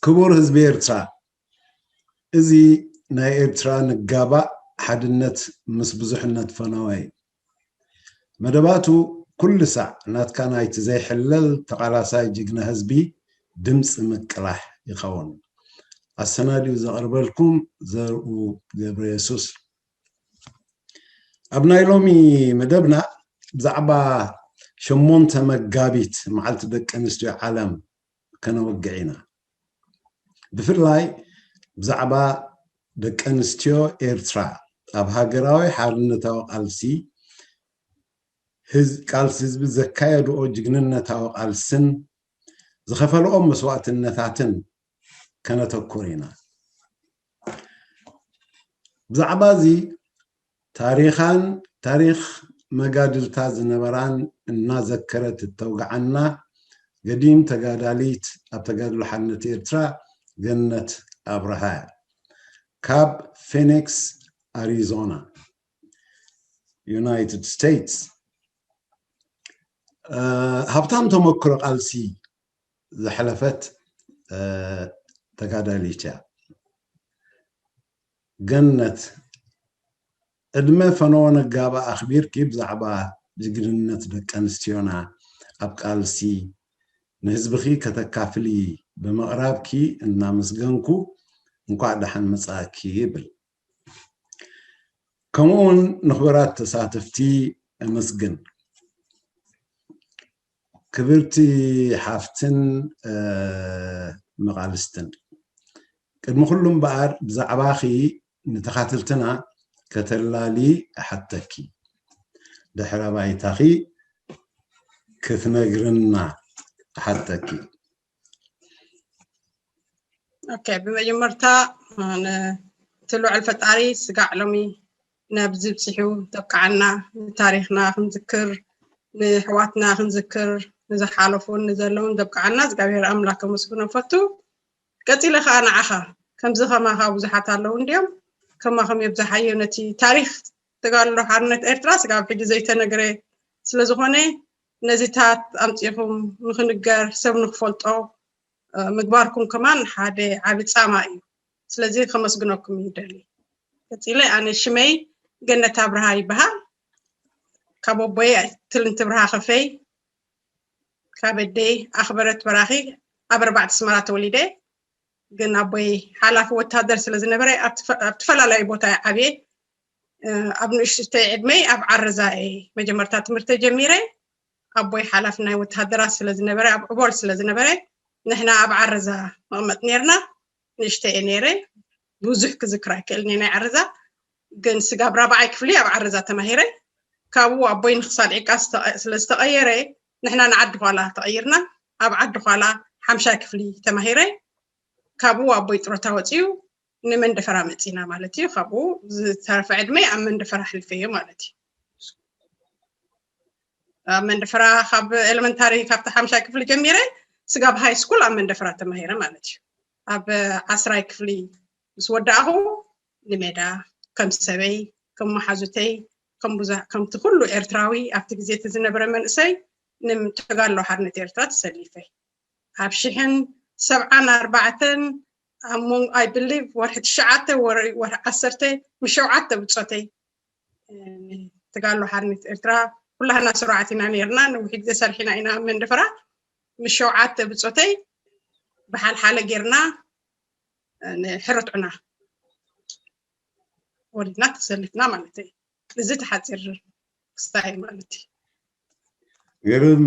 ክቡር ህዝቢ ኤርትራ፣ እዚ ናይ ኤርትራ ንጋባእ ሓድነት ምስ ብዙሕነት ፈነወ እዩ። መደባቱ ኩሉ ሳዕ ናትካ ናይቲ ዘይሕለል ተቓላሳይ ጅግና ህዝቢ ድምፂ ምቅላሕ ይኸውን። ኣሰናዲኡ ዘቕርበልኩም ዘርኡ ገብረ የሱስ። ኣብ ናይ ሎሚ መደብና ብዛዕባ ሸሞንተ መጋቢት መዓልቲ ደቂ ኣንስትዮ ዓለም ከነወግዕ ኢና። ብፍላይ ብዛዕባ ደቂ ኣንስትዮ ኤርትራ ኣብ ሃገራዊ ሓርነታዊ ቃልሲ ህዝ- ቃልሲ ህዝቢ ዘካየድኦ ጅግንነታዊ ቃልስን ዝኸፈልኦም መስዋእትነታትን ከነተኩር ኢና። ብዛዕባ እዚ ታሪኻን ታሪኽ መጋድልታ ዝነበራን እናዘከረት እተውግዓና ገዲም ተጋዳሊት ኣብ ተጋድሎ ሓርነት ኤርትራ ገነት ኣብርሃ እያ። ካብ ፊኒክስ ኣሪዞና ዩናይትድ ስቴትስ ሃብታም ተመክሮ ቃልሲ ዘሕለፈት ተጋዳሊት እያ። ገነት፣ ዕድመ ፈነወ ነጋባ ኣኽቢርኪ ብዛዕባ ጅግንነት ደቂ ኣንስትዮና ኣብ ቃልሲ ንህዝብኺ ከተካፍሊ ብምቕራብኪ እናመስገንኩ እንኳዕ ደሓን መጻእኪ ይብል። ከምኡውን ንኽቡራት ተሳተፍቲ እመስግን። ክብርቲ ሓፍትን መቓልስትን፣ ቅድሚ ኩሉ እምበኣር ብዛዕባኺ ንተኻትልትና ከተላሊ እሓተኪ። ድሕረ ባይታኺ ክትነግርና እሓተኪ። ኦኬ፣ ብመጀመርታ ነቲ ልዑል ፈጣሪ ስጋዕ ሎሚ ናብዚ ብፂሑ ዘብቅዓና፣ ንታሪኽና ክንዝክር፣ ንኣሕዋትና ክንዝክር፣ ንዝሓለፉን ንዘለውን ዘብቅዓና እግዚኣብሔር ኣምላክ ከመስግኖ ፈቱ። ቀፂለ ከዓ ንዓኻ፣ ከምዚ ከማኻ ብዙሓት ኣለዉ እንዲዮም፣ ከማኹም የብዝሓዮ ነቲ ታሪኽ ተጋድሎ ሓርነት ኤርትራ ስጋብ ሕጂ ዘይተነግረ ስለዝኾነ ነዚታት ኣምፂኹም ንክንገር ሰብ ንክፈልጦ ምግባርኩም ከማን ሓደ ዓቢ ጻማ እዩ። ስለዚ ከመስግነኩም ይደሊ። ቀጺለ ኣነ ሽመይ ገነት ኣብርሃ ይበሃል። ካብ ኣቦይ ትልንቲ ብርሃ ከፈይ፣ ካብ ኣደይ ኣኽበረት በራኺ ኣብ ኣርባዕተ ኣስመራ ተወሊደ። ግን ኣቦይ ሓላፊ ወታደር ስለ ዝነበረ ኣብ ተፈላለዩ ቦታ ዓብየ። ኣብ ንእሽተይ ዕድመይ ኣብ ዓረዛ እየ መጀመርታ ትምህርተ ጀሚረ። ኣቦይ ሓላፊ ናይ ወተሃደራት ስለ ዝነበረ ኣብ ዕቦል ስለ ዝነበረ ንሕና ኣብ ዓረዛ መቕመጥ ነርና። ንእሽተ እየ ነይረ፣ ብዙሕ ክዝክር ኣይክእልን እየ ናይ ዓረዛ። ግን ስጋብ ራብዓይ ክፍሊ ኣብ ዓረዛ ተማሂረ። ካብኡ ኣቦይ ንክሳል ዒቃ ስለ ዝተቐየረ ንሕና ንዓዲ ኳላ ተቐይርና። ኣብ ዓዲ ኳላ ሓምሻይ ክፍሊ ተማሂረ። ካብኡ ኣቦይ ጥሮታ ወፂኡ ንመንደፈራ መፂና ማለት እዩ። ካብኡ ዝተረፈ ዕድመይ ኣብ መንደፈራ ኣሕሊፈዮ ማለት እዩ። ኣብ መንደፈራ ካብ ኤለመንታሪ ካብቲ ሓምሻይ ክፍሊ ጀሚረ ስጋብ ሃይ ስኩል ኣብ መንደፈራ ተማሂረ ማለት እዩ። ኣብ ዓስራይ ክፍሊ ምስ ወዳእኹ ንሜዳ ከም ሰበይ ከም መሓዙተይ ከም ብዙ ከምቲ ኩሉ ኤርትራዊ ኣብቲ ግዜ እቲ ዝነበረ መንእሰይ ንተጋድሎ ሓርነት ኤርትራ ተሰሊፈ። ኣብ ሽሕን ሰብዓን ኣርባዕተን ኣብ ሞንጎ I believe ወርሒ ትሽዓተ ወርሒ ዓሰርተ ምስ ሸውዓተ ብጾተይ ተጋሎ ሓርነት ኤርትራ ኩላህና ስሩዓት ኢና ነርና። ነዊሕ ግዜ ሰርሒና ኢና ኣብ መንደፈራ። ምስ ሸውዓተ ብጾተይ ብሓልሓለ ጌርና ንሕረት ዑና ወሪድና ተሰሊፍና ማለት እዩ። እዚ ተሓፂር ክስታይ ማለት እዩ። ግርም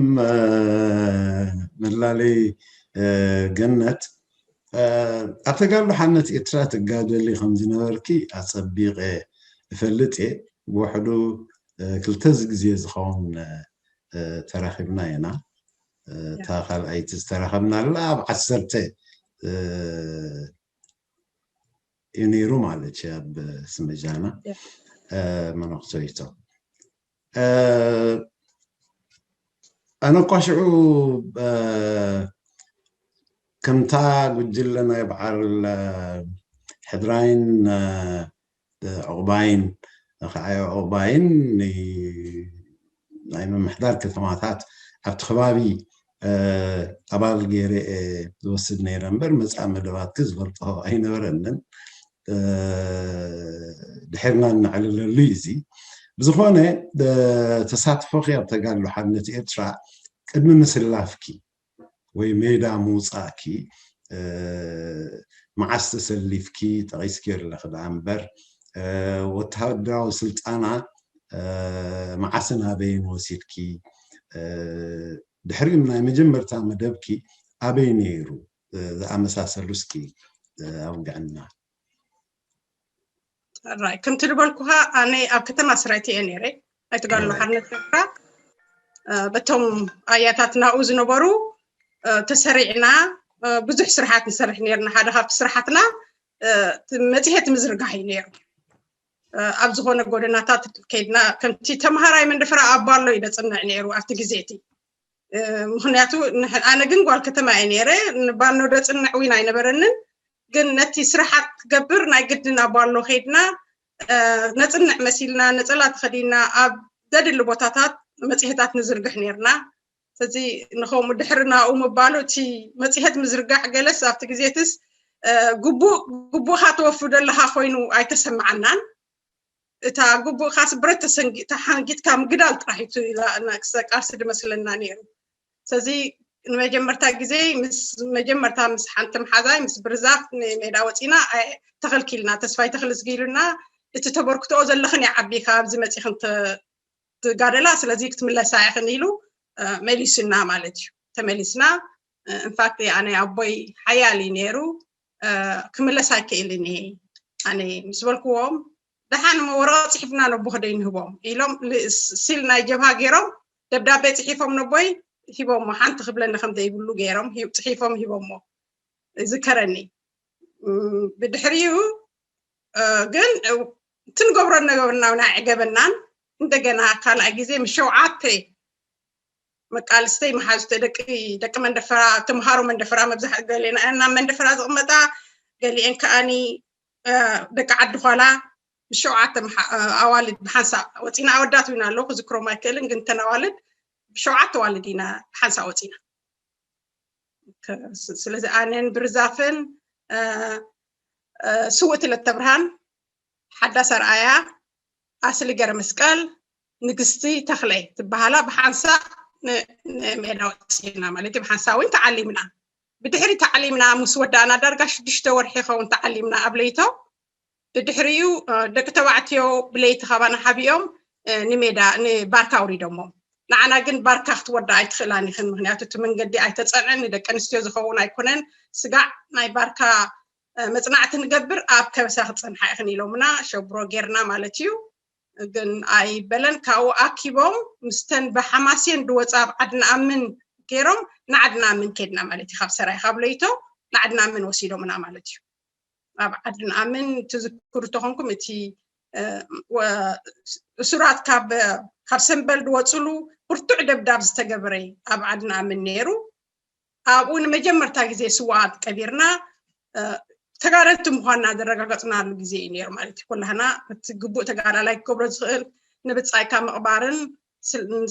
መላለይ ገነት። ኣብ ተጋድሎ ሓርነት ኤርትራ ትጋደሊ ከም ዝነበርኪ ኣጸቢቐ እፈልጥ እየ። ብውሕዱ ክልተ ግዜ ዝኸውን ተራኺብና ኢና። እታ ካልኣይቲ ዝተራኸብናላ ኣብ ዓሰርተ እዩ ነይሩ ማለት እዩ ኣብ ስመጃና መነኩሰይቶ። ኣነ እኳ ሽዑ ከምታ ጉጅለ ናይ በዓል ሕድራይን ዕቑባይን፣ ከዓዮ ዕቑባይን ናይ ምምሕዳር ከተማታት ኣብቲ ከባቢ ኣባል ገይረ ዝወስድ ነይረ እምበር መፃእ መደባትኪ ዝፈልጦ ኣይነበረንን። ድሕርና እናዕለለሉ እዩ። እዚ ብዝኾነ ተሳትፎኺ ኣብ ተጋድሎ ሓርነት ኤርትራ ቅድሚ ምስላፍኪ ወይ ሜዳ ምውፃእኪ መዓስ ተሰሊፍኪ ጠቒስኪ ኣለኺ ደኣ እምበር ወተሃደራዊ ስልጣና መዓስን ኣበይን ወሲድኪ? ድሕሪኡ ናይ መጀመርታ መደብኪ ኣበይ ነይሩ? ዝኣመሳሰሉ እስኪ ኣውግዕና። ራይ ከምቲ ዝበልኩኻ ኣነ ኣብ ከተማ ስራይት እየ ነይረ። ኣይተጋድሎ ሓርነት ኤርትራ በቶም ኣያታት ናብኡ ዝነበሩ ተሰሪዕና ብዙሕ ስራሓት ንሰርሕ ነርና። ሓደ ካብቲ ስራሓትና መፅሄት ምዝርጋሕ እዩ ነይሩ። ኣብ ዝኾነ ጎደናታት ከይድና ከምቲ ተምሃራይ መንደፈራ ኣብ ባሎ እዩ ደፅንዕ ነይሩ ኣብቲ ግዜ እቲ። ምክንያቱ ኣነ ግን ጓል ከተማ እየ ነይረ። ንባኖ ደፅንዕ ዊን ኣይነበረንን። ግን ነቲ ስራሓት ክትገብር ናይ ግድን ኣብ ባሎ ከይድና ነፅንዕ መሲልና ነፀላ ተኸዲና ኣብ ዘድሊ ቦታታት መፅሄታት ንዝርግሕ ነርና። ስለዚ ንኸምኡ ድሕሪ ናብኡ ምባሉ እቲ መፅሄት ምዝርጋሕ ገለስ ኣብቲ ግዜትስ ግቡእ ግቡእካ ትወፍዶ ኣለካ ኮይኑ ኣይተሰማዓናን። እታ ግቡእካ ስብረት ተሰንጊ ተሓንጊጥካ ምግዳል ጥራሕ እዩ ቃልሲ ድመስለና ነይሩ። ስለዚ ንመጀመርታ ግዜ ምስ መጀመርታ ምስ ሓንቲ መሓዛይ ምስ ብርዛፍ ንሜዳ ወፂና ተኸልኪልና ተስፋይ ተኽልዝጊ ኢሉና እቲ ተበርክትኦ ዘለኽን ይዓቢ ካብዚ መፂኽን ትጋደላ ስለዚ ክትምለሳ ኢኽን ኢሉ መሊሱና ማለት እዩ። ተመሊስና። ኢንፋክት ኣነ ኣቦይ ሓያል እዩ ነይሩ ክምለስ ኣይክእልን እየ ኣነ ምስ በልክዎም ደሓን ወረቐት ፅሒፍና ነቦ ክደይ ንህቦም ኢሎም ሲል ናይ ጀብሃ ገይሮም ደብዳቤ ፅሒፎም ነቦይ ሂቦሞ ሓንቲ ክብለኒ ከም ዘይብሉ ገይሮም ጽሒፎም ሂቦሞ ዝከረኒ። ብድሕሪኡ ግን ትንገብሮ ነገርና ናይ ዕገበናን እንደገና ካልኣይ ግዜ ምስ ሸውዓተ መቃልስተይ መሓዝተ ደቂ ደቂ መንደፈራ ተምሃሮ መንደፈራ መብዛሕ ገሌና እና መንደፈራ ዝቕመጣ ገሊኤን ከኣኒ ደቂ ዓዲ ኳላ ብሸውዓተ ኣዋልድ ብሓንሳእ ወፂና። ኣወዳት ዊና ኣለዉ ክዝክሮም ኣይክእልን ግን ተን ኣዋልድ ብሸውዓተ ኣዋልድ ኢና ብሓንሳእ ወፂና። ስለዚ ኣነን ብርዛፍን ስውእቲ ለተብርሃን ሓዳስ ኣርኣያ ኣስሊ ገረ መስቀል ንግስቲ ተኽለ ትበሃላ ብሓንሳእ ንሜዳ ወፂና ማለት እዩ። ብሓንሳእ እውን ተዓሊምና። ብድሕሪ ተዓሊምና ምስ ወዳእና ዳርጋ ሽዱሽተ ወርሒ ይኸውን ተዓሊምና ኣብ ለይቶ። ብድሕሪኡ ደቂ ተባዕትዮ ብለይቲ ካባና ሓቢኦም ንሜዳ ንባርካ ኣውሪዶሞ። ንዓና ግን ባርካ ክትወዳ ኣይትኽእላን ኢኽን ምክንያቱ እቲ መንገዲ ኣይተፀንዕን ንደቂ ኣንስትዮ ዝኸውን ኣይኮነን። ስጋዕ ናይ ባርካ መፅናዕቲ ንገብር ኣብ ከበሳ ክፀንሓ ኢኽን ኢሎምና ሸብሮ ጌርና ማለት እዩ። ግን ኣይበለን ካብኡ ኣኪቦም ምስተን ብሓማሴን ድወፃ ኣብ ዓድና ኣምን ገይሮም ንዓድና ኣምን ከድና ማለት እዩ። ካብ ሰራይ ካብ ለይቶ ንዓድና ኣምን ወሲዶምና ማለት እዩ። ኣብ ዓድና ኣምን ትዝክሩ ተኾንኩም እቲ እሱራት ካብ ካብ ሰንበል ድወፅሉ ብርቱዕ ደብዳብ ዝተገብረ ኣብ ዓድና ኣምን ነይሩ። ኣብኡ ንመጀመርታ ግዜ ስዋኣት ቀቢርና ተጋደልቲ ምዃንና ዘረጋገፅናሉ ግዜ እዩ ነይሩ ማለት እዩ። ኩላህና እቲ ግቡእ ተጋዳላይ ክገብሮ ዝኽእል ንብፃይካ ምቕባርን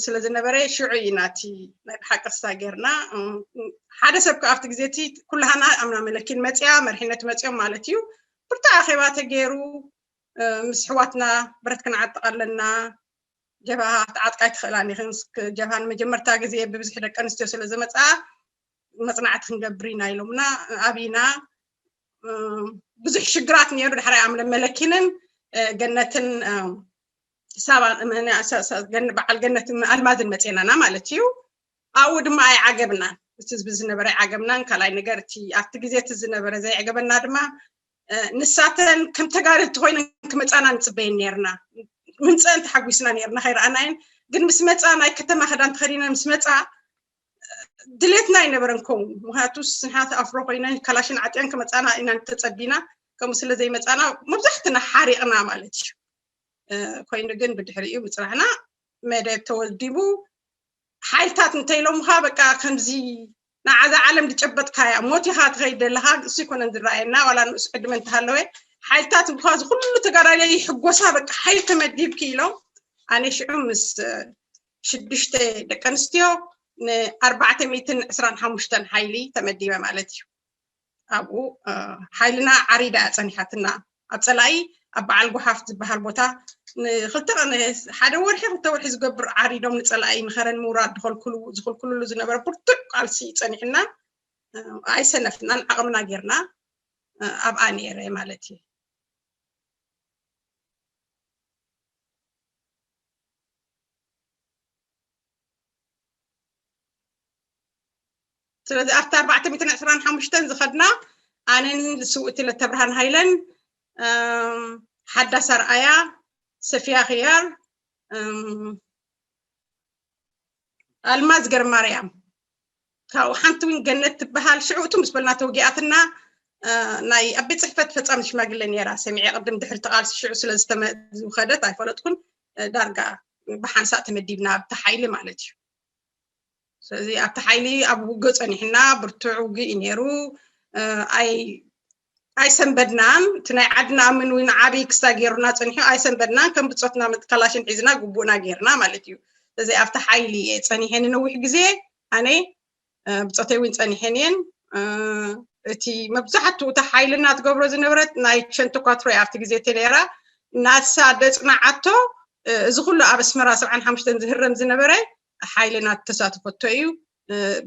ስለ ዝነበረ ሽዑ ኢና እቲ ናይ ብሓቂ ክሳ ጌርና። ሓደ ሰብ ከዓ ኣብቲ ግዜ እቲ ኩላህና ኣምና መለኪን መፅያ መርሒነት መፅዮም ማለት እዩ። ብርቱዕ ኣኼባ ተገይሩ ምስ ኣሕዋትና ብረት ክንዓጥቕ ኣለና። ጀብሃ ክትዓጥቃ ኣይትኽእላን ኢኽን። ጀብሃ ንመጀመርታ ግዜ ብብዝሒ ደቂ ኣንስትዮ ስለ ዝመፅኣ መፅናዕቲ ክንገብር ኢና ኢሎምና። ኣብና ብዙሕ ሽግራት ነይሩ። ድሕራይ ኣምለ መለኪንን ገነትን ሳባ በዓል ገነትን ኣልማዝን መፅናና ማለት እዩ። ኣብኡ ድማ ኣይዓገብናን። እቲ ዝነበረ ኣይዓገብናን። ካልኣይ ነገር እቲ ኣብቲ ግዜ እቲ ዝነበረ ዘይዕገበና ድማ ንሳተን ከም ተጋደልቲ ኮይነን ክመፃና ንፅበየን ነርና። ምምፀአን ተሓጒስና ነርና ከይረኣናየን። ግን ምስ መፃ ናይ ከተማ ክዳን ተኸዲነን ምስ መፃ ድሌትና ኣይነበረን ከምኡ። ምክንያቱ ስንሓት ኣፍሮ ኮይነን ካላሽን ዓጥየን ክመፃና ኢና ተፀቢና። ከምኡ ስለ ዘይመፃና መብዛሕትና ሓሪቕና ማለት እዩ። ኮይኑ ግን ብድሕሪኡ ምፅናሕና መደብ ተወዲቡ ሓይልታት እንተኢሎምኻ በቃ ከምዚ ንዓዛ ዓለም ዝጨበጥካያ ሞት ኢኻ ትኸይድ ዘለኻ እሱ ይኮነን ዝረኣየና ዋላ ንእሱ ዕድመ እንተሃለወ ሓይልታት እንኳ ዝኩሉ ተጋዳላይ ይሕጎሳ በቃ ሓይል ተመዲብኪ ኢሎም ኣነ ሽዑ ምስ ሽዱሽተ ደቂ ኣንስትዮ ን ኣርባዕተ ሚእትን ዕስራን ሓሙሽተን ሓይሊ ተመዲበ ማለት እዩ። ኣብኡ ሓይልና ዓሪዳ እያ ፀኒሓትና። ኣብ ፀላኢ ኣብ በዓል ጓሓፍ ዝበሃል ቦታ ንክልተ ሓደ ወርሒ ክልተ ወርሒ ዝገብር ዓሪዶም ንፀላኢ ንኸረን ምውራድ ዝኸልክሉ ዝኽልክልሉ ዝነበረ ብርቱዕ ቃልሲ ፀኒሕና። ኣይሰነፍናን፣ ዓቕምና ጌርና ኣብኣ ነይረ ማለት እዩ። ስለዚ ኣብቲ ኣርባዕተ ሚእትን ዕስራን ሓሙሽተን ዝኸድና ኣነን ስውእቲ ለተብርሃን ሃይለን፣ ሓዳስ ኣርኣያ፣ ሰፊያ ክያር፣ ኣልማዝ ገርማርያም፣ ካብኡ ሓንቲ እውን ገነት ትበሃል። ሽዑ እቱ ምስ በልና ተወጊኣትና። ናይ ኣብ ቤት ፅሕፈት ፈፃሚ ሽማግለ ነይራ፣ ሰሚዐ ቅድም ድሕሪ ተቃልሲ ሽዑ ስለ ዝተመዝውኸደት ኣይፈለጥኩን። ዳርጋ ብሓንሳእ ተመዲብና ኣብቲ ሓይሊ ማለት እዩ። ስለዚ ኣብቲ ሓይሊ ኣብ ውግእ ፀኒሕና፣ ብርቱዕ ውግእ እዩ ነይሩ። ኣይ ኣይሰንበድናን። እቲ ናይ ዓድና ኣምን እውን ዓብይ ክሳ ገይሩና ፀኒሑ ኣይሰንበድናን። ከም ብፆትና መት- ካላሽን ሒዝና ግቡእና ገይርና ማለት እዩ። ስለዚ ኣብቲ ሓይሊ እየ ፀኒሐ ንነዊሕ ግዜ። ኣነ ብፆተይ እውን ፀኒሐን እየን። እቲ መብዛሕትኡ እቲ ሓይልና ትገብሮ ዝነበረት ናይ ሸንተኳትሮ እያ ኣብቲ ግዜ እቲ ነይራ። ናሳ ደፅናዓቶ። እዚ ኩሉ ኣብ ኣስመራ ሰብዓን ሓሙሽተን ዝህረም ዝነበረ ሓይልና ተሳትፈቶ እዩ።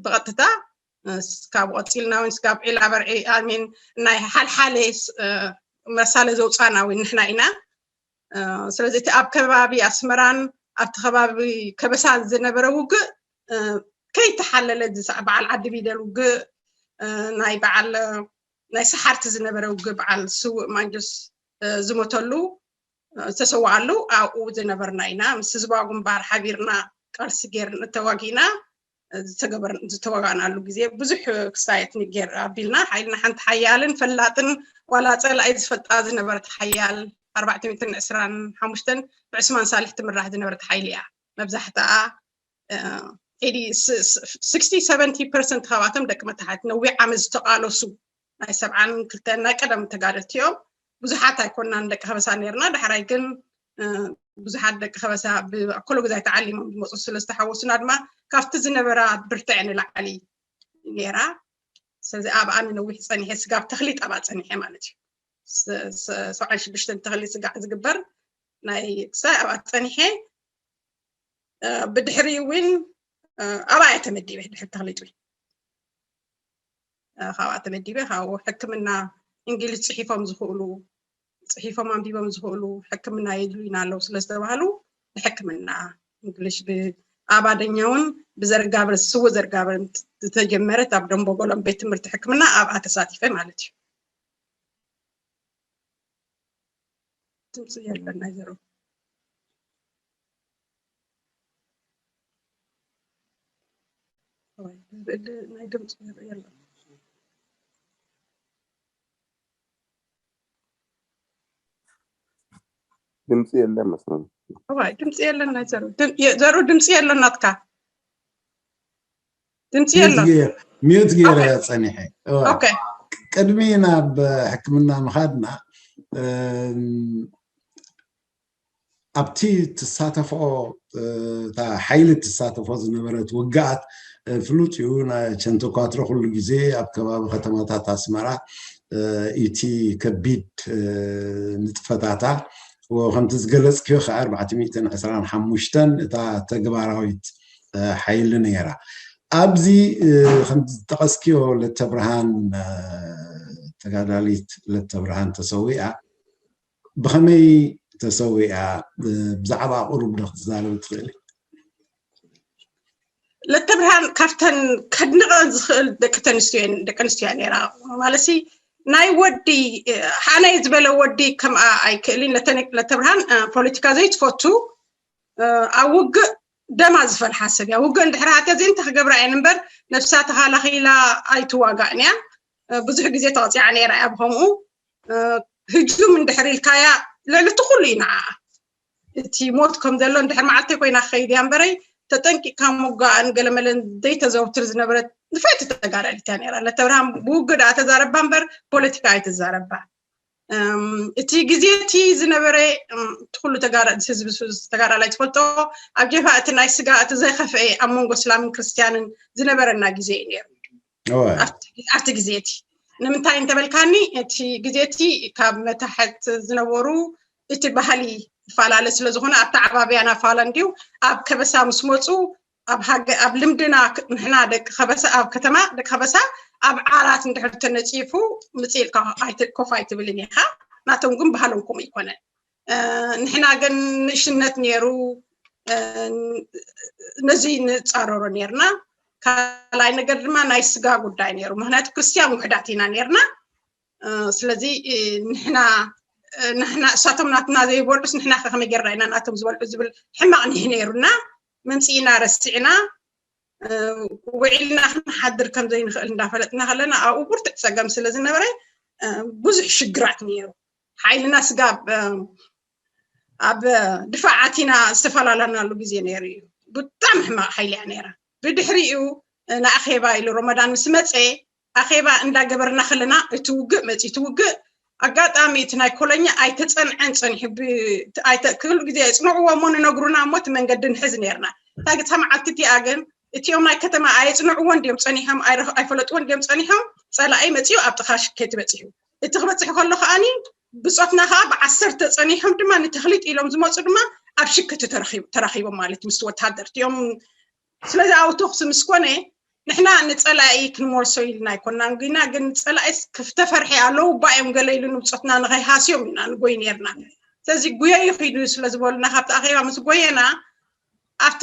ብቐጥታ ካብ ቀፂልና እውን ስጋብ ዒላ በርዒ ኣሚን ናይ ሓልሓለ መሳለ ዘውፃና እውን ንሕና ኢና። ስለዚ እቲ ኣብ ከባቢ ኣስመራን ኣብቲ ከባቢ ከበሳን ዝነበረ ውግእ ከይተሓለለ በዓል ዓዲ ቢደል ውግእ፣ ናይ በዓል ናይ ሰሓርቲ ዝነበረ ውግእ በዓል ስውእ ማንጆስ ዝሞተሉ ዝተሰዋኣሉ ኣብኡ ዝነበርና ኢና። ምስ ህዝባዊ ግንባር ሓቢርና ቃልሲ ጌርና ተዋጊእና ዝተገበር ዝተዋጋእናሉ ግዜ ብዙሕ ክስታየት ንጌር ኣቢልና ሓይልና ሓንቲ ሓያልን ፈላጥን ዋላ ፀላኢ ዝፈልጣ ዝነበረት ሓያል ኣርባዕተ ሚእትን ዕስራን ሓሙሽተን ብዕስማን ሳልሕ ትምራሕ ዝነበረት ሓይሊ እያ። መብዛሕትኣ ኤዲ ስክስቲ ሰቨንቲ ፐርሰንት ካብኣቶም ደቂ መታሓት ነዊሕ ዓመት ዝተቃለሱ ናይ ሰብዓን ክልተን ናይ ቀደም ተጋደልቲ እዮም። ብዙሓት ኣይኮናን ደቂ ከበሳ ነርና። ዳሕራይ ግን ብዙሓት ደቂ ከበሳ ብኣኮሎ ግዛይ ተዓሊሞም ዝመፁ ስለ ዝተሓወሱና ድማ ካብቲ ዝነበራ ብርትዐ ንላዕሊ ነራ። ስለዚ ኣብኣ ንነዊሕ ፀኒሐ ስጋብ ተክሊጥ ኣብኣ ፀኒሐ ማለት እዩ። ሰብዓን ሽዱሽተን ተክሊጥ ስጋዕ ዝግበር ናይ ክሳይ ኣብኣ ፀኒሐ። ብድሕሪ እውን ኣብኣ እየ ተመዲበ። ድሕሪ ተክሊጥ እውን ካብኣ ተመዲበ። ካብኡ ሕክምና እንግሊዝ ፅሒፎም ዝኽእሉ ፅሒፎም ኣንቢቦም ዝኽእሉ ሕክምና የድልዩና ኣለዉ ስለ ዝተባህሉ ንሕክምና እንግሊሽ ብኣባደኛውን ብዘርጋብር ስው ዘርጋብር ዝተጀመረት ኣብ ደንቦጎሎም ቤት ትምህርቲ ሕክምና ኣብኣ ተሳቲፈ ማለት እዩ። ድምፂ የለን ናይ ዘሮ ናይ ድምፂ የለን። ድምፂ የለን መስለኒ። እዋይ ድምፂ የለን ናይ ዘሩ። ድም- የ- ዘሩ ድምፂ የለን ናትካ። ድምፂ የለን። ሚዩት ገይረ ጸኒሐ። እዋ፣ ኦኬ። ቅድሚ ናብ ሕክምና ምኻድና እም፣ ኣብቲ ትሳተፎ እታ ሓይሊ ትሳተፎ ዝነበረት ውግኣት ፍሉጥ እዩ። ቸንተኳትሮ ኩሉ ግዜ ኣብ ከባቢ ከተማታት ኣስመራ እቲ ከቢድ ንጥፈታታ ከምቲ ዝገለፅክዮ ከዓ ኣርባዕተ ሚእትን ዕስራን ሓሙሽተን እታ ተግባራዊት ሓይሊ ነይራ። ኣብዚ ከምቲ ዝጠቐስክዮ ለተብርሃን ተጋዳሊት ለተብርሃን ተሰዊኣ። ብኸመይ ተሰዊኣ? ብዛዕባ ቁሩብ ዶ ክትዛረብ ትኽእሊ? ለተብርሃን ካብተን ከድንቐን ዝኽእል ደቂ ተንስትዮ ደቂ ኣንስትዮ እያ ነይራ። ማለትሲ ናይ ወዲ ሓናይ ዝበለ ወዲ ከምኣ ኣይክእልን። ለተብርሃን ፖለቲካ ዘይትፈቱ ኣብ ውግእ ደማ ዝፈልሓ ሰብ እያ። ውግእ እንድሕር ሃትያ ዘይንተ ክገብራ እየን እምበር ነብሳ ተኻላኺላ ኣይትዋጋእን እያ። ብዙሕ ግዜ ተቐፂዓ ነይራ እያ ብከምኡ። ህጁም እንድሕር ኢልካያ ልዕሊ እቲ ኩሉ እዩ ንዓኣ። እቲ ሞት ከም ዘሎ እንድሕር መዓልተይ ኮይና ክኸይድ እያ እምበረይ ተጠንቂቕካ ምውጋእን ገለመለን ዘይተዘውትር ዝነበረት ንፍዕቲ ተጋዳሊት እያ ነይራ። ለተብርሃን ብውግእ ደኣ ተዛረባ እምበር ፖለቲካ ኣይትዛረባ። እቲ ግዜ እቲ ዝነበረ እቲ ኩሉ ተጋዳላይ ትፈልጦ፣ ኣብ ጀብሃ እቲ ናይ ስጋ እቲ ዘይኸፍአ ኣብ መንጎ እስላምን ክርስትያንን ዝነበረና ግዜ እዩ ነይሩ። ኣብቲ ግዜ እቲ ንምንታይ እንተበልካኒ፣ እቲ ግዜ እቲ ካብ መታሕት ዝነበሩ እቲ ባህሊ ይፈላለ ስለዝኾነ ኣብቲ ዓባብያና ፋላ እንዲዩ ኣብ ከበሳ ምስ መፁ ኣብ ልምድና ንሕና ደቂ ከበሳ ኣብ ከተማ ደቂ ከበሳ ኣብ ዓራት እንድሕር ተነፂፉ ምፅእ ኢልካ ኮፍ ኣይትብልን ኢኻ። ናቶም ግን ባህሎም ከምኡ ኣይኮነን። ንሕና ግን ንእሽነት ነይሩ ነዚ ንፃረሮ ነርና። ካልኣይ ነገር ድማ ናይ ስጋ ጉዳይ ነይሩ። ምክንያቱ ክርስትያን ውሕዳት ኢና ነርና። ስለዚ ንሕና ንሕና እሳቶም ናትና ዘይበልዑስ ንሕና ከመይ ጌርና ኢና ናቶም ዝበልዑ ዝብል ሕማቕ ኒህ ነይሩና። መምፅኢና ረሲዕና ውዒልና ክንሓድር ከም ዘይንኽእል እንዳፈለጥና ከለና ኣብኡ ብርቱዕ ፀገም ስለ ዝነበረ ብዙሕ ሽግራት ነይሩ። ሓይልና ስጋብ ኣብ ድፋዓት ኢና ዝተፈላለናሉ ግዜ ነይሩ እዩ። ብጣዕሚ ሕማቕ ሓይሊ እያ ነይራ። ብድሕሪኡ ንኣኼባ ኢሉ ሮመዳን ምስ መፀ ኣኼባ እንዳገበርና ከለና እቲ ውግእ መፂ እቲ ውግእ ኣጋጣሚ እቲ ናይ ኮሎኛ ኣይተፀንዐን ፀኒሑ ክሉ ግዜ የፅንዕዎ እሞ ንነግሩና እሞ እቲ መንገዲ ንሕዝ ነርና። እታ ግታ መዓልቲ እቲኣ ግን እቲኦም ናይ ከተማ ኣየፅንዕዎ እንዲዮም ፀኒሖም ኣይፈለጥዎ እንዲዮም ፀኒሖም ፀላኢ መፂኡ ኣብ ጥኻ ሽከቲ በፂሑ። እቲ ክበፅሕ ከሎ ከዓኒ ብፆትና ከዓ ብዓሰርተ ፀኒሖም ድማ ንተክሊጥ ኢሎም ዝመፁ ድማ ኣብ ሽክቲ ተራኪቦም ማለት ምስ ወታደር እቲኦም። ስለዚ ኣብኡ ተኩሲ ምስ ኮነ ንሕና ንፀላኢ ክንመልሶ ኢልና ኣይኮናን ጉይና ግን ፀላኢስ ክፍተፈርሒ ኣለዉ እባ እዮም ገለ ኢሉ ንብፆትና ንኸይሃስዮም ኢና ንጎይ ነርና። ስለዚ ጉየዩ ኪዱ ስለ ዝበሉና ካብቲ ኣኼባ ምስ ጎየና ኣብቲ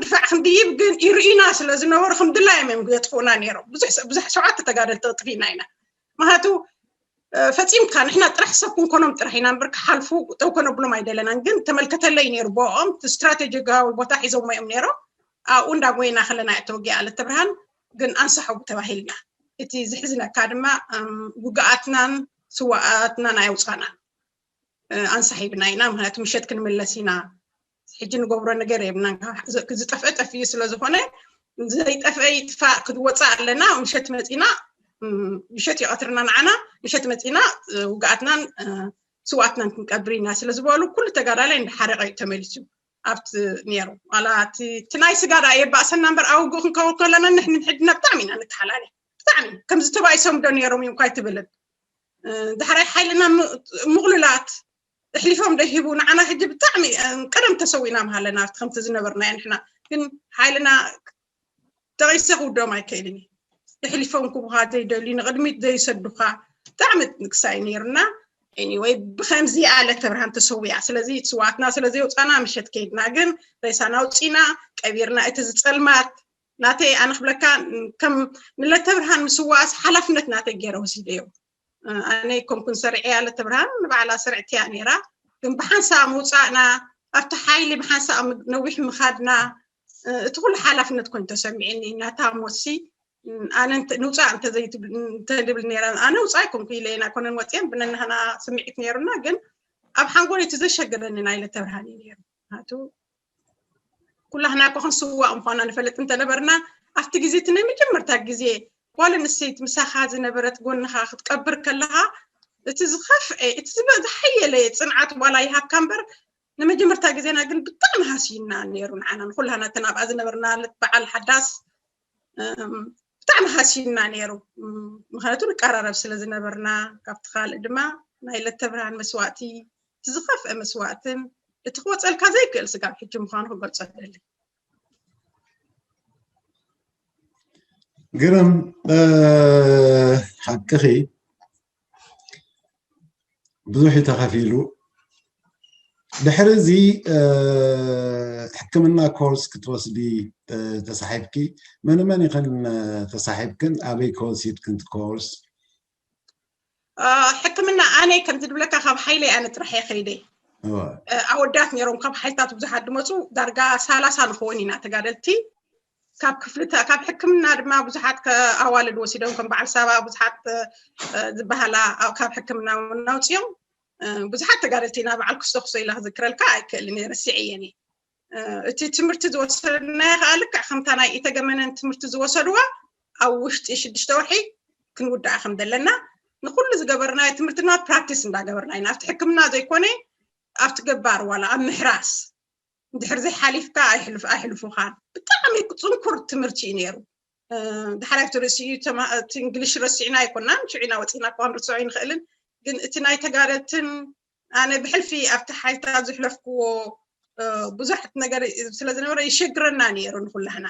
ድፋዕ ክንድይብ ግን ይርእዩና ስለ ዝነበሩ ከም ድላዮም እዮም የጥፍኡና ነይሮም። ብዙሕ ሸውዓተ ተጋደልቲ ኣጥፊእና ኢና። ምክንያቱ ፈፂምካ ንሕና ጥራሕ ሰብ ክንኮኖም ጥራሕ ኢና እምበር ክሓልፉ ደው ከነብሎም ኣይደለናን። ግን ተመልከተለይ ነይሩ ብኦም ስትራቴጂካዊ ቦታ ሒዞሞ እዮም ነይሮም። ኣብኡ እንዳጎይና ከለና እያ ተወጊኣ ኣለተብርሃን። ግን ኣንሳሖ ተባሂልና። እቲ ዝሕዝነካ ድማ ውግኣትናን ስዋኣትናን ኣየውፃናን። ኣንሳሒብና ኢና። ምክንያቱ ምሸት ክንምለስ ኢና። ሕጂ ንገብሮ ነገር የብልናን። ዝጠፍአ ጠፍዩ ስለ ዝኾነ ዘይጠፍአ ይጥፋእ ክትወፃእ ኣለና። ምሸት መፂና ምሸት ይቐትርና ንዓና። ምሸት መፂና ውግኣትናን ስዋኣትናን ክንቀብር ኢና ስለ ዝበሉ ኩሉ ተጋዳላይ እንዳሓረቐ እዩ ተመሊሱ። ኣብቲ ነይሩ ዋላ እቲ ናይ ስጋ ደኣ የባእሰና እምበር ኣብ ውግእ ክንከውን ከለና ንሕድና ብጣዕሚ ኢና ንተሓላለ። ብጣዕሚ ከምዚ ተባኢሶም ዶ ነይሮም እዮም እኳ ኣይትብልን። ዳሕራይ ሓይልና ምቕሉላት ኣሕሊፎም ደሂቡ ንዓና ሕጂ ብጣዕሚ ቀደም ተሰዊና ምሃለና ኣብቲ ከምቲ ዝነበርናዮ ንሕና ግን ሓይልና ተቂሰ ክውዶም ኣይክእልን እዩ። ኣሕሊፎም ክቡካ ዘይደልዩ ንቅድሚት ዘይሰዱካ ብጣዕሚ ንክሳይ ነይሩና። Anyway ብከምዚ ኣለተብርሃን ተሰዊኣ። ስለዚ ስዋትና ስለዘየውፃና ምሸት ከይድና ግን ሬሳና ኣውፂና ቀቢርና። እቲ ዝፀልማት ናተይ ኣነ ክብለካ ከም ንለተብርሃን ምስዋእስ ሓላፍነት ናተይ ገይረ ወሲደዮ። ኣነ ኣይኮንኩን ሰሪዐያ ኣለተብርሃን ንባዕላ ስርዕቲ እያ ነይራ። ግን ብሓንሳእ ምውፃእና ኣብቲ ሓይሊ ብሓንሳእ ነዊሕ ምኻድና እቲ ኩሉ ሓላፍነት ኮይኑ ተሰሚዕኒ። ናታ ሞሲ ኣነ ንውፃእ እንተድብል ነራ ኣነ ውፃእ ኣይኮንኩ ኢለ ኣይኮነን ወፅአን ብነናህና ስምዒት ነይሩና። ግን ኣብ ሓንጎል እቲ ዘሸገረኒ ናይ ለተብርሃን እዩ ነይሩ። ምክንያቱ ኩላህና እኮ ክንስዋእ ምኳና ንፈልጥ እንተነበርና ኣብቲ ግዜ እቲ ናይ መጀመርታ ግዜ ጓል ኣንስተይቲ ምሳኻ ዝነበረት ጎንኻ ክትቀብር ከለኻ እቲ ዝኸፍአ እቲ ዝሓየለ ፅንዓት ዋላ ይሃብካ እምበር ንመጀመርታ ግዜና ግን ብጣዕሚ ሃስዩና ነይሩ። ንዓና ንኩላና እተን ኣብኣ ዝነበርና በዓል ሓዳስ ብጣዕሚ ሃስዩና ነይሩ። ምክንያቱ ንቀራረብ ስለ ዝነበርና ካብቲ ካልእ ድማ ናይ ለተብርሃን መስዋእቲ እቲ ዝኸፍአ መስዋእትን እቲ ክወፀልካ ዘይክእል ስጋብ ሕጂ ምዃኑ ክገልፆ ደሊ። ግርም ሓቅኺ ብዙሕ እዩ ተኸፊሉ። ድሕሪ እዚ ሕክምና ኮርስ ክትወስዲ ተሳሒብኪ መን መን ይኸን ተሳሒብክን ኣበይ ከወሲድክን ኮርስ? ሕክምና ኣነ ከምዚ ድብለካ ካብ ሓይለይ ኣነ ጥራሕ እየ ከይደ። ኣወዳት ነይሮም ካብ ሓይልታት ብዙሓት ድመፁ ዳርጋ ሰላሳ ንኸውን ኢና ተጋደልቲ። ካብ ክፍልታ ካብ ሕክምና ድማ ብዙሓት ኣዋልድ ወሲዶም ከም በዓል ሳባ ብዙሓት ዝበሃላ ካብ ሕክምና እውን ኣውፅኦም። ብዙሓት ተጋደልቲ ኢና በዓል ክስቶ ክስቶ ኢላ ክዝክረልካ ኣይክእልን እየ ረሲዐየን እየ። እቲ ትምህርቲ ዝወሰድናዮ ከዓ ልክዕ ከምታ ናይ ኢተገመነን ትምህርቲ ዝወሰድዋ ኣብ ውሽጢ ሽዱሽተ ወርሒ ክንውድኣ ከም ዘለና ንኩሉ ዝገበርናዮ ትምህርትና ፕራክቲስ እንዳገበርና ኢና። ኣብቲ ሕክምና ዘይኮነ ኣብቲ ገባር ዋላ ኣብ ምሕራስ እንድሕር ዘይሓሊፍካ ኣይሕልፍ ኣይሕልፉኻን። ብጣዕሚ ፅንኩር ትምህርቲ እዩ ነይሩ። ዳሕራይ እቲ ርእሲ እዩ እቲ እንግሊሽ ረሲዕና ኣይኮናን ሽዑ ኢና ወፂና እኳ ክንርስዖ ይንኽእልን። ግን እቲ ናይ ተጋደልትን ኣነ ብሕልፊ ኣብቲ ሓይልታት ዝሕለፍክዎ ብዙሓት ነገር ስለ ዝነበረ ይሸግረና ነይሩ ንኩላህና።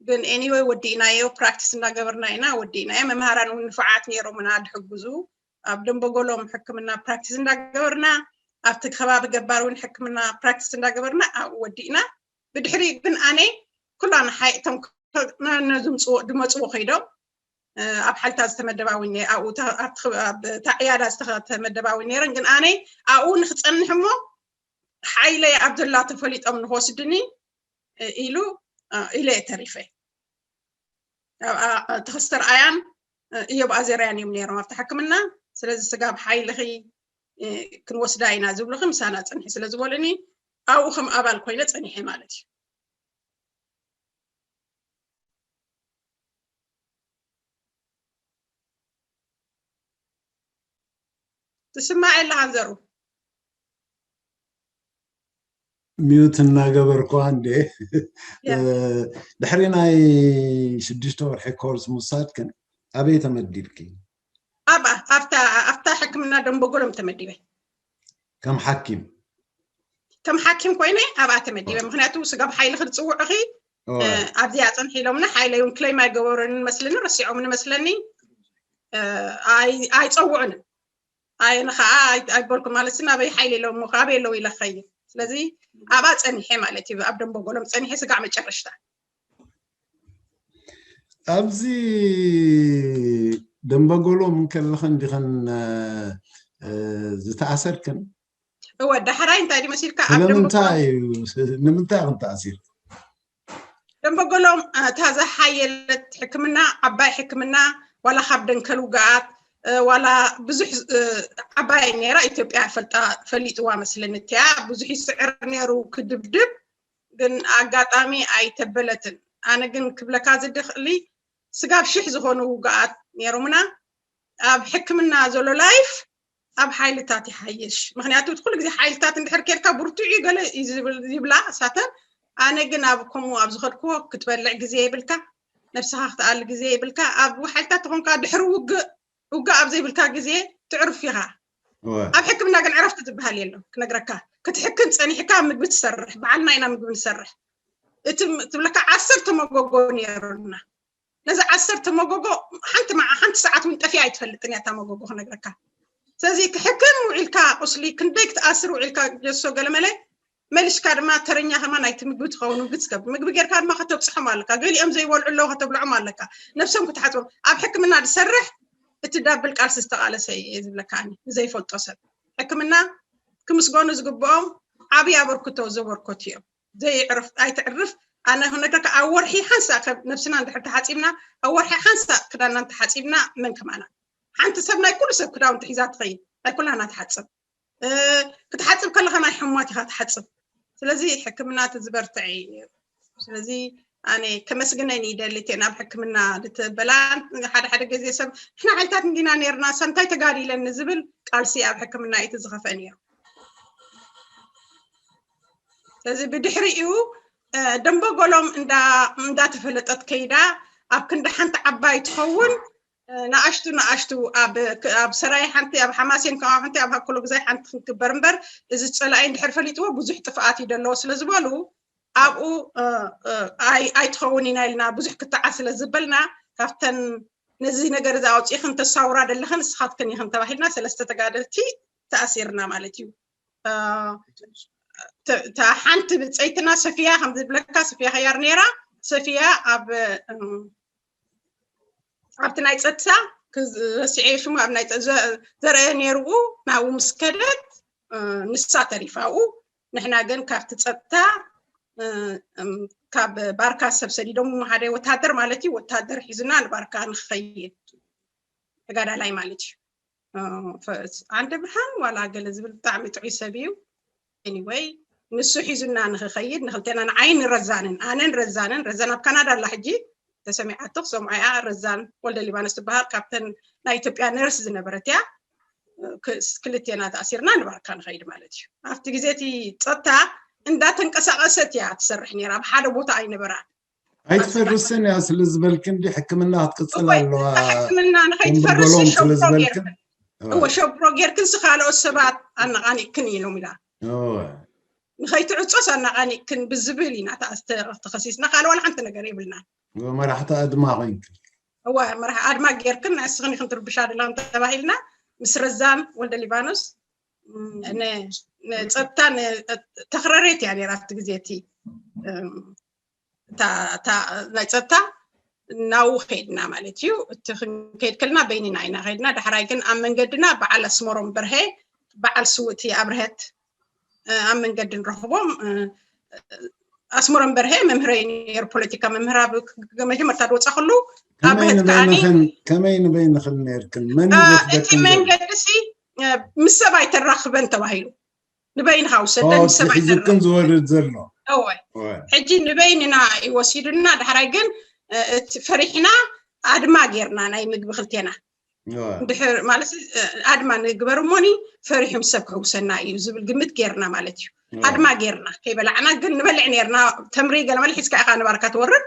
ግን ኤኒወይ ወዲእናዮ ፕራክቲስ እናገበርና ኢና ወዲእናዮ። መምሃራን እውን ንፉዓት ነይሮምና ድሕግዙ ኣብ ደንበጎሎም ሕክምና ፕራክቲስ እንዳገበርና ኣብቲ ከባቢ ገባር እውን ሕክምና ፕራክቲስ እንዳገበርና ኣብኡ ወዲእና። ብድሕሪ ግን ኣነ ኩላ ንሓይ እቶም ነዝምፅዎ ድመፅዎ ከይዶም ኣብ ሓልታ ዝተመደባ እውን ኣብኡ እታ ዕያዳ ዝተመደባ እውን ነይረን። ግን ኣነ ኣብኡ ንክፀንሕ እሞ ሓይለይ ኣብ ዘላ ተፈሊጦም ንክወስድኒ ኢሉ ኢለ እየ ተሪፈ። ተኸስተር ኣያን እዮብ ኣዜርያን እዮም ነይሮም ኣብቲ ሕክምና። ስለዚ ስጋብ ሓይልኺ ክንወስዳ ኢና ዝብሉኺ ምሳና ፅንሒ ስለ ዝበሉኒ ኣብኡ ከም ኣባል ኮይነ ፀኒሐ ማለት እዩ። ትስማዕ ኣለኻን ዘሩ ሚዩት እናገበርኩ እንዴ። ድሕሪ ናይ ሽዱሽተ ወርሒ ኮርስ ምውሳድክን ኣበይ ተመዲብኪ? ኣብኣ ኣብታ ሕክምና ደንበጎሎም ተመዲበ። ከም ሓኪም ከም ሓኪም ኮይነ ኣብኣ ተመዲበ። ምክንያቱ ስጋብ ሓይሊ ክድፅውዕኺ ኣብዚኣ ፀንሒ ኢሎምና። ሓይለይ እውን ክለይም ኣይገበሩን መስልኒ፣ ረሲዖምን መስለኒ። ኣይፀውዑንን። ኣነ ከዓ ኣይበልኩ ማለት ናበይ ሓይሊ ኢሎም እሞ ኣበይ ኣለዉ ኢለ ክኸይድ። ስለዚ ኣብኣ ፀኒሐ ማለት እዩ። ኣብ ደንበጎሎም ፀኒሐ ስጋዕ መጨረሽታ። ኣብዚ ደንበጎሎም እንከለኽን ዲኽን ዝተኣሰርክን? እወ፣ ዳሕራይ እንታይ ድዩ መሲልካ? ስለምንታይ እዩ? ንምንታይ ኢኽን ተኣሲርክን? ደንበጎሎም እታ ዝሓየለት ሕክምና ዓባይ ሕክምና ዋላ ካብ ደንከል ውግኣት ዋላ ብዙሕ ዓባይ ነይራ ኢትዮጵያ ፈልጣ ፈሊጥዋ መስለኒ እቲያ ብዙሕ ይስዕር ነይሩ ክድብድብ ግን ኣጋጣሚ ኣይተበለትን። ኣነ ግን ክብለካ ዝድኽሊ ስጋብ ሽሕ ዝኾኑ ውግኣት ነይሮምና ኣብ ሕክምና ዘሎ ላይፍ ኣብ ሓይልታት ይሓይሽ። ምክንያቱ እቲ ኩሉ ግዜ ሓይልታት እንድሕር ኬድካ ብርቱዕ እዩ ገለ እዩ ዝብል- ይብላ እሳተን። ኣነ ግን ኣብ ከምኡ ኣብ ዝኸድክዎ ክትበልዕ ግዜ የብልካ፣ ነብስኻ ክትኣሊ ግዜ የብልካ። ኣብ ሓይልታት ተኾንካ ድሕሪ ውግእ ውግእ ኣብ ዘይብልካ ግዜ ትዕርፍ ኢኻ። እወ። ኣብ ሕክምና ግን ዕረፍቲ ዝበሃል የሎ ክነግረካ። ክትሕክም ፀኒሕካ ምግቢ ትሰርሕ፣ በዓልና ኢና ምግቢ ንሰርሕ። እቲ ትብለካ ዓሰርተ መጎጎ ነይሩና። ነዚ ዓሰርተ መጎጎ ሓንቲ መዓ ሓንቲ ሰዓት እውን ጠፊኣ ኣይትፈልጥን እያ እታ መጎጎ ክነግረካ። ስለዚ ክሕክም ውዒልካ ቁስሊ ክንደይ ክትኣስር ውዒልካ ጀሶ ገለመለ መሊስካ ድማ ተረኛ ከማን ናይቲ ምግቢ ትኸውን ውግእ ትገብር። ምግቢ ጌርካ ድማ ከተብፅሖም ኣለካ። ገሊኦም ዘይበልዑ ኣለዉ ከተብልዖም ኣለካ። ነብሶም ክትሓፅቦም ኣብ ሕክምና ዝሰርሕ እቲ ዳብል ቃልሲ ዝተቓለሰ እየ ዝብለካ ኣነ ንዘይፈልጦ ሰብ ሕክምና ክምስገኑ ዝግብኦም ዓብዪ ኣበርክቶ ዘበርከቱ እዮም። ዘይዕርፍ ኣይትዕርፍ። ኣነ ክነግረካ ኣብ ወርሒ ሓንሳእ ነብስና እንድሕር ተሓፂብና ኣብ ወርሒ ሓንሳእ ክዳንና እንተሓፂብና መን ከማና ሓንቲ ሰብ ናይ ኩሉ ሰብ ክዳውንቲ ሒዛ ትኸይድ ናይ ኩላና ትሓፅብ ክትሓፅብ ከለካ ናይ ሕማት ኢካ ትሓፅብ ስለዚ ሕክምና እቲ ዝበርትዐ እዩ ነይሩ ስለዚ ኣነ ከመስግነን ይደሊ እተን ኣብ ሕክምና ዝተበላ ሓደ ሓደ ግዜ ሰብ ንሕና ሓይልታት እንዲና ነርና ሰምታይ ተጋዲለን ንዝብል ቃልሲ ኣብ ሕክምና እቲ ዝኸፈአ ነይሩ ስለዚ ብድሕሪኡ ደንበ ጎሎም እንዳተፈለጠት ከይዳ ኣብ ክንዲ ሓንቲ ዓባይ ትኸውን ንኣሽቱ ንኣሽቱ ኣብ ሰራይ ሓንቲ ኣብ ሓማሴን ከማው ሓንቲ ኣብ ሃኮሎ ግዛይ ሓንቲ ክንግበር እምበር እዚ ፀላኢ እንድሕር ፈሊጥዎ ብዙሕ ጥፍኣት እዩ ደለዎ ስለ ዝበሉ ኣብኡ ኣይትኸውን ኢና ኢልና ብዙሕ ክትዓ ስለ ዝበልና ካብተን ነዚ ነገር እዚ ኣውፂእኽን ተሳውራ ደለኽን ንስኻትክን ኢኽን ተባሂልና ሰለስተ ተጋደልቲ ተኣሲርና ማለት እዩ እታ ሓንቲ ብፀይትና ሰፊያ ከም ዝብለካ ሰፊያ ከያር ነይራ ሰፊያ ኣብ ኣብቲ ናይ ፀጥታ ረሲዐ ሽሙ ኣብ ናይ ዘርአ ነይርኡ ናብኡ ምስ ከደት ንሳ ተሪፋኡ ንሕና ግን ካብቲ ፀጥታ ካብ ባርካ ሰብ ሰዲዶም ሓደ ወታደር ማለት እዩ ወታደር ሒዙና ንባርካ ንክኸይድ ተጋዳላይ ማለት እዩ ዓንደ ብርሃን ዋላ ገለ ዝብል ብጣዕሚ ጥዑይ ሰብ እዩ anyway ንሱ ሒዙና ንክኸይድ ንክልቴና ንዓይን ረዛንን ኣነን ረዛንን ረዛን ኣብ ካናዳ ኣላ ሕጂ ተሰሚዓቶ ክሰምዖ እያ። ረዛን ወልደ ሊባኖስ ትበሃል፣ ካብተን ናይ ኢትዮጵያ ነርስ ዝነበረት እያ። ክልቴና ተኣሲርና ንባርካ ንኸይድ ማለት እዩ። ኣብቲ ግዜ እቲ ፀጥታ እንዳተንቀሳቐሰት እያ ትሰርሕ ነይራ፣ ኣብ ሓደ ቦታ ኣይነበራን። ኣይትፈርስን እያ ስለ ዝበልክን ዲ ሕክምና ክትቅፅል ኣለዋ። ሕክምና ንኸይትፈርስ ሾፕሮ ጌርክን እወ ሾፕሮ ጌርክን ስኻልኦት ሰባት ኣነቓኒቕክን ኢሎም ኢላ። ንኸይትዕፆስ ኣነቓኒቕክን ብዝብል ኢና ተኸሲስና፣ ካልእ ዋላ ሓንቲ ነገር የብልና። መራሕቲ ኣድማ ኮይንክን እወ መራሒ ኣድማ ጌርክን ንስኽን ኢኽን ትርብሻ ደለኽን ተባሂልና ምስ ረዛን ወልደ ሊባኖስ ንፀጥታ ተኽረሬት እያ ነይራ ኣብቲ ግዜ እቲ ናይ ፀጥታ ናብኡ ከይድና ማለት እዩ። እቲ ክንከይድ ከልና በይንና ኢና ከይድና። ዳሕራይ ግን ኣብ መንገድና በዓል ኣስመሮም በርሀ በዓል ስውእቲ ኣብርሀት ኣብ መንገዲ ንረኽቦም። ኣስመሮም በርሀ መምህረይ ነይሩ፣ ፖለቲካ መምህር ኣብ መጀመርታ ዝወፃ ከሉ ኣብርሀት ከዓኒ ከመይ ንበይንኽን ነይርክን መን እቲ መንገዲ ሲ ምስ ሰብ ኣይተራኽበን ተባሂሉ ንበይንኻ ውሰደን ምስ ሰብ ሒዙክን ዝወርድ ዘሎ እወ ሕጂ ንበይንና ይወሲዱና። ዳሕራይ ግን ፈሪሕና ኣድማ ጌርና ናይ ምግቢ ክልቴና ድሕር ማለት ኣድማ ንግበር እሞኒ ፈሪሑ ምስ ሰብ ክሕውሰና እዩ ዝብል ግምት ጌርና ማለት እዩ። ኣድማ ጌርና ከይበላዕና ግን ንበልዕ ኔርና። ተምሪ ገለመለ ሒዝካ ኢኻ ንባርካ ትወርድ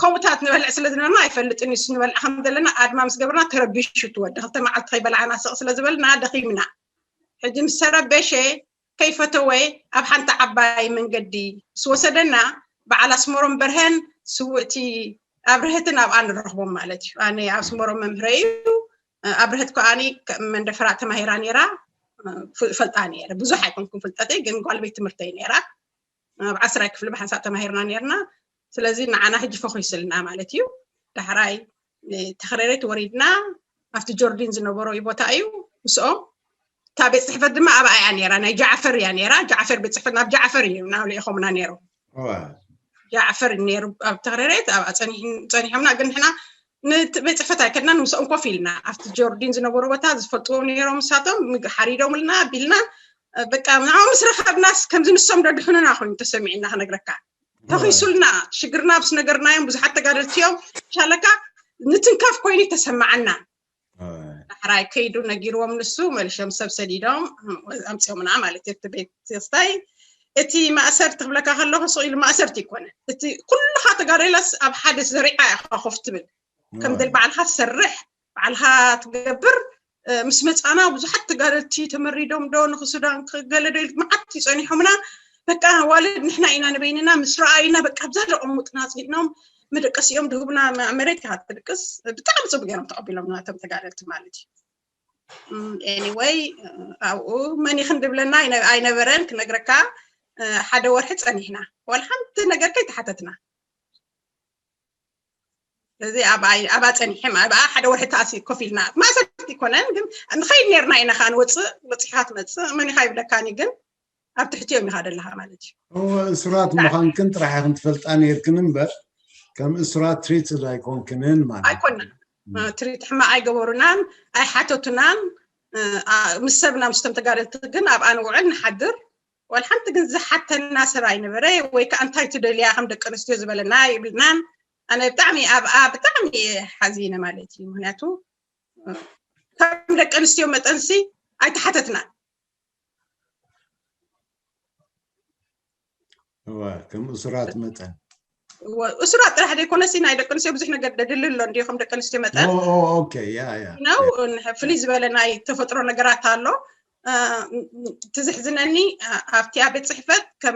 ከምኡታት ንበልዕ ስለ ዝነበርና ኣይፈልጥን እዩ ንበልዕ ከም ዘለና ኣድማ ምስ ገበርና ተረቢሹ ትወዲ ክልተ መዓልቲ ከይበላዕና ስቕ ስለ ዝበልና ደኺምና። ሕጂ ምስ ተረበሸ ከይፈተወ ኣብ ሓንቲ ዓባይ መንገዲ ምስ ወሰደና በዓል ኣስመሮም በርሀን ስውእቲ ኣብርሀትን ኣብኣ ንረኽቦም ማለት እዩ። ኣነ ኣስመሮም መምህረ እዩ። ኣብርሀት ከዓኒ መንደፈራ ተማሂራ ነይራ። ፈልጣ ነይረ ብዙሕ ኣይኮንኩም ፍልጠተይ ግን ጓል ቤት ትምህርተይ ነይራ። ኣብ ዓስራይ ክፍሊ ብሓንሳብ ተማሂርና ነይርና። ስለዚ ንዓና ሕጂ ፈኺስልና ማለት እዩ። ዳሕራይ ተኽረሬት ወሪድና ኣብቲ ጆርዲን ዝነበሮ ቦታ እዩ ምስኦም እታ ቤት ፅሕፈት ድማ ኣብኣ እያ ነይራ ናይ ጃዕፈር እያ ነይራ። ጃዕፈር ቤት ፅሕፈት ናብ ጃዕፈር እዩ ናብ ልኢኾምና ነይሮም። ጃዕፈር ነይሩ ኣብ ተኽረሬት ኣብኣ ፀኒሖምና ግን ንሕና ቤት ፅሕፈት ኣይከድናን ምስኦም ኮፍ ኢልና ኣብቲ ጆርዲን ዝነበሩ ቦታ ዝፈልጥዎም ነይሮም ንሳቶም ሓሪዶምልና ኣቢልና በቃ ንዕኦም ምስ ረኸብናስ ከምዚ ንሶም ደድሕኑና ኮይኑ ተሰሚዕና ክነግረካ ተኺሱልና ሽግርና ምስ ነገርናዮም ብዙሓት ተጋደልቲ እዮም ሻለካ ንትንካፍ ኮይኑ ተሰማዓና። ዳሕራይ ከይዱ ነጊርዎም ንሱ መሊሾም ሰብ ሰዲዶም ኣምፅኦምና ማለት እዩ። እቲ ቤት ክስታይ እቲ ማእሰርቲ ክብለካ ከለኹ ስቕ ኢሉ ማእሰርቲ ኣይኮነን። እቲ ኩልኻ ተጋደለስ ኣብ ሓደ ዘሪዓ ኢኻ ኮፍ ትብል ከም ድል ባዕልኻ ትሰርሕ ባዕልኻ ትገብር ምስ መፃና ብዙሓት ተጋደልቲ ተመሪዶም ዶ ንክሱዳን ክገለ ዶ ኢሉ መዓት ይፀኒሖምና። በቃ ዋልድ ንሕና ኢና ንበይንና ምስ ረኣዩና በቃ ኣብዛ ደቐሙጥና ፅኒዕኖም መደቀሲኦም ድህቡና መሬት ኢኻ ትድቅስ። ብጣዕሚ ፅቡቅ ገይሮም ተቐቢሎም ናቶም ተጋደልቲ ማለት እዩ። ኤኒወይ ኣብኡ መን ይኽን ድብለና ኣይነበረን ክነግረካ። ሓደ ወርሒ ፀኒሕና ዋላ ሓንቲ ነገር ከይተሓተትና እዚ ኣብኣ ፀኒሐ ኣብኣ ሓደ ወርሒ ተኣሲ ኮፍ ኢልና ማእሰርቲ ይኮነን ግን ንኸይድ ነርና ኢና ከዓ ንወፅእ በፂሕካ ትመፅእ መን ኢኻ ይብለካኒ ግን ኣብ ትሕቲኦም ኢኻ ደለኻ ማለት እዩ። እሱራት ምዃንክን ጥራሕ ኢኽን ትፈልጣ ነርክን እምበር ከም እሱራት ትሪት ኣይኮንክንን ማለት ኣይኮና ትሪት ሕማቕ ኣይገበሩናን ኣይሓተቱናን። ምስ ሰብና ምስቶም ተጋደልቲ ግን ኣብኣ ንውዕል ንሓድር ዋላ ሓንቲ ግን ዝሓተና ሰብ ኣይነበረ ወይ ከዓ እንታይ ትደልያ ከም ደቂ ኣንስትዮ ዝበለና ይብልናን። ኣነ ብጣዕሚ ኣብኣ ብጣዕሚ ሓዚነ ማለት እዩ ምክንያቱ ከም ደቂ ኣንስትዮ መጠንሲ ኣይተሓተትናን። ከም እሱራት መጠን እሱራት ጥራሕ ዘይኮነሲ ናይ ደቂ ኣንስትዮ ብዙሕ ነገር ደድሊ ኣሎ እንዲ ከም ደቂ ኣንስትዮ መጠን ነው። ፍልይ ዝበለ ናይ ተፈጥሮ ነገራት ኣሎ። ትዝሕዝነኒ ኣብቲ ኣብ ቤት ፅሕፈት ከም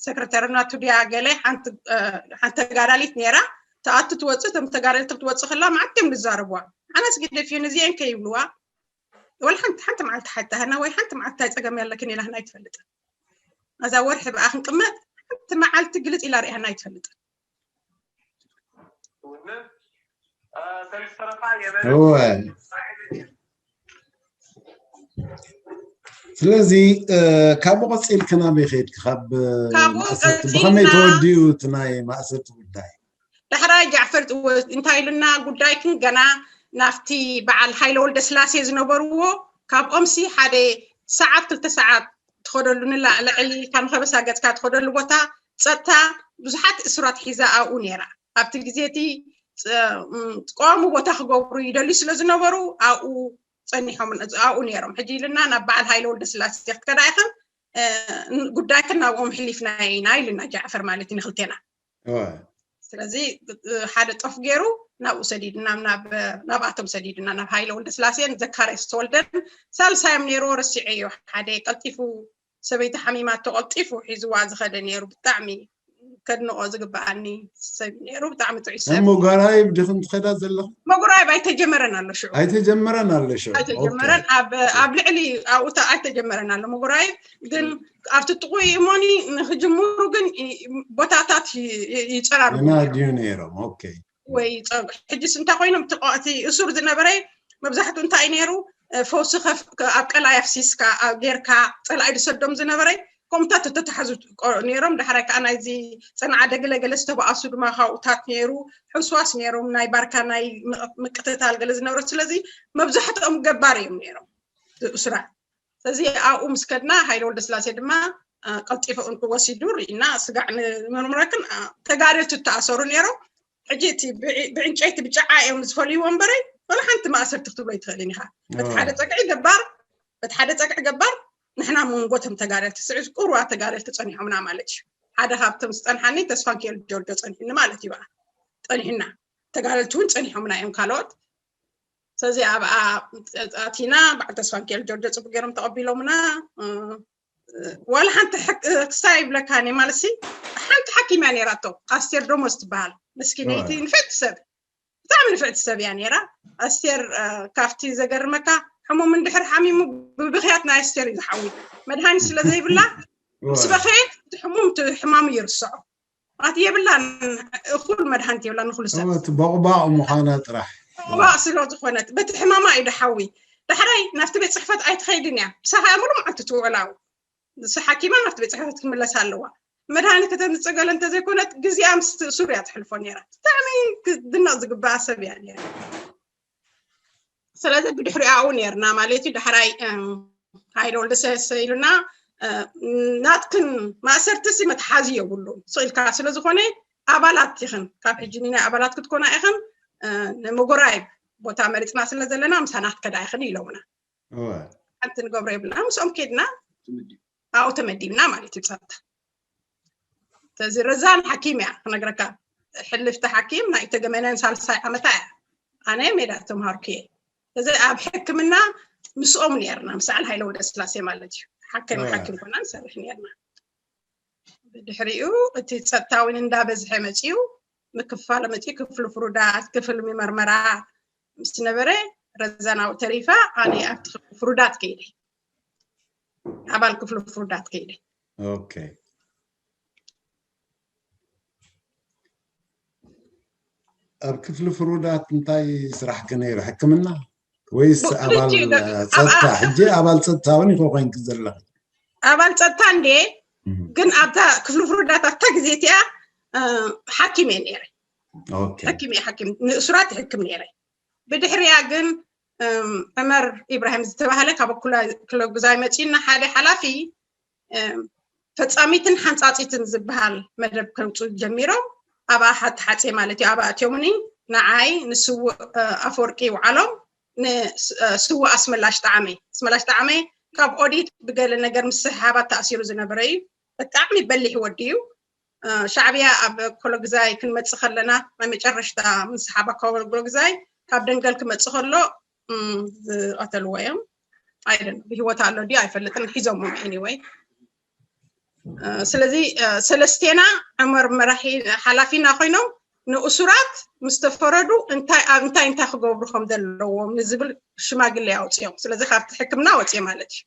ሰክረተሪ ናቱ ድያ ገለ ሓንቲ ተጋዳሊት ነይራ። ተኣቱ ትወፅእ እቶም ተጋዳሊቲ ክትወፅእ ከላ መዓት እዮም ዝዛረብዋ። ኣነስ ግደፍ እዩ ነዚአን ከይብልዋ ወላ ሓንቲ ሓንቲ መዓልቲ ሓታህና ወይ ሓንቲ መዓልቲ ታይ ፀገም ያለክን ኢላህና ኣይትፈልጥን። ኣዛ ወርሒ ብኣ ክንቅመጥ ሓንቲ መዓልቲ ግልፅ ኢላ ሪኣና ኣይትፈልጥን። እወ ስለዚ ካብኡ ቀፂልክ ናበይ ከድክ ካብ ካብኡ ማእሰርቲ ቀፂልና ብኸመይ ተወዲኡ እቲ ናይ ማእሰርቲ ጉዳይ? ዳሕራይ ጃዕፈር እንታይ ኢሉና ጉዳይክን ገና ናብቲ በዓል ሃይለ ወልደ ስላሴ ዝነበርዎ ካብኦምሲ ሓደ ሰዓት ክልተ ሰዓት ትኸደሉ ንላዕሊ ልዕሊ ኢልካ ንኸበሳ ገፅካ ትኸደሉ ቦታ ፀጥታ ብዙሓት እሱራት ሒዛ ኣብኡ ነይራ። ኣብቲ ግዜ እቲ ፅ- ም- ቀዋሚ ቦታ ክገብሩ ይደልዩ ስለ ዝነበሩ ኣብኡ ጸኒሖም ኣብኡ ነይሮም። ሕጂ ኢልና ናብ በዓል ሃይለ ወልደስላሴ ክትከዳ ኢኽን ጉዳይክን ናብኦም ሕሊፍና ኢና ኢልና ጃዕፈር ማለት እዩ ንክልቴና። ስለዚ ሓደ ጦፍ ገይሩ ናብኡ ሰዲድና ናብኣቶም ሰዲድና ናብ ሃይለ ወልደስላሴን ዘካርያስ ተወልደን ሳልሳዮም ነይርዎ። ረሲዐዮ ሓደ ቀልጢፉ ሰበይቲ ሓሚማቶ ቀልጢፉ ሒዝዋ ዝኸደ ነይሩ። ብጣዕሚ ከድንቆ ዝግበኣኒ ሰብ ነይሩ። ብጣዕሚ ጥዑይ ሰብ። መጎራይብ ድኽን ትኸዳ ዘለኹ? መጎራይብ ኣይተጀመረን ኣሎ ሽዑ። ኣይተጀመረን ኣሎ ሽዑ። ኣይተጀመረን ኣብ ኣብ ልዕሊ ኣብኡታ ኣይተጀመረን ኣሎ መጎራይብ። ግን ኣብቲ ጥቑ እሞኒ ንክጅምሩ ግን ቦታታት ይፀራርቡ ገና ድዩ ነይሮም? ኦኬ። ወይ ይፀርጉ። ሕጅስ እንታይ ኮይኖም እቲ እሱር ዝነበረ መብዛሕትኡ እንታይ ነይሩ? ፈውሲ ኣብ ቀላይ ኣፍሲስካ ጌርካ ፀላኢ ዝሰዶም ዝነበረ ከምኡታት እተተሓዙ ነይሮም። ዳሕራይ ከዓ ናይዚ ፅንዓ ደግለ ገለ ዝተባኣሱ ድማ ካብኡታት ነይሩ። ሕውስዋስ ነይሮም ናይ ባርካ ናይ ምቅትታል ገለ ዝነበረ። ስለዚ መብዛሕትኦም ገባር እዮም ነይሮም እሱራት። ስለዚ ኣብኡ ምስ ከድና ሃይለ ወልደስላሴ ድማ ቀልጢፉ እንኩ ወሲዱ ርኢና ስጋዕ ንምርምረክን ተጋደልቲ እተኣሰሩ ነይሮም። ሕጂ እቲ ብዕንጨይቲ ብጨዓ እዮም ዝፈልይዎ እምበረይ ወላ ሓንቲ ማእሰርቲ ክትብሎ ይትኽእልን ኢኻ። በቲ ሓደ ፀግዒ ገባር በቲ ሓደ ፀግዒ ገባር ንሕና መንጎ ቶም ተጋደልቲ ስዕ ቁሩባ ተጋደልቲ ፀኒሖምና ማለት እዩ። ሓደ ካብቶም ዝፀንሓኒ ተስፋንኪኤል ጆርጆ ፀኒሕኒ ማለት እዩ። በኣ ፀኒሕና ተጋደልቲ እውን ፀኒሖምና እዮም ካልኦት። ስለዚ ኣብኣ ኣቲና በዓል ተስፋንኪኤል ጆርጆ ፅቡቅ ገይሮም ተቐቢሎምና። ዋላ ሓንቲ ክስታይ ይብለካ ነ ማለት ሲ ሓንቲ ሓኪም እያ ነይራቶ ኣስቴር ደሞዝ ትበሃል መስኪነይቲ ንፍዕቲ ሰብ ብጣዕሚ ንፍዕቲ ሰብ እያ ነይራ። ኣስቴር ካብቲ ዘገርመካ ሕሙም እንድሕር ሓሚሙ ብብኽያት ናይ ኣስቴር እዩ ዝሓዊ መድሃኒት ስለ ዘይብላ ምስ በኸየት እቲ ሕሙም እቲ ሕማሙ ይርስዖ ኣቲ የብላን እኹል መድሃኒት የብላን ንኹሉ ሰብ እቲ ቦቕባቕ ምዃና ጥራሕ ቦቕባቕ ስለ ዝኾነት በቲ ሕማማ እዩ ድሓዊ ዳሕራይ ናብቲ ቤት ፅሕፈት ኣይትኸይድን እያ ምሳኻ እያ ሙሉ መዓልቲ ትውዕላው ንስ ሓኪማ ናብቲ ቤት ፅሕፈት ክትምለስ ኣለዋ መድሃኒት ከተምፅእ ገለ እንተዘይኮነት ግዜኣ ምስ ሱር እያ ትሕልፎ ነይራ ብጣዕሚ ክድነቕ ዝግበኣ ሰብ እያ ነይራ ስለዚ ብድሕሪኡ ኣብኡ ነርና ማለት እዩ ዳሕራይ ሃይለ ወልደሰሰ ኢሉና ናትክን ማእሰርቲ ሲ መትሓዚ የብሉ ስቕ ኢልካ ስለ ዝኾነ ኣባላት ኢኽን ካብ ሕጂ ንናይ ኣባላት ክትኮና ኢኽን ንምጉራይ ቦታ መሪፅና ስለ ዘለና ምሳና ክትከዳ ኢኽን ኢሎምና ሓንቲ ንገብሮ የብልና ምስኦም ኬድና ኣብኡ ተመዲብና ማለት እዩ ፀጥታ ስለዚ ረዛን ሓኪም እያ ክነግረካ ሕልፍቲ ሓኪም ናይ ተገመነን ሳልሳይ ዓመታ እያ ኣነ ሜዳ ተምሃርኩ እየ ስለዚ ኣብ ሕክምና ምስኦም ነርና ምስ በዓል ሃይለ ወልደስላሴ ማለት እዩ ሓከም ሓኪም ኮና ንሰርሕ ነርና ብድሕሪኡ እቲ ፀጥታ እውን እንዳበዝሐ መፅዩ ምክፋል መፅዩ ክፍሊ ፍሩዳት ክፍሊ ምመርመራ ምስ ነበረ ረዛን ኣብኡ ተሪፋ ኣነ ኣብቲ ክፍሊ ፍሩዳት ከይደ ኣባል ክፍሊ ፍሩዳት ከይደ ኦኬ ኣብ ክፍሊ ፍሩዳት እንታይ ስራሕኪ ነይሩ ሕክምና ወይስ ኣባል ጸጥታ ሕጂ ኣባል ጸጥታ እውን ኢኮ ኮይንኪ ዘለኺ ኣባል ጸጥታ እንዴ ግን ኣብታ ክፍሊ ፍሩዳት ኣብታ ግዜ እቲኣ ሓኪም እየ ነይረ ሕክም እየ ሓኪም ንእሱራት ሕክም ነይረ ብድሕሪያ ግን ዕመር ኢብራሂም ዝተባህለ ካብ ክለግዛይ መፂና ሓደ ሓላፊ ፈፃሚትን ሓንፃፂትን ዝበሃል መደብ ከምፁ ጀሚሮም ኣብኣ ሓቲ ሓፂ ማለት እዩ ኣብኣ እትዮምኒ ንዓይ ንስውእ ኣፈወርቂ ይውዓሎም ንስውእ ኣስመላሽ ጣዕመ ኣስመላሽ ጣዕመ ካብ ኦዲት ብገለ ነገር ምስሕሓባት ተኣሲሩ ዝነበረ እዩ ብጣዕሚ በሊሕ ወዲ እዩ ሻዕብያ ኣብ ኮሎግዛይ ክንመፅእ ከለና ናይ መጨረሽታ ምስሓባ ኮሎግዛይ ካብ ደንገል ክመፅእ ከሎ ዝቐተልዎ እዮም ኣይደን ብሂወት ኣሎ ድዩ ኣይፈልጥን ሒዞም anyway ስለዚ ሰለስቴና ዕመር መራሒ ሓላፊና ኮይኖም ንእሱራት ምስ ተፈረዱ እንታይ ኣብ እንታይ እንታይ ክገብሩ ከም ዘለዎም ንዝብል ሽማግለ ኣውፅኦም ስለዚ ካብቲ ሕክምና ወፅየ ማለት እዩ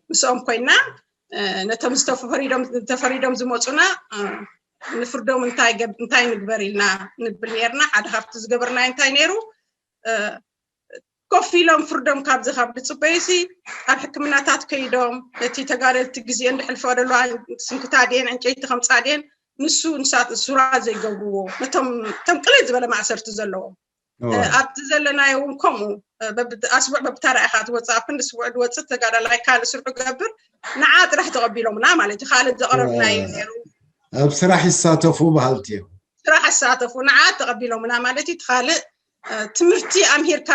ምስኦም ኮይና ነቶም ዝተፈሪዶም ዝመፁና ንፍርዶም እንታይ ንግበር ኢልና ንብል ነርና ሓደ ካብቲ ዝገበርናዮ እንታይ ነይሩ ኮፍ ኢሎም ፍርዶም ካብዚ ካብ ዝፅበዩ ሲ ኣብ ሕክምናታት ከይዶም ነቲ ተጋደልቲ ግዜአን ድሕልፈኦ ዘለዋ ስንክታ ድየን ዕንጨይቲ ከምፃ ድየን ንሱ ንሳት ሱራ ዘይገብርዎ ነቶም ከም ቅልል ዝበለ ማእሰርቲ ዘለዎም ኣብዚ ዘለናዮ እውን ከምኡ ኣስቡዕ በብታራ ኢካ ትወፅእ ኣብ ክንዲ ስቡዕ ዝወፅእ ተጋዳላይ ካልእ ስርሑ ገብር ንዓ ጥራሕ ተቐቢሎምና ማለት እዩ ካልእ ዘቕረብናዩ ነይሩ ኣብ ስራሕ ይሳተፉ በሃልቲ እዮም ስራሕ ኣሳተፉ፣ ንዓ ተቐቢሎምና ማለት እዩ። እቲ ካልእ ትምህርቲ ኣምሂርካ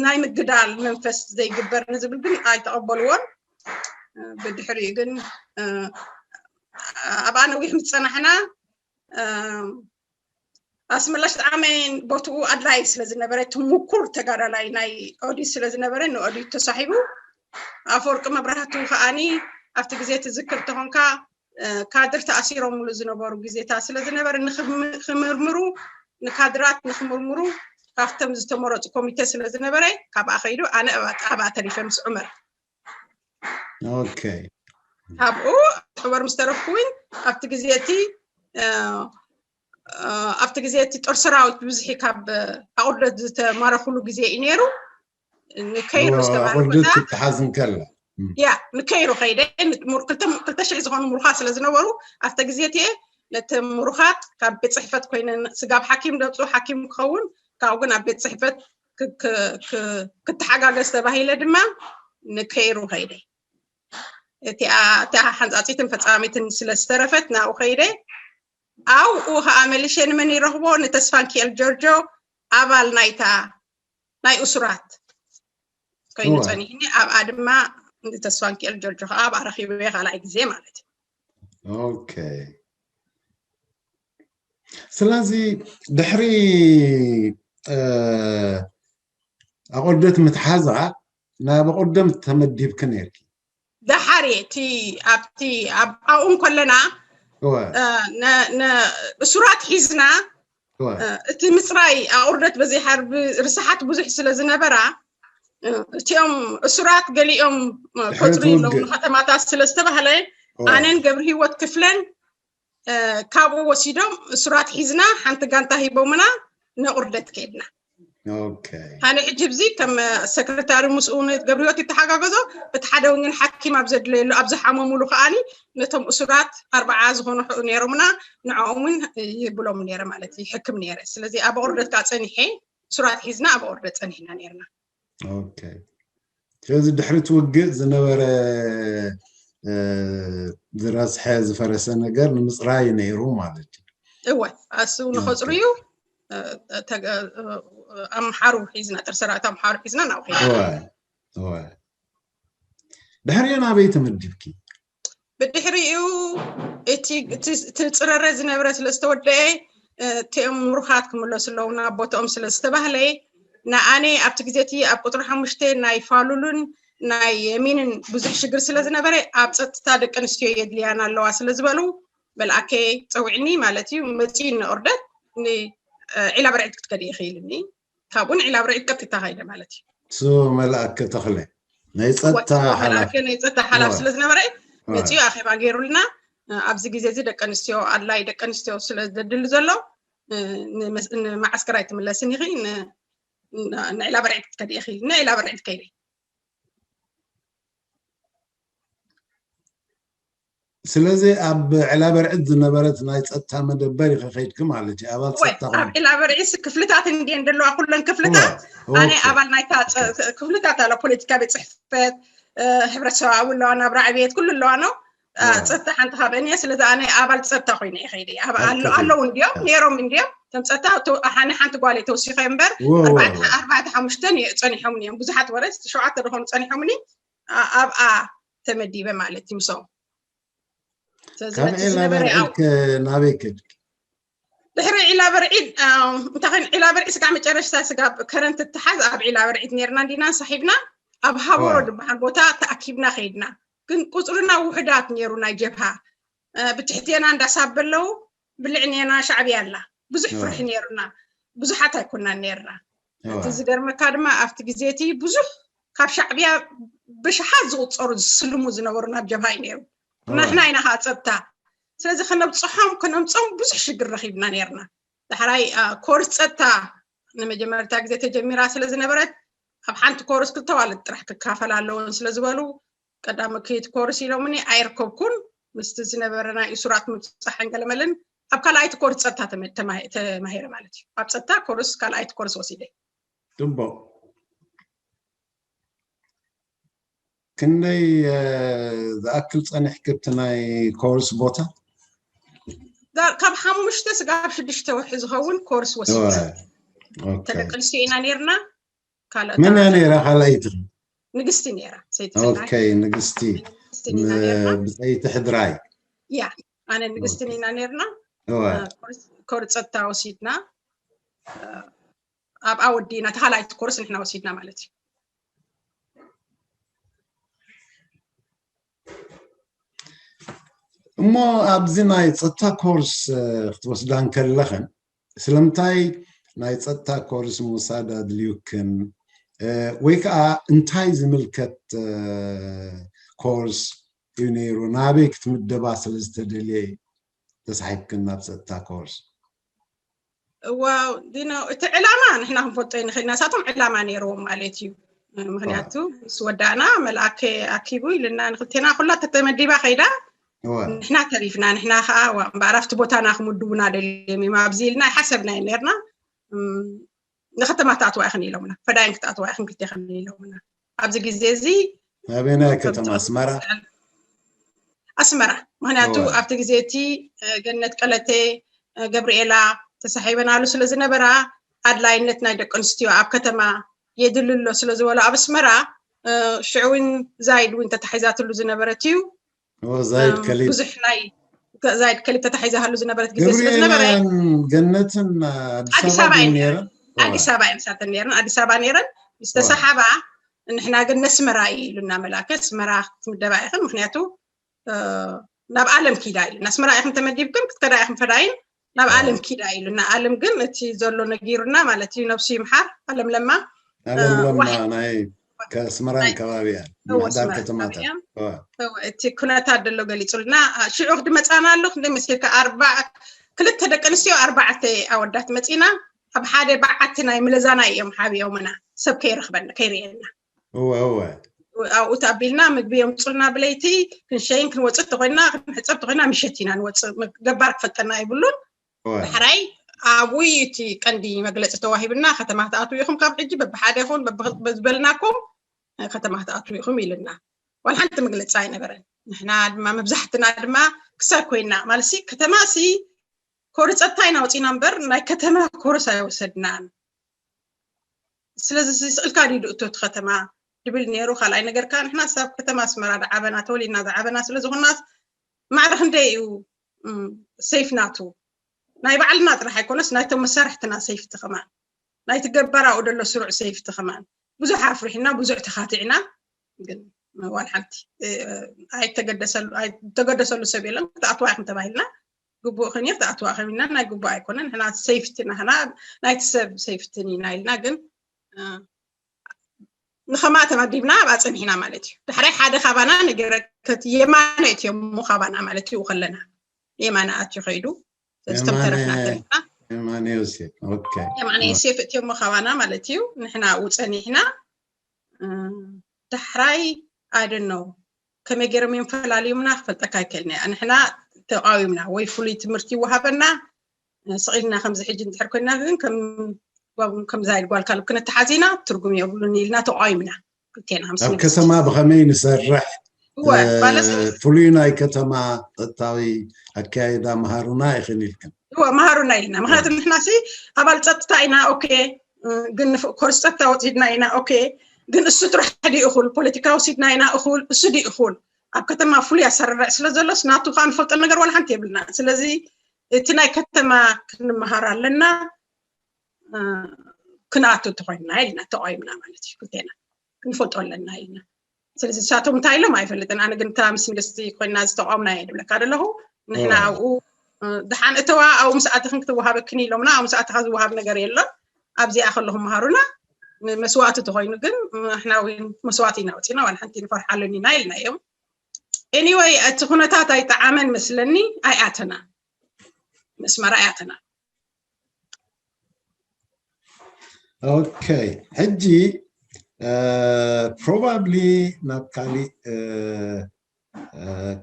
ናይ ምግዳል መንፈስ ዘይግበር ንዝብል ግን ኣይተቐበልዎን። ብድሕሪኡ ግን ኣብኣ ነዊሕ ምስ ፀናሕና ኣስመላሽ ጣዕመይን ቦትኡ ኣድላይ ስለ ዝነበረ፣ እቲ ምኩር ተጋዳላይ ናይ ኦዲት ስለ ዝነበረ ንኦዲት ተሳሒቡ። ኣፈወርቂ መብራህቱ ከዓኒ ኣብቲ ግዜ ትዝክር ተኾንካ ካድር ተኣሲሮምሉ ዝነበሩ ግዜታት ስለ ዝነበረ ንክምርምሩ፣ ንካድራት ንክምርምሩ ካብቶም ዝተመረፁ ኮሚቴ ስለ ዝነበረ ካብኣ ከይዱ፣ ኣነ ኣብኣ ተሪፈ ምስ ዑመር። ኦኬ። ካብኡ ዑመር ምስ ተረፍኩ እውን ኣብቲ ግዜ እቲ ኣብቲ ግዜ እቲ ጦር ሰራዊት ብብዝሒ ካብ ኣቑርደት ዝተማረኹሉ ግዜ እዩ ነይሩ። ንከይሩ ዝተባህለ ኣቑርደት ክትሓዝ እንከላ ያ ንከይሩ ከይደ ክልተ ሽሕ ዝኾኑ ምሩኻት ስለ ዝነበሩ ኣብቲ ግዜ እቲ ነቲ ምሩኻት ካብ ቤት ፅሕፈት ኮይነ ስጋብ ሓኪም ደብፁ ሓኪም ክኸውን ካብኡ ግን ኣብ ቤት ፅሕፈት ክተሓጋገዝ ተባሂለ ድማ ንከይሩ ከይደ። እቲኣ ሓንፃፂትን ፈፃሚትን ስለ ዝተረፈት ናብኡ ከይደ። ኣብኡ ከዓ መሊሸ ንመን ይረኽቦ? ንተስፋንኪኤል ጆርጆ ኣባል ናይታ ናይ እሱራት ኮይኑ ፀኒሕኒ። ኣብኣ ድማ ንተስፋንኪኤል ጆርጆ ከዓ ኣብኣ ረኪበ ካልኣይ ግዜ ማለት እዩ። ኦኬ። ስለዚ ድሕሪ ኣቑርደት ምትሓዛ ናብ ኣቑርደት ተመዲብኪ ነርኪ? ደሓር እቲ ኣብቲ ኣብኡ ከለና እሱራት ሒዝና እቲ ምፅራይ ኣቑርደት በዘይ ሓርቢ ርስሓት ብዙሕ ስለ ዝነበራ እቲኦም እሱራት ገሊኦም ኮፅሪ ኣለዉ ንከተማታት ስለ ዝተባህለ ኣነን ገብሪ ህይወት ክፍለን ካብኡ ወሲዶም እሱራት ሒዝና ሓንቲ ጋንታ ሂቦምና ንቑርደት ከይድና። ኣነ ሕጂ ብዚ ከም ሰክረታሪ ምስኡ ገብርሂወት ይተሓጋገዞ፣ በቲ ሓደ እውን ግን ሓኪም ኣብ ዘድለየሉ ኣብ ዝሓመሙሉ ከዓኒ ነቶም እሱራት ኣርባዓ ዝኾኑ ነይሮምና ንዕኦም እውን ይብሎም ነይረ ማለት ይሕክም ነይረ። ስለዚ ኣብ ቁርደት ከዓ ፀኒሐ እሱራት ሒዝና ኣብ ቁርደት ፀኒሕና ነይርና። ስለዚ ድሕሪ እቲ ውግእ ዝነበረ ዝረስሐ ዝፈረሰ ነገር ንምፅራይ ነይሩ ማለት እዩ። እወ ኣሱ ንኸፅርዩ ኣምሓሩ ሒዝና ጥርሰራት ኣምሓሩ ሒዝና ናብ ድሕሪኡ ናበይ ተመዲብኪ? ብድሕሪኡ እቲ ፅረረ ዝነበረ ስለ ዝተወደአ እቲኦም ምሩኻት ክምለሱ ኣለዉ ናብ ቦትኦም ስለ ዝተባህለ ንኣነ ኣብቲ ግዜ እቲ ኣብ ቁፅሪ ሓሙሽተ ናይ ፋሉሉን ናይ የሚንን ብዙሕ ሽግር ስለ ዝነበረ ኣብ ፀጥታ ደቂ ኣንስትዮ የድልያና ኣለዋ ስለ ዝበሉ መልኣከ ፀዊዕኒ ማለት እዩ። መፂኡ ንኦርደት ዒላ በርዒድ ክትከዲ ይኽእል እኒ ካብኡ ንዒላ በርዒድ ቀጥታ ከይደ ማለት እዩ። እሱ መልኣከ ተኽለ ናይ ፀጥታ ሓላፊ ናይ ፀጥታ ሓላፊ ስለ ዝነበረ መፂኡ ኣኼባ ገይሩልና ኣብዚ ግዜ እዚ ደቂ ኣንስትዮ ኣድላይ ደቂ ኣንስትዮ ስለ ዘድሊ ዘሎ ንመዓስከር ኣይትምለስን ኢኺ ንዒላ በርዒድ ክትከዲ ኢኺ ንዒላ በርዒድ ከይደ። ስለዚ ኣብ ዕላ በርዕድ ዝነበረት ናይ ፀጥታ መደበር ኢኸ ከይድኪ ማለት እዩ ኣባል ፀጥታ ኣብ ዕላ በርዒስ ክፍልታት እንድየን ዘለዋ ኩለን ክፍልታት ኣነ ኣባል ናይታ ክፍልታት ኣለ ፖለቲካ ቤት ፅሕፈት ሕብረተሰባዊ ኣለዋ ናብራ ዕብየት ኩሉ ኣለዋ ነው ፀጥታ ሓንቲ ካብአን እየ ስለዚ ኣነ ኣባል ፀጥታ ኮይነ እየ ከይደ ኣለዉ እንድዮም ነይሮም እንድዮም ከም ፀጥታ ሓንቲ ጓል ተወሲኸ እምበር ኣርባዕተ ሓሙሽተን ፀኒሖምን እዮም ብዙሓት ወረ ሸውዓተ ዝኾኑ ፀኒሖምኒ ኣብኣ ተመዲበ ማለት እዩ ምሶም ካብ ዒላ በርዒድ ናበይ ከድኪ ድሕሪ ዒላ በርዒድ እንታይ ዒላ በርዒድ ስጋብ መጨረሽታ ስጋብ ከረንት ትሓዝ ኣብ ዒላ በርዒድ ነርና እንዲና ሳሒብና ኣብ ሃቦሮ ዝበሃል ቦታ ተኣኪብና ከይድና ግን ቁፅርና ውሕዳት ነይሩ ናይ ጀብሃ ብትሕቴና እንዳሳበ ኣለዉ ብልዕኔና ሻዕብያ ኣላ ብዙሕ ፍርሒ ነይሩና ብዙሓት ኣይኮናን ነርና እቲ ዝገርመካ ድማ ኣብቲ ግዜ እቲ ብዙሕ ካብ ሻዕብያ ብሽሓት ዝቁፀሩ ዝስልሙ ዝነበሩ ናብ ጀብሃ እዩ ነይሩ ንሕና ኢና ከዓ ፀጥታ ስለዚ ከነብፅሖም ከነምፆም ብዙሕ ሽግር ረኪብና ነርና ዳሕራይ ኮርስ ፀጥታ ንመጀመርታ ግዜ ተጀሚራ ስለ ዝነበረት ኣብ ሓንቲ ኮርስ ክልተ ዋልት ጥራሕ ክካፈል ኣለዎን ስለ ዝበሉ ቀዳሚ ክይት ኮርስ ኢሎምኒ ኣይርከብኩን ምስቲ ዝነበረ ናይ እሱራት ምብፃሕን ገለመልን ኣብ ካልኣይቲ ኮርስ ፀጥታ ተማሂረ ማለት እዩ ኣብ ፀጥታ ኮርስ ካልኣይቲ ኮርስ ወሲደ ፅቡቅ ክንደይ ዝኣክል ፀኒሕኪ ኣብቲ ናይ ኮርስ ቦታ ካብ ሓሙሽተ ስጋብ ሽዱሽተ ወርሒ ዝኸውን ኮርስ ወሲድና። ኦኬ። ተደቂ ኣንስትዮ ኢና ነርና። ካልኦት መን እያ ነይራ ካልኣይቲ? ንግስቲ ነይራ ሰይቲ ዝናይ። ኦኬ። ንግስቲ ንግስቲ ኢና ነርና። ብፀይቲ ሕድራይ። ያ ኣነ ንግስቲ ኢና ነርና። እወ። ኮርስ ጸጥታ ወሲድና። ኣብኣ ወዲና ተኻላይቲ ኮርስ ንሕና ወሲድና ማለት እዩ። እሞ ኣብዚ ናይ ጸጥታ ኮርስ ክትወስዳ እንከለኽን ስለምንታይ ናይ ጸጥታ ኮርስ ምውሳድ ኣድልዩክን ወይ ከዓ እንታይ ዝምልከት ኮርስ እዩ ነይሩ? ናበይ ክትምደባ ስለ ዝተደልየ ተሳሒብክን ናብ ጸጥታ ኮርስ? ዋው ዲኖ፣ እቲ ዕላማ ንሕና ክንፈልጦ ይንኽእል ኢና። ንሳቶም ዕላማ ነይርዎም ማለት እዩ። ምክንያቱ ምስ ወዳእና መልኣከ ኣኪቡ ኢልና ንክልቴና ኩላ ተተመዲባ ከይዳ ንሕና ተሪፍና። ንሕና ከዓ ዋ እምበኣር ኣብቲ ቦታና ክምድቡና ደልዮም እዮም ኣብዚ ኢልና ኣይሓሰብናዮ ነርና። ንከተማ ክትኣትዋ ኢኽን ኢሎምና፣ ፈዳይን ክትኣትዋ ኢኽን ክልቴኽን ኢሎምና። ኣብዚ ግዜ እዚ ኣበናይ ከተማ ኣስመራ? ኣስመራ። ምክንያቱ ኣብቲ ግዜ እቲ ገነት ቀለተ፣ ገብርኤላ ተሳሒበናሉ ስለ ዝነበራ ኣድላይነት ናይ ደቂ ኣንስትዮ ኣብ ከተማ የድሊ ኣሎ ስለ ዝበሉ ኣብ ኣስመራ ሽዑ እውን ዛይድ እውን ተታሒዛትሉ ዝነበረት እዩ። ዛይድ ከሊድ ብዙሕ ናይ ዛይድ ከሊድ ተታሒዛሉ ዝነበረት ግዜ ስለ ዝነበረ ገብርኤላን ገነትን ኣዲስ ኣበባ እየን ነይረን። ኣዲስ ኣበባ እየን ሳተን ነይረን። ኣዲስ ኣበባ ነይረን ምስ ተሳሓባ ንሕና ግን ነስመራ እዩ ኢሉና መላከ ኣስመራ ክትምደባ ኢኽን ምክንያቱ ናብ ኣለም ኪዳ ኢሉ ኣስመራ ኢኽን ተመዲብክን ክትከዳ ኢኽን ፈዳይን ናብ ኣለም ኪዳ ኢሉና ኣለም ግን እቲ ዘሎ ነጊሩና ማለት እዩ ነብሱ ይምሓር ኣለም ለማ ኣለም ለማ ናይ ከስመራን ከባቢያን ምሕዳር ከተማታት እቲ ኩነታት ደሎ ገሊፁልና ሽዑ ክድመፃና ኣሎ ክንደ መሲልካ ኣርባ ክልተ ደቂ ኣንስትዮ ኣርባዕተ ኣወዳት መፂና ኣብ ሓደ በዓቲ ናይ ምለዛና እዮም ሓብዮምና ሰብ ከይረኽበና ከይርእየና እወ እወ ኣብኡ ተኣቢልና ምግቢ የምፁልና ብለይቲ ክንሸይን ክንወፅእ ተኮይና ክንሕፀብ ተኮይና ምሸት ኢና ንወፅእ ገባር ክፈልጠና ይብሉን ዳሕራይ ኣብኡ እቲ ቀንዲ መግለፂ ተዋሂብና ከተማ ትኣትዉ ኢኹም ካብ ሕጂ በብሓደ ይኹን ዝበልናኩም ከተማ ትኣትዉ ኢኹም ኢልና ዋላ ሓንቲ መግለፂ ኣይነበረን ንሕና ድማ መብዛሕትና ድማ ክሳብ ኮይና ማለት ከተማ ሲ ኮርስ ጸጥታ ኢና ወፂና እምበር ናይ ከተማ ኮርስ ኣይወሰድናን ስለዚ ስእልካ ድዩ ድእቶ እቲ ከተማ ድብል ነይሩ ካልኣይ ነገር ከዓ ንሕና ሳብ ከተማ ኣስመራ ዝዓበና ተወሊድና ዝዓበና ስለ ዝኾናስ ማዕረ ክንደይ እዩ ሰይፍ ናቱ ናይ ባዕልና ጥራሕ ኣይኮነስ ናይቶም መሳርሕትና ሰይፍቲ ከማን ናይቲ ገባር ኣብኡ ደሎ ስሩዕ ሰይፍቲ ከማን ብዙሕ ኣፍሪሕና ብዙሕ ተኻቲዕና ግን ዋል ሓንቲ ኣይተገደሰሉ ሰብ የለን ክትኣትዋ ኢኹም ተባሂልና ግቡእ ክንዮ ክትኣትዋ ኢኹም ኢልና ናይ ግቡእ ኣይኮነን ንሕና ሰይፍቲ ናህና ናይቲ ሰብ ሰይፍትን ኢና ኢልና ግን ንኸማ ተመዲብና ኣብኣ ፀኒሕና ማለት እዩ ዳሕራይ ሓደ ካባና ነገረከት የማነ እትዮ እሞ ካባና ማለት እዩ ከለና የማነ ኣትዩ ከይዱ ስለዚ ተም ተረፍና ተሪፍና የማነ ዮሴፍ ኦኬ የማነ ዮሴፍ እትዮ እሞ ካባና ማለት እዩ ንሕና ኣብኡ ፀኒሕና ዳሕራይ ኣደነው ከመይ ገይሮም እዮም ፈላልዮምና ክፈልጠካ ኣይክእልን እያ ንሕና ተቃዊምና ወይ ፍሉይ ትምህርቲ ይወሃበና ስቕ ኢልና ከምዚ ሕጂ እንድሕር ኮይና ግን ከም ጓብም ከምዛ ኢል ጓልካ ልብ ክነተሓዚና ትርጉም የብሉን ኢልና ተቃዊምና ክልቴና ምስ ኣብ ንግስቲ ከተማ ብኸመይ ንሰርሕ እወ ማለት ፍሉይ ናይ ከተማ ጸጥታዊ ኣካይዳ መሃሩና ኢኽን ኢልክን እወ መሃሩና ኢልና ምክንያቱ ንሕና ሲ ኣባል ጸጥታ ኢና ኦኬ ግን ንፍ- ኮርስ ጸጥታ ወፂድና ኢና ኦኬ ግን እሱ ጥራሕ ድዩ እኹል ፖለቲካ ወሲድና ኢና እኹል እሱ ድዩ እኹል ኣብ ከተማ ፍሉይ ኣሰራርዕ ስለ ዘሎስ ናቱ ከዓ ንፈልጦ ነገር ዋላ ሓንቲ የብልና ስለዚ እቲ ናይ ከተማ ክንመሃር ኣለና እ፣ ክንኣቱ እንተኮይንና ኢልና ተቃዊምና ማለት እዩ ክልቴና ክንፈልጦ ኣለና ኢልና ስለዚ ንሳቶም እንታይ ኢሎም ኣይፈልጥን ኣነ ግን እታ ምስ ንግስቲ ኮይና ዝተቃወምና እየ ድብለካ ዘለኹ ንሕና ኣብኡ እ፣ ድሓን እተዋ ኣብኡ ምስ ኣተኽን ክትወሃበክን ኢሎምና ኣብኡ ምስ ኣተኻ ዝወሃብ ነገር የሎን ኣብዚኣ ከለኹም መሃሩና መስዋእቲ ተኮይኑ ግን ንሕና እውን መስዋእቲ ኢና ወፂና ዋላ ሓንቲ ንፈርሓሉን ኢና ኢልና እዮም ኤኒወይ እቲ ኩነታት ኣይጠዓመን መስለኒ ኣይኣተና መስመራ ኣይኣተና ኦኬ ሕጂ ፕሮባብሊ ናብ ካሊእ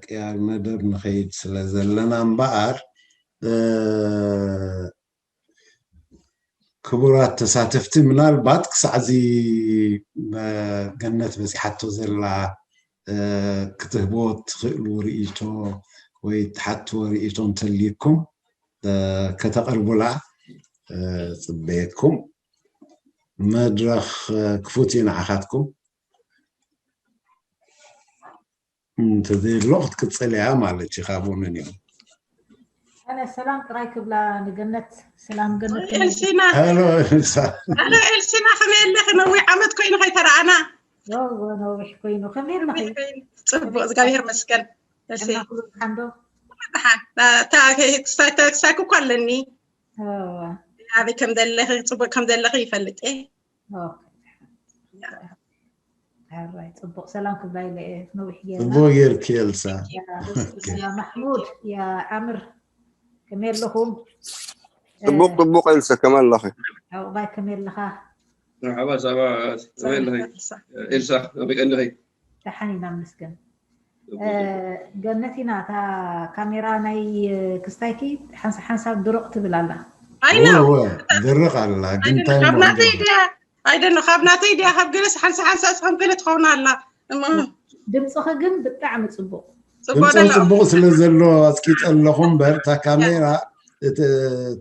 ቅያር መደብ ንኸይድ ስለ ዘለና እምበኣር ክቡራት ተሳተፍቲ ምናልባት ክሳዕዚ ገነት በፂሓቶ ዘላ ክትህብዎ ትኽእሉ ርእይቶ ወይ ትሓትዎ ርእይቶ እንተልይኩም ከተቕርቡላ ጽበየኩም። መድረኽ ክፉት እዩ ንዓኻትኩም። እንተዘየሎ ክትቅጽል እያ ማለት እዩ። ካብኡ ንንዮ ኣነ ሰላም ጥራይ ክብላ ንገነት። ሰላም ገነት። ኤልሲና ሄሎ ኤልሳ። ሄሎ ኤልሲና፣ ከመይ ኣለኺ? ነዊሕ ዓመት ኮይኑ ከይተረኣና። ዎ ነዊሕ ኮይኑ። ከመይ ኣለኺ? ጽቡቅ፣ እግዚኣብሔር መስገን። እሺ እና ኩሉ ሓንዶ? ደሓን። ክሳይክ እኳ ኣለኒ። ኣበይ ከም ዘለኺ፣ ጽቡቅ ከም ዘለኺ ይፈልጥ እየ። ራይ ጽቡቅ። ሰላም ክብላ ኢለ እየ። ነዊሕ ጌርና። ጽቡቅ ጌርኪ ኤልሳ። ያ ማሕሙድ፣ ያ ዓምር፣ ከመይ ኣለኹም? ጽቡቅ ጽቡቅ። ኤልሳ ከመይ ኣለኺ? ኣውባይ ከመይ ኣለኻ? መርሓባ ሳባ፣ ከመይ ኣለኺ? ኤልሳ ኣበይ ቀንዲኺ? ደሓን ኢና መስገን። ገነት ኢና። እታ ካሜራ ናይ ክስታይኪ ሓንሳብ ሓንሳብ ድርቕ ትብል ኣላ። ኣይና ድርቕ ኣላ ግን እንታይ ካብ ናተይ ድያ? ኣይደኖ ካብ ናተይ ድያ? ካብ ገለስ ሓንሳ ሓንሳ ከም ገለ ትኸውን ኣላ። እሞ ድምፅኺ ግን ብጣዕሚ ፅቡቕ። ጽቡቅ ድምፂ ደሎ ፅቡቅ ስለ ዘሎ ኣፅቂጠ ኣለኹ እምበር እታ ካሜራ እቲ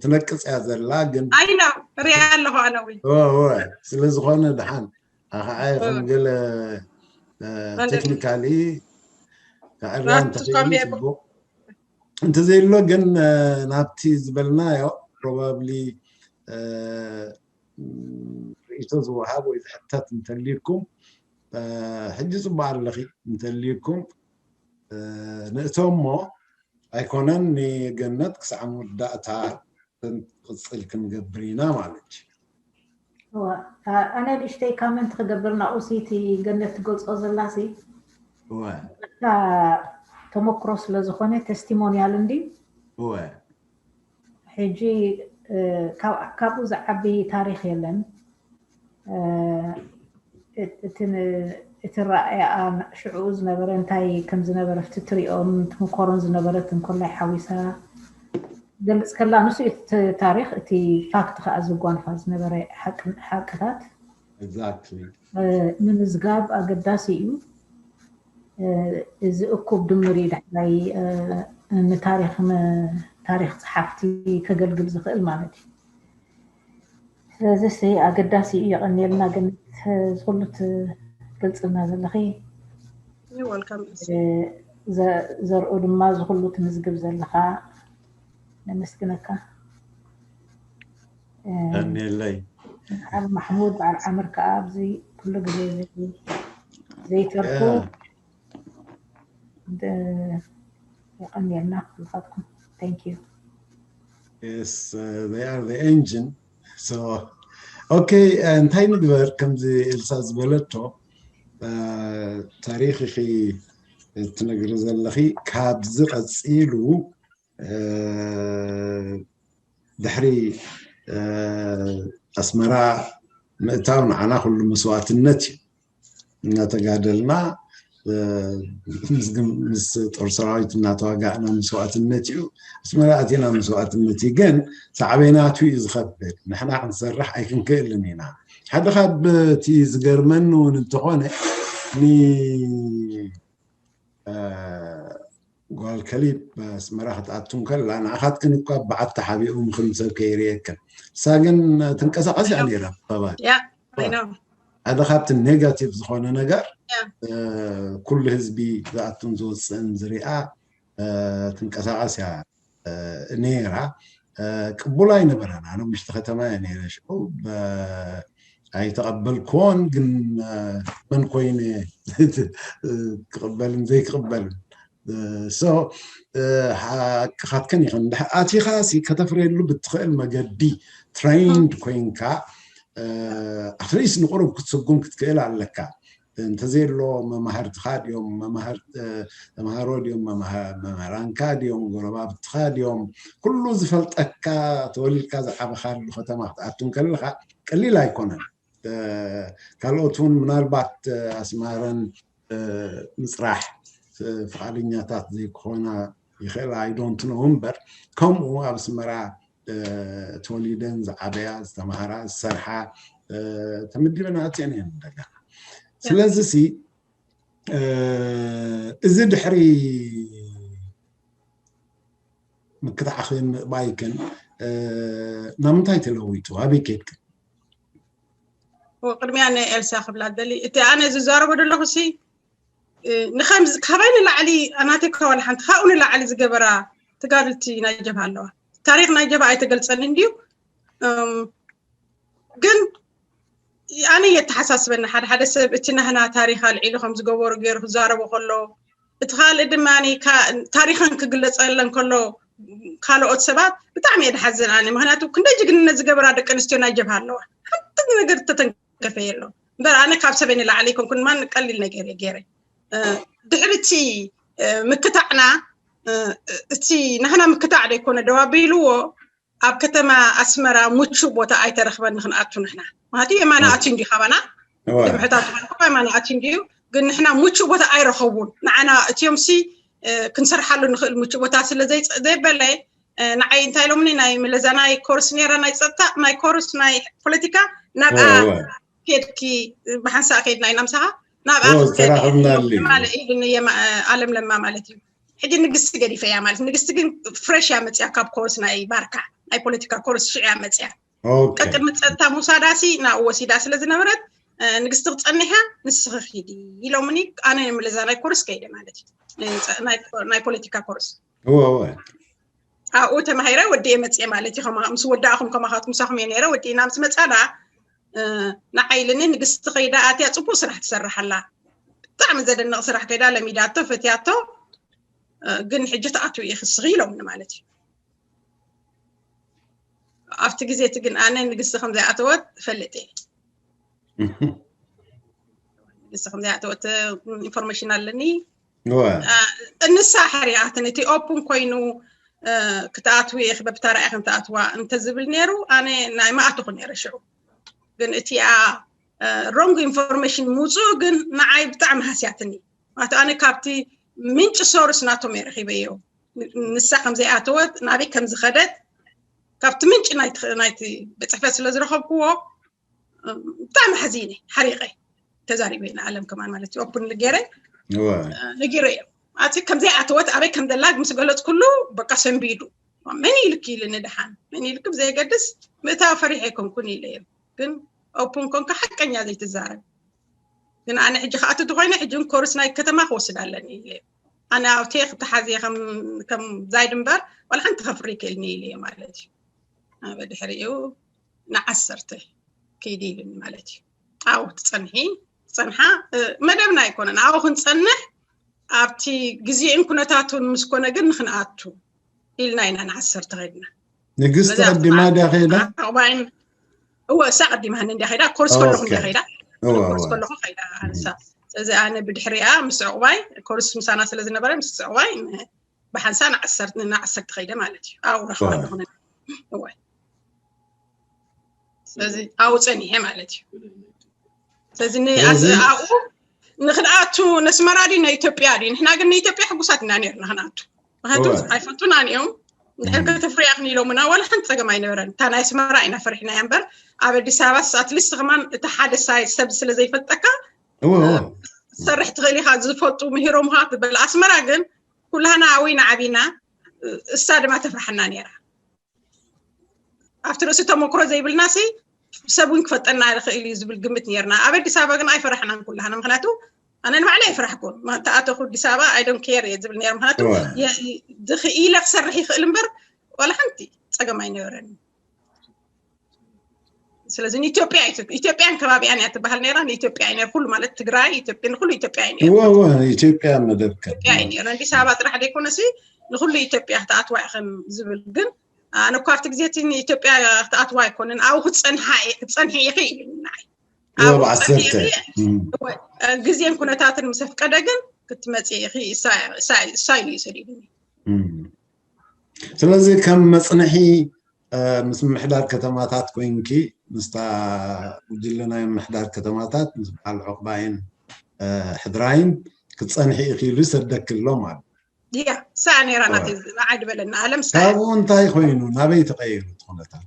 ትነቅፅ እያ ዘላ ግን ኣይና ሪኣ ኣለኹ ኣነ እውን። እወ፣ እወ። ስለ ዝኾነ ድሓን ኣኸዓ ከም ገለ መንገዲ። ቴክኒካሊ ክዕርያ ናቱ እንተኽኢሉ ካሜራ። ፅቡቅ። እንተዘየሎ ግን ናብቲ ዝበልናዮ ፕሮባብሊ ርእይቶ ዝወሃብ ወይ ዝሕተት እንተልዩኩም ሕጂ ፅቡቅ ኣለኺ እንተልዩኩም ንእቶ እሞ ኣይኮነን ንገነት ክሳዕ መወዳእታ ቅፅል ክንገብር ኢና ማለት እዩ። እወ፣ አ- ኣነ ንእሽተይ ካመንት ክገብር ናብኡ ሲ እቲ ገነት ትገልፆ ዘላ ሲ እወ እታ ተመክሮ ስለ ዝኾነ ቴስቲሞኒያል እንዲ እወ ሕጂ እ፣ ካብ- ካብኡ ዝዓቢ ታሪክ የለን። እ፣ እቲ ን- እቲ ረኣያ ሽዕኡ ዝነበረ እንታይ ከም ዝነበረ እቲ ትሪኦን ትምኮሮን ዝነበረት እንኮላይ ሓዊሳ ገልፅ ከላ ንሱ እቲ ታሪክ እቲ ፋክት ከዓ ዝጓንፋ ዝነበረ ሓቂ- ሓቅታት exactly እ፣ ምምዝጋብ ኣገዳሲ እዩ። እ፣ እዚ እኩብ ድምር እዩ ዳሕራይ እ፣ ንታሪክ ም- ታሪክ ፀሓፍቲ ከገልግል ዝኽእል ማለት እዩ። ስለዚ ሲ ኣገዳሲ እዩ። የቐንየልና ገነት ዝኩሉ ትገልፅልና ዘለኺ። You're welcome። እ፣ ዘ- ዘርኡ ድማ ዝኩሉ ትምዝግብ ዘለኻ ነመስግነካ። እ፣ ቀንየለይ በዓል ማሕሙድ በዓል ዓምር ከዓ ኣብዚ ኩሉ ግዜ ዘይ- ዘይተርፉ እ፣ የቐንየልና ኩልኻትኩም። Thank you። Yes, uh, they are the engine. So, okay, እንታይ ንግበር ከምዚ ኤልሳ ዝበለቶ እ፣ ታሪክ ኢኺ ትነግሪ ዘለኺ ካብዚ ቀፂሉ እ፣ ድሕሪ እ፣ ኣስመራ ምእታው ንዓና ኩሉ መስዋእትነት እዩ። እናተጋደልና እ፣ ምስ ግም- ምስ ጦር ሰራዊት እናተዋጋእና መስዋእትነት እዩ። ኣስመራ ኣቲና መስዋእትነት እዩ። ግን ሳዕቤናቱ እዩ ዝኸብድ። ንሕና ክንሰርሕ ኣይክንክእልን ኢና። ሓደ ካብ እቲ ዝገርመኒ እውን እንተኾነ ን እ፣ ጓል ከሊብ ኣስመራ ክትኣቱ እንከላ ንኣኻትክን እኳ በዓል ተሓቢኡ ምኽሪ ሰብ ከይርእየክን እሳ ግን ትንቀሳቐስ እያ ነይራ ባባል Yeah, I know። ሓደ ካብቲ ኔጋቲቭ ዝኾነ ነገር Yeah። እ፣ ኩሉ ህዝቢ ዝኣቱን ዝወፅእን ዝሪኣ እ፣ ትንቀሳቐስ እያ እ፣ ነይራ እ፣ ቅቡል ኣይነበረን። ኣነ ውሽጢ ከተማ እየ ነይረ ሽዑ በ- ኣይተቐበልክዎን ግን እ፣ መን ኮይነ ክቕበልን ዘይክቕበልን ሶ ሓቅኻትከን ይኸን ኣቲኻ ሲ ከተፍረየሉ ብትኽእል መገዲ ትሬንድ ኮይንካ ኣትሊስት ንቁሩብ ክትስጉም ክትክእል ኣለካ። እንተዘየሎ መማህርትኻ ድዮም ተምሃሮ ድዮም መምህራንካ ድዮም ጎረባብትኻ ድዮም ኩሉ ዝፈልጠካ ተወሊድካ ዝዓበኻሉ ከተማ ክትኣቱ ከለኻ ቀሊል ኣይኮነን። ካልኦት እውን ምናልባት ኣስማረን ምፅራሕ ፍቓደኛታት ዘይክኾና ይኽእላ ኣይዶንት ነው እምበር ከምኡ ኣብ ኣስመራ ተወሊደን ዝዓበያ ዝተምሃራ ዝሰርሓ ተመዲበን ኣትየን እየን እንደገና ስለዚ ሲ እዚ ድሕሪ ምክታዕኽን ምእባይክን ናብ ምንታይ ተለዊጡ? ኣበይ ከድክን? ቅድሚያ ንኤልሳ ክብላ ደሊ እቲ ኣነ ዝዛረቦ ዘለኹ ሲ ንከምዚ ካባይ ንላዕሊ ኣናቴካ ዋላ ሓንቲ ካብኡ ንላዕሊ ዝገበራ ተጋድልቲ ናይ ጀብሃ ኣለዋ። ታሪክ ናይ ጀብሃ ኣይተገልጸን እንድዩ። ግን ኣነ የተሓሳስበና ሓደ ሓደ ሰብ እቲ ናህና ታሪክ ኣልዒሉ ከም ዝገበሩ ገይሩ ክዛረቦ ከሎ እቲ ካልእ ድማ ታሪክን ክግለጸለን ከሎ ካልኦት ሰባት ብጣዕሚ እየ ድሓዝን ኣነ። ምክንያቱ ክንደይ ጅግንነት ዝገበራ ደቂ ኣንስትዮ ናይ ጀብሃ ኣለዋ። ሓንቲ ነገር ተተንከፈ የሎ እምበር ኣነ ካብ ሰበይ ንላዕሊ ይኮንኩን ማን ቀሊል ነገር እየ ገይረ። ድሕሪ እቲ ምክታዕና እቲ ናህና ምክታዕ ዶ ይኮነ ደው ኣቢልዎ ኣብ ከተማ ኣስመራ ምቹእ ቦታ ኣይተረኽበን ንክንኣቱ ንሕና ማለት የማና ኣትዩ እንዲ ካባና ድምሕታት የማና ኣትዩ እንዲዩ ግን ንሕና ምቹእ ቦታ ኣይረኸቡን ንዓና እትዮምሲ ክንሰርሓሉ ንኽእል ምቹእ ቦታ ስለ ዘይበለ ንዓይ እንታይ ኢሎምኒ ናይ መለዛ ናይ ኮርስ ነራ ናይ ፀጥታ ናይ ኮርስ ናይ ፖለቲካ ናብኣ ኬድኪ ብሓንሳእ ከይድና ኢና ምሳኻ ናብኣ ክትከድማለ ኢሉኒ ኣለም ለማ ማለት እዩ። ሕጂ ንግስቲ ገዲፈ እያ ማለት ንግስቲ ግን ፍሬሽ እያ መፅያ ካብ ኮርስ ናይ ባርካ ናይ ፖለቲካ ኮርስ ሽዑ እያ መፅያ ቀጥል መፀጥታ ምውሳዳሲ ናብኡ ወሲዳ ስለ ዝነበረት ንግስቲ ክፀንሕ እያ ንስኺ ኪዲ ኢሎምኒ ኣነ ምለዛ ናይ ኮርስ ከይደ ማለት እዩ ናይ ፖለቲካ ኮርስ ኣብኡ ተማሂረ ወዲኤ መፅየ ማለት እዩ ምስ ወዳእኹም ከማኻት ምሳኹም እየ ነረ ወዲእና ምስ መፃና ንዓይልኒ ንግስቲ ከይዳ ኣትያ ፅቡቅ ስራሕ ትሰርሓላ ብጣዕሚ ዘደንቕ ስራሕ ከይዳ ለሚዳቶ ፈትያቶ ግን ሕጂ ትኣትው ኢኺ ስኺ ኢሎምኒ ማለት እዩ ኣብቲ ግዜ እቲ ግን ኣነ ንግስቲ ከም ዘይኣተወት ፈልጥ እየ ንግስቲ ከም ዘይኣተወት ኢንፎርሜሽን ኣለኒ እንሳ ሕሪኣትን እቲ ኦፕን ኮይኑ ክትኣትዊ ኢኺ በብታራ ኢኺ ክትኣትዋ እንተዝብል ነይሩ ኣነ ናይ ምኣተኹ ነይረ ሽዑ ግን እቲኣ ሮንግ ኢንፎርሜሽን ምውፅኡ ግን ንዓይ ብጣዕሚ ሃስያትኒ ማለት ኣነ ካብቲ ምንጭ ሶርስ ናቶም እየ ረኺበዮ ንሳ ከም ዘይኣተወት ናበይ ከም ዝኸደት ካብቲ ምንጭ ናይቲ ቤት ፅሕፈት ስለ ዝረኸብክዎ ብጣዕሚ ሓዚነ ሓሪቐ ተዛሪበ ኢና ኣለም ከማን ማለት እዩ ኦፕን ገይረ ነጊረ እዮም ኣቲ ከም ዘይኣተወት ኣበይ ከም ዘላ ምስ ገለፅኩሉ በቃ ሰንቢዱ መን ኢልክ ኢልኒ ድሓን መን ኢልክ ብዘየገድስ ምእታው ፈሪሐ ኣይኮንኩን ኢለ እዮም ግን ኦፕን ኮንካ ሓቀኛ ዘይትዛረብ ግን ኣነ ሕጂ ከኣቱ ተኮይነ ሕጂ ኮርስ ናይ ከተማ ክወስድ ኣለኒ ኢለ ኣነ ኣብቴ ክተሓዝየ ከም ዛይድ እምበር ዋላ ሓንቲ ከፍሪ ክእልኒ ኢለ ማለት እዩ ኣበ ድሕሪኡ ንዓሰርተ ከይዲ ኢሉኒ ማለት እዩ ኣብኡ ክትፀንሒ ፀንሓ መደብና ኣይኮነን ኣብኡ ክንፀንሕ ኣብቲ ግዜን ኩነታቱን ምስ ኮነ ግን ንክንኣቱ ኢልና ኢና ንዓሰርተ ከድና ንግስቲ ቀዲማ ድያ ከይዳ እወ እሳ ቀዲማኒ እንዲያ ከይዳ ኮርስ ከለኹ እንዲያ ከይዳ ኮርስ ከለኹ ከይዳ ኣንሳ ስለዚ ኣነ ብድሕሪኣ ምስ ዕቁባይ ኮርስ ምሳና ስለ ዝነበረ ምስ ዕቁባይ ብሓንሳ ንዓሰርተ ንዓሰርተ ከይደ ማለት እዩ ኣብኡ ረኽባ ኣለኹ እወ ስለዚ ኣብኡ ፀኒሐ ማለት እዩ ስለዚ ኣብኡ ንክንኣቱ ነስመራ ድዩ ንኢትዮጵያ ድዩ ንሕና ግን ንኢትዮጵያ ሕጉሳት ኢና ነርና ክንኣቱ ምክንያቱ ኣይፈቱናን እዮም እንድሕር ከተፍርያ ክንኢሎምና ዋላ ሓንቲ ፀገም ኣይነበረን እታ ናይ ኣስመራ ኢና ፈሪሕናያ እምበር ኣብ ኣዲስ ኣበባ ኣትሊስት ከማን እቲ ሓደ ሳይ ሰብ ስለ ዘይፈልጠካ ሰርሕ ትኽእል ኢኻ ዝፈልጡ ምሂሮምኻ ትበል ኣስመራ ግን ኩላህና ኣዊና ዓቢና እሳ ድማ ተፍርሓና ነይራ ኣብቲ ርእሲ ተመክሮ ዘይብልና ሲ ሰብ እውን ክፈልጠና ይኽእል እዩ ዝብል ግምት ነርና ኣብ ኣዲስ ኣበባ ግን ኣይፈራሕናን ኩላህና ምክንያቱ ኣነ ንባዕለ ኣይፈራሕኩን ተኣተኹ ኣዲስ ኣበባ ኣይዶን ኬር እየ ዝብል ነር ምክንያቱ ዝኽኢለ ክሰርሕ ይኽእል እምበር ዋላ ሓንቲ ፀገም ኣይነበረን ስለዚ ንኢትዮጵያ ኢትዮጵያን ከባቢኣን እያ ትበሃል ነራ ንኢትዮጵያ እዩ ኩሉ ማለት ትግራይ ኢትዮጵያ ንኩሉ ኢትዮጵያ እዩ እወ እወ ኢትዮጵያ መደብ ኢትዮጵያ እዩ ነራ ኣዲስ ኣበባ ጥራሕ ዘይኮነሲ ንኩሉ ኢትዮጵያ ክትኣትዋ ኢኸም ዝብል ግን ኣነ እኳ ኣብቲ ግዜ እቲ ንኢትዮጵያ ክትኣትዋ ኣይኮነን ኣብኡ ክትፀንሓ ክትፀንሒ ኢኺ እዩ ንዓይ እወ ብዓሰርተ ግዜን ኩነታትን ምስ ኣፍቀደ ግን ክትመፅእ ኢኺ እሳ ኢሉ እዩ ሰዲዱኒ ስለዚ ከም መፅንሒ ምስ ምምሕዳር ከተማታት ኮይንኪ ምስታ ጉጅለ ናይ ምምሕዳር ከተማታት ምስ በዓል ዕቑባይን ሕድራይን ክትፀንሒ ኢኺ ኢሉ ይሰደኪ ኣሎ ማለት እያ እሳ ነራ ናተይ ንዓይ ድበለና ኣለም ካብኡ እንታይ ኮይኑ ናበይ ተቀይሩ እቲ ኩነታት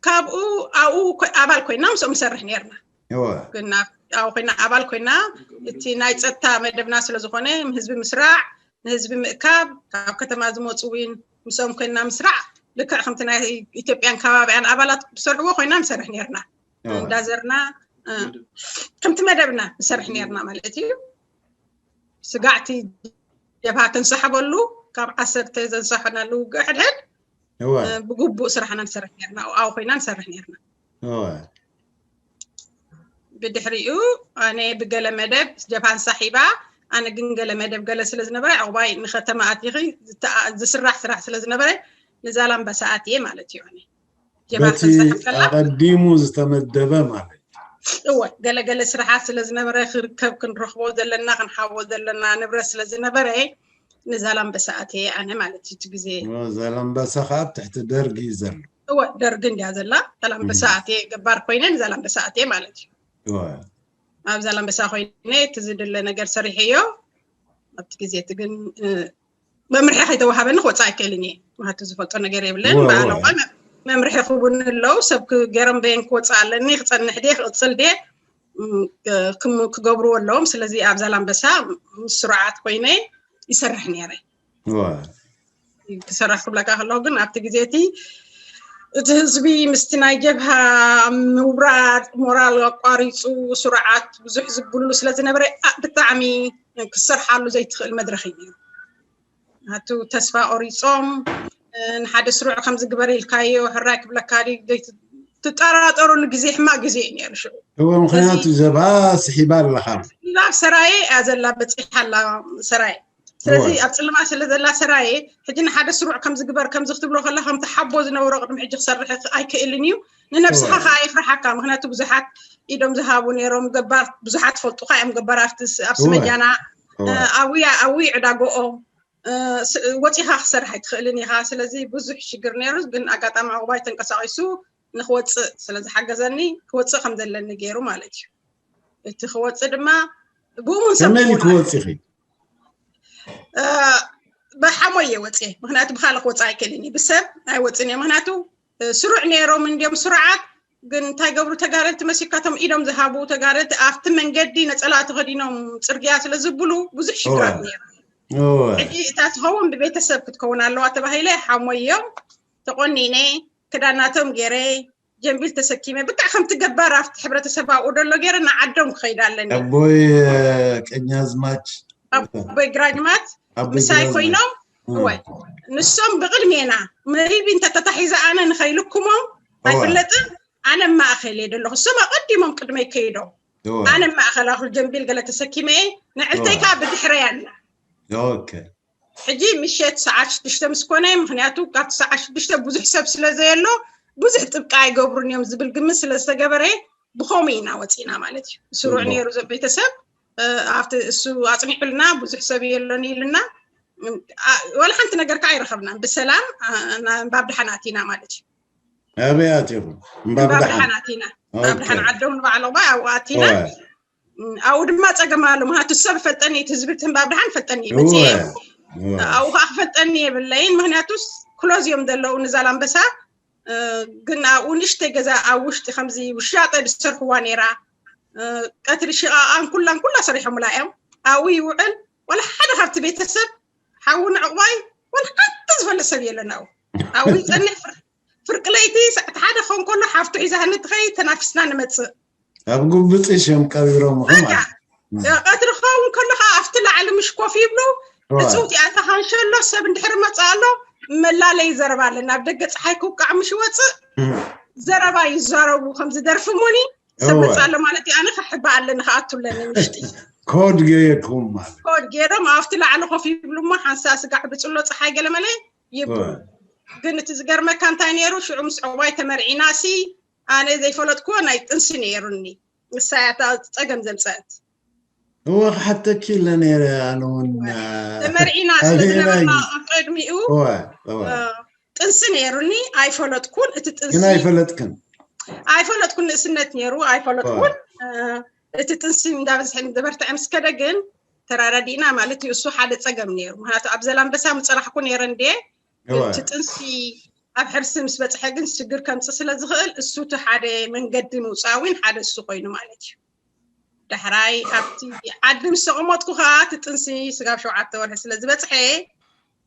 ካብኡ ኣብኡ ኣባል ኮይና ምስኦም ንሰርሕ ነርና እወ ኮይና ኣብኡ ኮይና ኣባል ኮይና እቲ ናይ ፀጥታ መደብና ስለዝኮነ ህዝቢ ምስራዕ ንህዝቢ ምእካብ ካብ ከተማ ዝመፁ እውን ምስኦም ኮይና ምስራዕ ልክዕ ከምቲ ናይ ኢትዮጵያን ከባቢያን ኣባላት ዝሰርሕዎ ኮይና ንሰርሕ ነርና። እንዳዘርና ከምቲ መደብና ንሰርሕ ነርና ማለት እዩ። ስጋዕቲ ጀብሃ ክንሰሕበሉ ካብ ዓሰርተ ዘንሳሕናሉ ውግእ ሕድሕድ ብግቡእ ስራሕና ንሰርሕ ነርና። ኣብኡ ኮይና ንሰርሕ ነርና። ብድሕሪኡ ኣነ ብገለ መደብ ጀብሃ ንሳሒባ፣ ኣነ ግን ገለ መደብ ገለ ስለ ዝነበረ ዕቑባይ ንከተማ ኣቲኺ ዝስራሕ ስራሕ ስለ ዝነበረ ንዛላምበሳ ኣትየ ማለት እዩ። ኣነ ጀብሃ በቲ ክንሰሕብ ከላ ኣቐዲሙ ዝተመደበ ማለት እዩ። እወ፣ ገለገለ ስራሓት ስለ ዝነበረ ክርከብ ክንረኽቦ ዘለና ክንሓቦ ዘለና ንብረት ስለ ዝነበረ ንዛላምበሳ ኣትየ ኣነ ማለት እዩ። እቲ ግዜ ዛላምበሳ ከዓ ኣብ ትሕቲ ደርጊ እዩ ዘሎ። እወ፣ ደርጊ እንድያ ዘላ። ዛላምበሳ ኣትየ ገባር ኮይነ ንዛላምበሳ ኣትየ ማለት እዩ። እወ፣ ኣብ ዛላምበሳ ኮይነ እቲ ዝድለ ነገር ሰሪሐዮ። ኣብቲ ግዜ እቲ ግን መምርሒ ከይተዋሃበኒ ክወፅእ ኣይክእልን እየ። ምክንያቱ ዝፈልጦ ነገር የብለን። በዓል እኳ መምርሒ ክቡኒ ኣለዉ። ሰብ ገረም በየን ክወፅእ ኣለኒ፣ ክፀንሕ ድየ፣ ክቕፅል ድየ፣ ክገብርዎ ኣለዎም። ስለዚ ኣብ ዛላምበሳ ምስ ስሩዓት ኮይነ ይሰርሕ ነይረ። ክሰርሕ ክብለካ ከለኹ ግን ኣብቲ ግዜ እቲ እቲ ህዝቢ ምስቲ ናይ ጀብሃ ምውራድ ሞራል ኣቋሪፁ ስሩዓት ብዙሕ ዝብሉ ስለ ዝነበረ ብጣዕሚ ክትሰርሓሉ ዘይትኽእል መድረኽ እዩ። ኣቱ ተስፋ ቆሪፆም ንሓደ ስሩዕ ከም ዝግበር ኢልካዮ ሕራይ ክብለካ ትጠራጠሩሉ ግዜ ሕማቅ ግዜ እዩ ነይሩ ሽዑ። እወ ምክንያቱ ዘባ ስሒባ ኣለካ። ናብ ሰራየ እያ ዘላ በፂሓ ኣላ ሰራየ። ስለዚ ኣብ ፅልማ ስለ ዘላ ሰራየ ሕጂ ንሓደ ስሩዕ ከም ዝግበር ከምዚ ክትብሎ ከላ ከምቲ ሓቦ ዝነበሮ ቅድሚ ሕጂ ክሰርሕ ኣይክእልን እዩ። ንነብስኻ ከዓ ይፍርሓካ። ምክንያቱ ብዙሓት ኢዶም ዝሃቡ ነይሮም ገባር ብዙሓት ፈልጡካ እዮም ገባር ኣብቲ ኣብ ስመጃና ኣብያ ኣብይ ዕዳጎኦም ወፂኻ ክሰርሕ ኣይትኽእልን ኢኻ። ስለዚ ብዙሕ ሽግር ነይሩ፣ ግን ኣጋጣሚ ዕቑባይ ተንቀሳቒሱ ንክወፅእ ስለዝሓገዘኒ ክወፅእ ከም ዘለኒ ገይሩ ማለት እዩ። እቲ ክወፅእ ድማ ብእሙን ሰብ ከመይ ክወፅእ ኢኺ? ብሓሞይ እየ ወፅየ፣ ምክንያቱ ብካልእ ክወፅእ ኣይክእልን እዩ። ብሰብ ኣይወፅን እየ፣ ምክንያቱ ስሩዕ ነይሮም እንዲዮም ስሩዓት ግን እንታይ ገብሩ ተጋደልቲ መሲልካቶም ኢዶም ዝሃቡ ተጋደልቲ ኣብቲ መንገዲ ነፀላ ተኸዲኖም ፅርግያ ስለ ዝብሉ ብዙሕ ሽግራት ነይሩ። ሕጂ እታ ትኸውን ብቤተሰብ ክትከውን ኣለዋ ተባሂለ ሓሞዮም ተቆኒነ ክዳናቶም ገይረ ጀንቢል ተሰኪመ ብቃ ከምቲ ገባር ኣብቲ ሕብረተሰብ ኣብኡ ደሎ ገይረ ንዓዶም ክኸይድ ኣለኒ። ኣቦይ ቀኛዝማች ኣቦይ ግራጅማት ምሳይ ኮይኖም እወ ንሶም ብቕድሜና መሪቢ እንተተታሒዘ ኣነ ንኸይልኩሞም ኣይፍለጥን። ኣነ ማእኸል እየ ደለኹ። እሶም ኣቐዲሞም ቅድመይ ከይዶም ኣነ ማእኸል ኣኹል ጀንቢል ገለ ተሰኪመ እየ። ንዕልተይ ከዓ ብድሕረይ ኣላ። ሕጂ ምሸት ሰዓት ሽዱሽተ ምስ ኮነ፣ ምክንያቱ ካብቲ ሰዓት ሽዱሽተ ብዙሕ ሰብ ስለ ዘየሎ ብዙሕ ጥብቃ ኣይገብሩን እዮም ዝብል ግምት ስለ ዝተገበረ ብኸምኡ ኢና ወፂና ማለት እዩ። ስሩዕ ነይሩ ቤተሰብ ኣብቲ እሱ ኣፅኒሑልና ብዙሕ ሰብ የሎን ኢልና ዋላ ሓንቲ ነገር ከዓ ኣይረኸብናን። ብሰላም እምባብ ደሓን ኣቲና ማለት እዩ። ኣበይ ኣቲኹም? እምባብ ደሓን ኣቲና። እምባብ ደሓን ዓዶም ንባዕሎም ኣብኡ ኣቲና። ኣብኡ ድማ ፀገም ኣሎ። ምክንያቱ ሰብ ፈልጠኒ እቲ ዝብል እምባብ ደሓን ፈልጠኒ መፅየ ኣብኡ ከዓ ክፈልጠኒ የብለይን። ምክንያቱስ ክሎዝ እዮም ዘለዉ ንዛላምበሳ ግን ኣብኡ ንእሽተይ ገዛ ኣብ ውሽጢ ከምዚ ውሻጠ ዝሰርሕዋ ነይራ። ቀትሪ ሽቃቃን ኩላን ኩላ ሰሪሖምላ እዮም። ኣብኡ ይውዕል። ዋላ ሓደ ካብቲ ቤተሰብ ሓዊ ንዕቑባይ ዋላ ሓንቲ ዝፈልጥ ሰብ የለን። ኣብኡ ኣብኡ ይፀንሕ። ፍርቂ ለይቲ ሰዓት ሓደ ክኸውን ከሎ ሓፍቱ ሒዛኒ ትኸይድ ተናፊስና ንመፅእ። ኣብ ጉብፅሽ እዮም ቀቢሮምኹም ማለት እዩ። ቀትሪ ክኸውን ከሎ ከዓ ኣብቲ ላዕሊ ምሽ ኮፍ ይብሉ። እፅውቲ ኣታ ካንሸሎ ሰብ እንድሕር መፅእ ኣሎ መላለይ ዘረባ ኣለና። ኣብ ደገ ፀሓይ ክውቃዕ ምሽ ይወፅእ ዘረባ ይዛረቡ ከምዚ ደርፊ እሞኒ ሰብ መፅእ ኣሎ ማለት እዩ። ኣነ ክሕባእ ኣለኒ ክኣቱ ኣለኒ ምሽጢ። ኮድ ገይርኩም ማለት ኮድ ገይሮም ኣብቲ ላዕሊ ኮፍ ይብሉ እሞ ሓንሳ ስጋዕ ብፅሎ ፀሓይ ገለመለ ይብሉ። ግን እቲ ዝገርመካ እንታይ ነይሩ ሽዑ ምስ ዕቑባይ ተመርዒና ሲ ኣነ ዘይፈለጥክዎ ናይ ጥንሲ ነይሩኒ። ንሳ እያ እታ ፀገም ዘምፀአት። እወ ክሓተኪ ኢለ ነይረ ኣነ እውን ተመርዒና ስለ ኣበየናይ ዝነበርና ኣብ ቅድሚኡ እወ እወ ጥንሲ ነይሩኒ ኣይፈለጥኩን። እቲ ጥንሲ ግን ኣይፈለጥክን? ኣይፈለጥኩን ንእስነት ነይሩ ኣይፈለጥኩን። እቲ ጥንሲ እንዳበዝሐ ዝበርትዐ ምስ ከደ ግን ተራዳዲእና ማለት እዩ። እሱ ሓደ ፀገም ነይሩ። ምክንያቱ ኣብ ዘላንበሳ ምፀራሕኩ ነይረ እንድየ። ግን እቲ ጥንሲ ኣብ ሕርሲ ምስ በፅሐ ግን ሽግር ከምፅእ ስለ ዝኽእል እሱ እቲ ሓደ መንገዲ ምውፃእ እውን ሓደ እሱ ኮይኑ ማለት እዩ። ዳሕራይ ኣብቲ ዓዲ ምስ ተቐመጥኩ ከዓ እቲ ጥንሲ ስጋብ ሸውዓተ ወርሒ ስለ ዝበፅሐ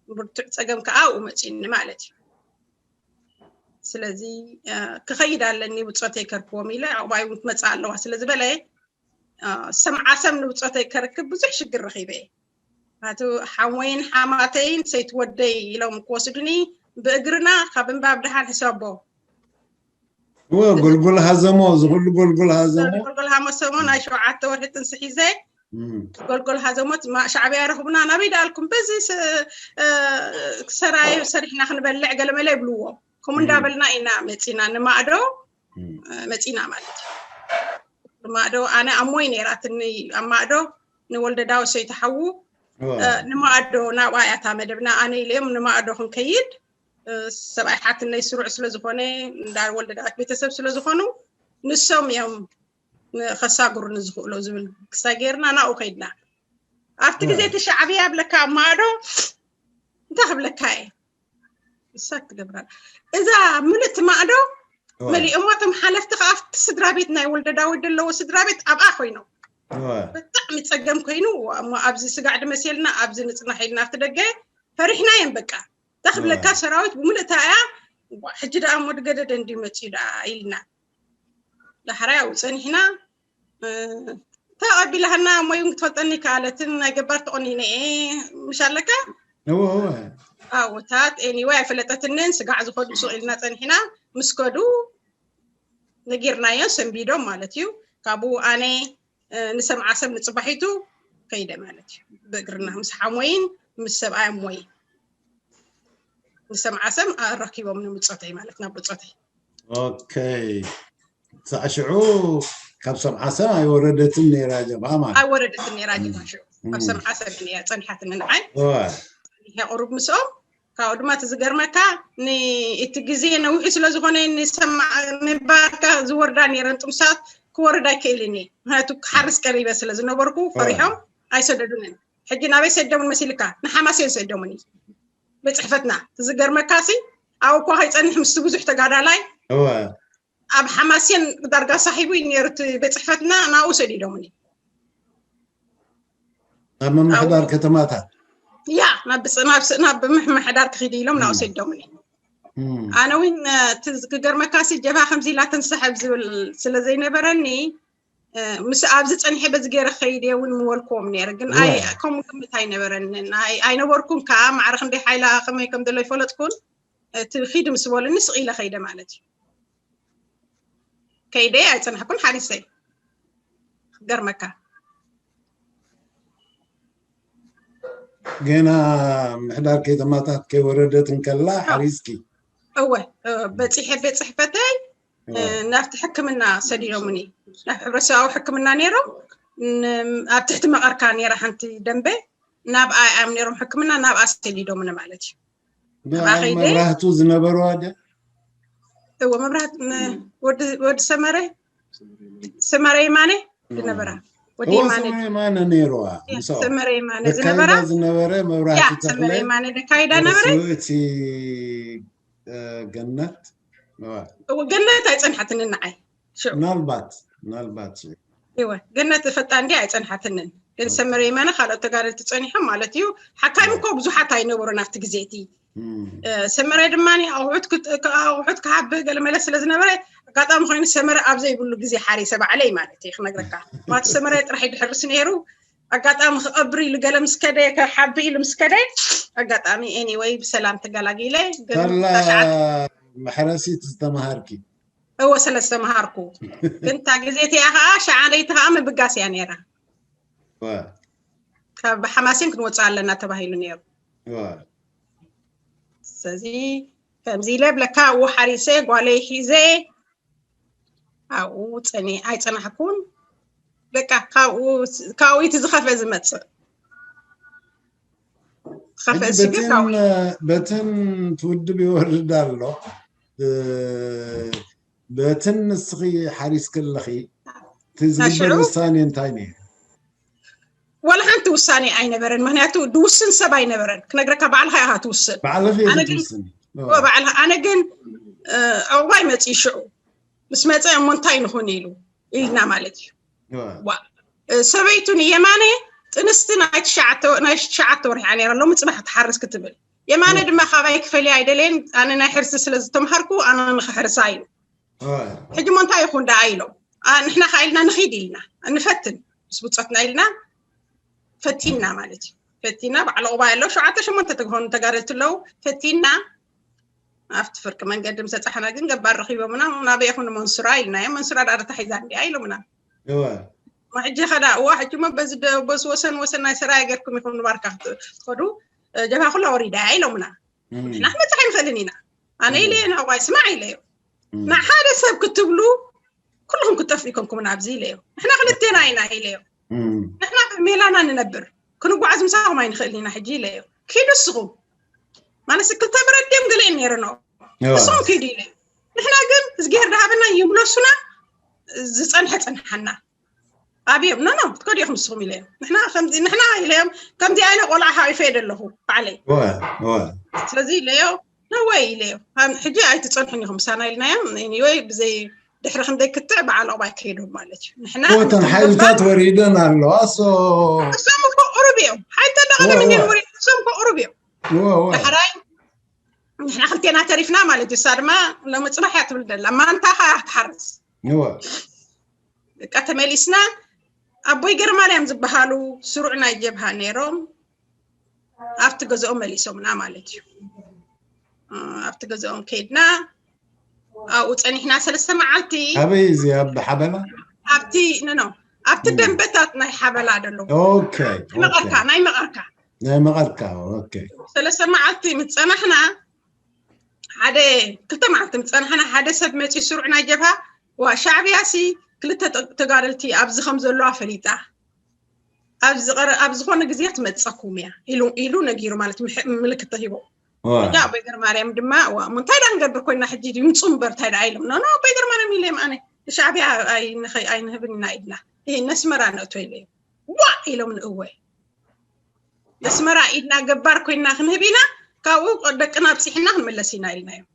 ብርቱዕ ፀገም ከዓ ኣብኡ መፂኒ ማለት እዩ። ስለዚ ክኸይድ ኣለኒ ብፆተይ ከርክቦም ኢለ፣ ዕቑባይ እውን ትመፅእ ኣለዋ ስለ ዝበለ፣ ሰምዓ ሰብ ንብፆተይ ከርክብ ብዙሕ ሽግር ረኺበ። ኣቱ ሓሞይን ሓማተይን ሰይትወደይ ኢሎም ክወስዱኒ፣ ብእግርና ካብ እምባብ ደሓን ሕሰቦ። ጎልጎል ሃዘሞ ዝኩሉ ጎልጎል ሃዘሞ ጎልጎል ሃመሰሞ ናይ ሸውዓተ ወርሒ ጥንሲ ሒዘ ጎልጎል ሃዘሞት ሻዕብያ ረኽቡና ናበይ ደኣልኩም በዚ ሰራይ ሰሪሕና ክንበልዕ ገለመለ ይብልዎ። ከምኡ እንዳበልና ኢና መፂና ንማእዶ መፂና ማለት እዩ። ንማእዶ ኣነ ኣሞይ ነይራትኒ ኣብ ማእዶ ንወልደ ዳዊት ሰይተሓዉ ንማእዶ ናብኣ ያታ መደብና ኣነ ኢለዮም ንማእዶ ክንከይድ ሰብኣይ ሓትነይ ስሩዕ ስለዝኾነ እንዳ ወልደ ዳዊት ቤተሰብ ስለዝኾኑ ንሶም እዮም ከሳግሩኒ ዝኽእሎ ዝብል ክሳ ጌርና ናብኡ ከይድና። ኣብቲ ግዜ እቲ ሻዕብያ ብለካ ኣብ ማእዶ እንታይ ክብለካ እየ እሳ ትገብራ እዛ ምልእቲ ማእዶ መሊኦሞ እቶም ሓለፍቲ ከዓ ኣብቲ ስድራ ቤት ናይ ወልደ ዳዊት ዘለዎ ስድራ ቤት ኣብኣ ኮይኖም ብጣዕሚ ፀገም ኮይኑ እሞ ኣብዚ ስጋዕ ድመሴልና ኣብዚ ንፅናሕ ኢልና ኣብቲ ደገ ፈሪሕና እዮም በቃ እንታይ ክብለካ ሰራዊት ብምልእታ እያ ሕጂ ደኣ እሞ ድገደደ እንዲ መፅዩ ደኣ ኢልና ዳሕራይ ኣብኡ ፀኒሕና ተቐቢላሃና እሞ እውን ክትፈልጠኒ ከኣለትን ናይ ገባር ተቆኒነ እየ ምሽ ኣለካ እወ እወ ኣወታት ኤኒወይ ኣይፈለጠትንን ስጋዕ ዝኸዱ ሱቕ ኢልና ፀኒሕና ምስ ከዱ ነጊርናዮ ሰንቢዶም ማለት እዩ ካብኡ ኣነ ንሰምዓ ሰብ ንፅባሒቱ ከይደ ማለት እዩ ብእግርና ምስ ሓሞይን ምስ ሰብኣይ ሞይ ንሰምዓ ሰብ ኣረኪቦም ንምፀተይ ማለት ናብ ብፀተይ ኦኬ ሳዕ ሽዑ ካብ ሰምዓ ሰብ ኣይወረደትን ነይራ ጀብሃ ማለት ኣይወረደትን ነይራ ጀብሃ ሽዑ ካብ ሰምዓ ሰብ እያ ፀኒሓትኒ ንዓይ ቁሩብ ምስኦም ካብኡ ድማ እቲ ዝገርመካ እቲ ግዜ ነዊሑ ስለ ዝኾነ ንሰማዕ ንባርካ ዝወርዳ ነይረን ጥምሳት ክወርድ ኣይክእልን እየ ምክንያቱ ክሓርስ ቀሪበ ስለ ዝነበርኩ ፈሪሖም ኣይሰደዱንን ሕጂ ናበይ ሰደሙን መሲልካ ንሓማስ እዮም ሰደሙኒ ቤት ፅሕፈትና ዝገርመካ ሲ ኣብ እኳ ከይፀንሕ ምስቲ ብዙሕ ተጋዳላይ ኣብ ሓማሴን ዳርጋ ሳሒቡ እዩ ነይሩ እቲ ቤት ፅሕፈትና ናብኡ ሰዲዶምኒ ኣብ ምምሕዳር ከተማታት ያ ናብ ምምሕዳር ክኺድ ኢሎም ናብኡ ሰዲዶምኒ ኣነ እውን ክገርመካ ሲ ጀብሃ ከምዚ ኢላ ትንስሕብ ዝብል ስለ ዘይነበረኒ ምስ ኣብዚ ፀኒሐ በዚ ገይረ ከይድ እውን ምወልክዎም ነይረ ግን ከምኡ ግምት ኣይነበረንን ኣይነበርኩን ከዓ ማዕረ ክንደይ ሓይላ ከመይ ከም ዘሎ ይፈለጥኩን እቲ ኺድ ምስ በሉኒ ስቕ ኢለ ከይደ ማለት እዩ ከይደ ኣይፀናሕኩን ሓሪሰ ክገርመካ ገና ምሕዳር ከተማታት ከይወረደት እንከላ ሓሪስኪ እወ በፂሐ ቤት ፅሕፈተይ ናብቲ ሕክምና ሰዲዶምኒ ናብ ሕብረተሰባዊ ሕክምና ነይሮም ኣብ ትሕቲ መቐርካ ነይራ ሓንቲ ደንበ ናብኣ እዮም ነይሮም ሕክምና ናብኣ ሰዲዶምኒ ማለት እዩ መብራህቱ ዝነበሩ ኣደ እዎ መብራህት ወዲ ሰመረ ሰመረ የማነ ዝነበራ ወዲ የማነ የማነ ነይርዋ ሰመረ የማነ ዝነበራ ዝነበረ መብራህቱ ተክለ የማነ ደካይዳ ነበረ እቲ ገነት ገነት ኣይፀንሓትኒ ንዓይ ምናልባት ምናልባት እወ ገነት ፈጣ እንዲ ኣይፀንሓትንን ግን ሰመረ የማነ ካልኦት ተጋደልቲ ፀኒሖም ማለት እዩ ሓካይም እኮ ብዙሓት ኣይነበሩን ኣብቲ ግዜ እቲ ሰመረ ድማ ኣቑሑት ክሓብእ ገለመለ ስለ ዝነበረ ኣጋጣሚ ኮይኑ ሰመረ ኣብ ዘይብሉ ግዜ ሓሪሰ ባዕለይ ማለት እዩ ክነግረካ ማቲ ሰመረ ጥራሕ ይድሕርስ ነይሩ ኣጋጣሚ ክቐብር ኢሉ ገለ ምስ ከደ ከሓቢ ኢሉ ምስ ከደ ኣጋጣሚ anyway ብሰላም ተገላጊለ ግን ከላ መሕረሲት ዝተምሃርኪ እወ ስለ ዝተምሃርኩ ግን እታ ግዜ እቲኣ ከዓ ሸዓለይቲ ከዓ ምብጋስ እያ ነይራ ካብ ሓማሴን ክንወፅእ ኣለና ተባሂሉ ነይሩ ስለዚ ከምዚ ኢለ ብለካ ኣብኡ ሓሪሰ ጓለይ ሒዘ ኣብኡ ፀኒ ኣይፀናሕኩን በቃ ካብኡ እቲ ዝኸፍአ ዝመፅእ ዝኸፍአ ስግር ካብኡ በትን ትውድብ ይወርድ ኣሎ በትን ንስኺ ሓሪስ ከለኺ እቲ ዝግበር ውሳኔ እንታይ ነይሩ ወላ ሓንቲ ውሳኔ ኣይነበረን ምክንያቱ ድውስን ሰብ ኣይነበረን ክነግረካ ባዕልካ ኢካ ትውስን ባዕልኺ ትውስን ባዕልካ ኣነ ግን ዕቑባይ መፅኡ ሽዑ ምስ መፀ እሞ እንታይ ንኹን ኢሉ ኢልና ማለት እዩ ሰበይቱ ንየማነ ጥንስቲ ናይ ትሽዓተ ወርሒ እያ ነይራ ሎሚ ፅባሕ ትሓርስ ክትብል የማነ ድማ ካባይ ክፈልያ ኣይደለየን። ኣነ ናይ ሕርሲ ስለ ዝተምሃርኩ ኣነ ንኽሕርሳ ኢሉ። ሕጂ ሞ እንታይ ይኹን ደኣ ኢሎም። ንሕና ከኣ ኢልና ንኺድ ኢልና ንፈትን፣ ምስ ብጾትና ኢልና ፈቲና ማለት እዩ። ፈቲና በዓል ዑቕባይ ኣለዉ፣ ሸውዓተ ሸሞንተ ተግሆኑ ተጋደልቲ ኣለዉ። ፈቲና ኣብቲ ፍርቂ መንገዲ ምስ በጻሕና ግን ገባር ረኺቦምና። ናበይ ኢኹም ንመንሱራ ኢልናዮም። መንሱራ ደኣ እታ ሒዛ እንዲያ ኢሎምና። ሕጂ ኸዳ እዋ ሕጂ ሞ በዚ ወሰን ወሰን ናይ ሰራየ ገርኩም ኢኹም ንባርካ ክትኸዱ፣ ጀብሃ ኩላ ወሪዳ እያ ኢሎምና። ንሕና ክንበጽሕ ኣይንኽእልን ኢና። ኣነ ኢለዮ ንዕቋይ ስማዕ ኢለዮ፣ ንሓደ ሰብ ክትብሉ ኩልኹም ክትጠፍኡ ኢኮንኩም ኣብዚ ኢለዮ። ንሕና ክልቴና ኢና ኢለዮ። ንሕና ብሜላና ንነብር፣ ክንጓዓዝ ምሳኹም ኣይንኽእልን ኢና ሕጂ ኢለዮ። ኪዱ እስኹም ማለት ክልተ ብረት ድዮም ገለ ነይርኖ፣ እስኹም ኪዱ ኢለዮ። ንሕና ግን እዝግሄር ድሃበና ይምለሱና፣ ዝጸንሐ ጸንሓና። ኣብዮም ኖ ኖ ክትከዱ ኢኹም ንስኹም ኢለዮም። ንሕና ከምዚ ንሕና ኢለዮም፣ ከምዚ ኣይነ ቆልዓ ሓቂፈ እየ ደለኹ ባዕለይ። ስለዚ ኢለዮ ነወይ ኢለዮ፣ ሕጂ ኣይትጸንሑን ኢኹም ምሳና ኢልናዮም። ወይ ብዘይ ድሕሪ ክንደይ ክትዕ በዓል ዑቕባይ ከይዶም ማለት እዩ። ንሕና እተን ሓይልታት ወሪደን ኣለዋ። እሶም እኮ ቁሩብ እዮም። ሓይልታት ደቐደም እንዲን ወሪድ እሶም እኮ ቁሩብ እዮም። ዳሕራይ ንሕና ክልቴና ተሪፍና ማለት እዩ። እሳ ድማ ሎሚ ፅባሕ እያ ትብል ደላ፣ ማንታኻ ክትሓርስ። በቃ ተመሊስና። ኣቦይ ገረማርያም ዝበሃሉ ስሩዕ ናይ ጀብሃ ነይሮም። ኣብቲ ገዝኦም መሊሶምና ማለት እዩ። ኣብቲ ገዝኦም ከይድና ኣብኡ ፀኒሕና ሰለስተ መዓልቲ። ኣበይ እዚ ኣብ ሓበላ? ኣብቲ ኖ ኖ ኣብቲ ደንበታት ናይ ሓበላ ደሎ ኦኬ መቐርካ ናይ መቐርካ ናይ መቐርካ ኦኬ ሰለስተ መዓልቲ ምስ ፀናሕና ሓደ ክልተ መዓልቲ ምስ ፀናሕና ሓደ ሰብ መፂኡ ስሩዕ ናይ ጀብሃ ዋ ሻዕብያ ሲ ክልተ ተጋደልቲ ኣብዚ ከም ዘለዋ ፈሊጣ ኣብ ዝኾነ ግዜ ትመፀኩም እያ ኢሉ ነጊሩ ማለት ምልክት ተሂቦ። ሕጂ ኣቦይ ገረማርያም ድማ ዋ እሞ እንታይ ዳ ክንገብር ኮይና ሕጂ ይምፁ እምበር እንታይ ዳ ኢሎም ኖ ኖ ኣቦይ ገረማርያም ኢለዮም ኣነ ንሻዕብያ ኣይንህብን ኢና ኢድና ነስመራ ነእቶ ኢለዮም ዋ ኢሎም ንእወ ነስመራ ኢድና ገባር ኮይና ክንህብ ኢና ካብኡ ደቅና ኣብፂሕና ክንምለስ ኢና ኢልናዮም።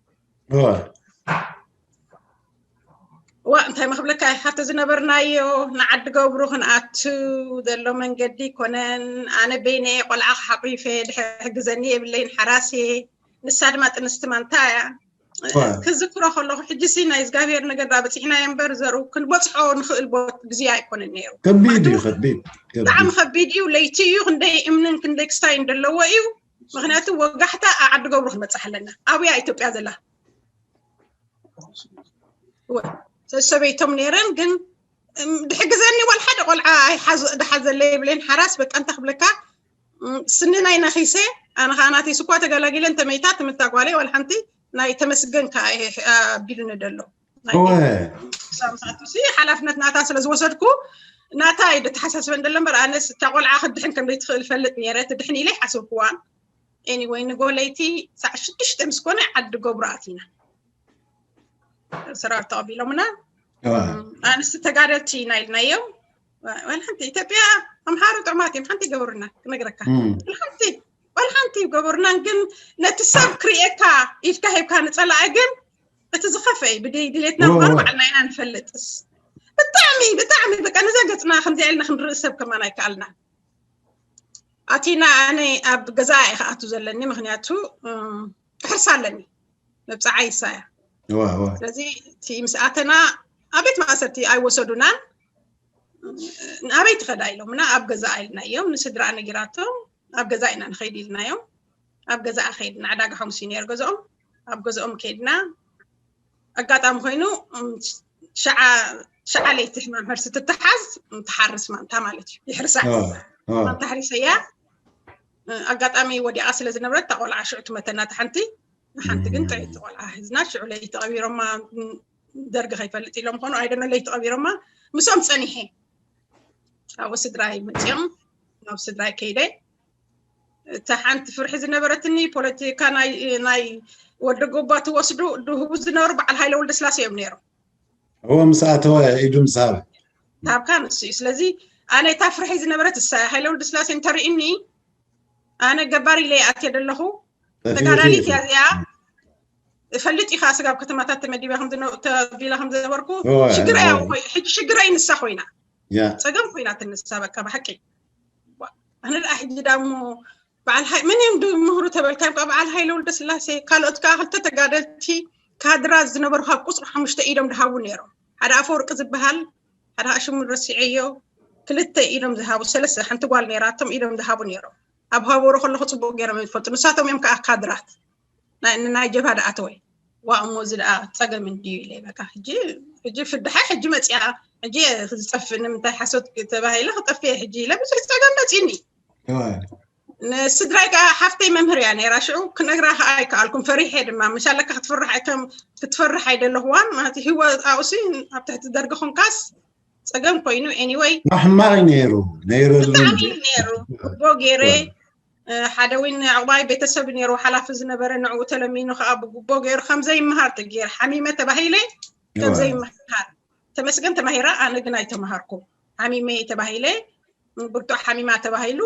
ዋ እንታይ መክብለካ ካብቲ ዝነበርናዮ ንዓዲ ገብሩ ክንኣቱ ዘሎ መንገዲ ኮነን ኣነ በይነ ቆልዓ ክሓቂፈ ድሕሪ ሕግዘኒ የብለይን ሓራሴ ንሳ ድማ ጥንስቲ ማንታ እያ ክዝክሮ ከለኹ ሕጂ ሲ ናይ እግዚኣብሔር ነገር ዳ በፂሕና እምበር ዘርኡ ክንበፅሖ ንኽእል ቦት ግዜ ኣይኮነን ነይሩ ከቢድ እዩ ከቢድ ብጣዕሚ ከቢድ እዩ ለይቲ እዩ ክንደይ እምንን ክንደይ ክስታይን ዘለዎ እዩ ምክንያቱ ወጋሕታ ኣብ ዓዲ ገብሩ ክንበፅሕ ኣለና ኣብያ ኢትዮጵያ ዘላ ሰበይቶም ነይረን ግን ድሕግዘኒ ዋል ሓደ ቆልዓ ኣይሓዝ ድሓዘለ የብለን ሓራስ በቃ እንታ ክብለካ ስኒ ናይ ነኺሰ ኣነ ከዓ ናተይ ስኳ ተገላጊለ እንተመይታ ትምታ ጓለይ ዋል ሓንቲ ናይ ተመስገን ከዓ ኣቢሉኒ ደሎ ሓላፍነት ናታ ስለ ዝወሰድኩ ናታ ይደተሓሳስበ እንደሎ እምበር ኣነስ እታ ቆልዓ ክድሕን ከም ዘይትኽእል ፈልጥ ነይረ ትድሕን ኢለ ሓሰብኩዋን anyway ንጎለይቲ ሳዕ ሽዱሽተ ምስ ኮነ ዓዲ ገብሩ ኣቲና ሰራዊት ተቐቢሎምና ኣንስቲ ተጋደልቲ ኢና ኢልናዮም ወላ ሓንቲ ኢትዮጵያ ኣምሓሩ ጥዑማት እዮም ሓንቲ ይገበሩና ክነግረካ ወላ ሓንቲ ወላ ሓንቲ ይገበሩናን ግን ነቲ ሰብ ክርእየካ ኢድካ ሂብካ ንፀላኢ ግን እቲ ዝኸፈ እዩ ብደይ ድሌትና ምኳኑ ባዕልና ኢና ንፈልጥስ ብጣዕሚ ብጣዕሚ በቃ ነዛ ገፅና ከምዚኣ ኢልና ክንርኢ ሰብ ከማን ኣይከኣልና ኣቲና ኣነ ኣብ ገዛ እየ ክኣቱ ዘለኒ ምክንያቱ ሕርሳ ኣለኒ መብፃዓ ይሳያ ስለዚ እቲ ምስ ኣተና ኣብ ቤት ማእሰርቲ ኣይወሰዱናን ኣበይ ትኸዳ ኢሎምና ኣብ ገዛ ኢልናዮም ንስድራ ነጊራቶም ኣብ ገዛ ኢና ንኸይድ ኢልናዮም ኣብ ገዛ ከይድና ዕዳጋ ሓሙስ እዩ ነይሩ ገዝኦም ኣብ ገዝኦም ከይድና ኣጋጣሚ ኮይኑ ሸዓ ለይቲ ሕማም ሕርሲ ትተሓዝ ትሓርስ ማንታ ማለት እዩ ይሕርሳ ማንታ ሕሪሰያ ኣጋጣሚ ወዲቓ ስለ ዝነበረት እታ ቆልዓ ሽዑ ትመተና እታ ሓንቲ ንሓንቲ ግን ጥዕይቲ ቆልዓ ሒዝና ሽዑ ለይቲ ቀቢሮማ ደርጊ ከይፈልጥ ኢሎም ኮኑ ኣይደነ ለይቲ ቀቢሮማ ምስኦም ፀኒሐ ኣብኡ ስድራይ መፅኦም ናብ ስድራይ ከይደ እታ ሓንቲ ፍርሒ ዝነበረትኒ ፖለቲካ ናይ ወዲ ጎባ ትወስዱ ድህቡ ዝነበሩ በዓል ሃይለ ወልደስላሴ እዮም ነይሮም እዎ ምስ ኣተወ ኢዱ ምስ ሃበ ታብካ ንሱ እዩ ስለዚ ኣነ እታ ፍርሒ ዝነበረት እሳ ሃይለ ወልደስላሴ እንተርእኒ ኣነ ገባር ኢለ ኣትየ ደለኹ ተጋዳሊት እያ እዚኣ እፈልጥ ኢኻ ስጋብ ከተማታት ተመዲበ ተቢለ ከም ዝነበርኩ ሽግረይ ሕጂ ሽግረይ ንሳ ኮይና ፀገም ኮይና ትንሳ በቃ ብሓቂ ኣነ ደኣ ሕጂ ዳሞ በዓል ሃይ መን እዮም ድምህሩ ተበልካዮም? ከዓ በዓል ሃይለ ወልደ ስላሴ፣ ካልኦት ከዓ ክልተ ተጋደልቲ ካድራት ዝነበሩ ካብ ቁፅሪ ሓሙሽተ ኢዶም ድሃቡ ነይሮም። ሓደ ኣፈወርቂ ዝበሃል፣ ሓደ ከዓ ሽሙ ረሲዐዮ፣ ክልተ ኢዶም ዝሃቡ፣ ሰለስተ፣ ሓንቲ ጓል ነይራቶም፣ ኢዶም ዝሃቡ ነይሮም። ኣብ ሃበሮ ከለኹ ፅቡቅ ገይሮም ይፈልጡ። ንሳቶም እዮም ከዓ ካድራት ናይ ናይ ጀብሃ ድኣተወ። ዋ እሞ እዚ ደኣ ፀገም እንድዩ ኢለ፣ በቃ ሕጂ፣ ሕጂ ፍድሓ ሕጂ መፅያ፣ ሕጂ ዝጠፍእ ንምንታይ ሓሶት ተባሂለ ክጠፍእ ሕጂ ኢለ ብዙሕ ፀገም መፂኒ። ንስድራይ ከዓ ሓፍተይ መምህር እያ ነይራ። ሽዑ ክነግራ ከዓ ኣይከኣልኩም፣ ፈሪሐ ድማ። ምሻለካ ክትፍርሕ ኣይከም ክትፈርሕ ኣይደለኽዋን ማለት፣ ህይወት ኣብኡሲ ኣብ ትሕቲ ደርጊ ኮንካስ ፀገም ኮይኑ። Anyway፣ ሕማቕ እዩ ነይሩ። ነይረሉ ብጣዕሚ እዩ ነይሩ። ጉቦ ገይረ፣ ሓደ እውን ዕቑባይ ቤተሰብ ነይሩ ሓላፊ ዝነበረ፣ ንዕኡ ተለሚኑ ከዓ ብጉቦ ገይሩ ከም ዘይምሃር ተገይሩ። ሓሚመ ተባሂለ ከም ዘይምሃር። ተመስገን ተማሂራ፣ ኣነ ግን ኣይተምሃርኩ። ሓሚመ ተባሂለ፣ ብርቱዕ ሓሚማ ተባሂሉ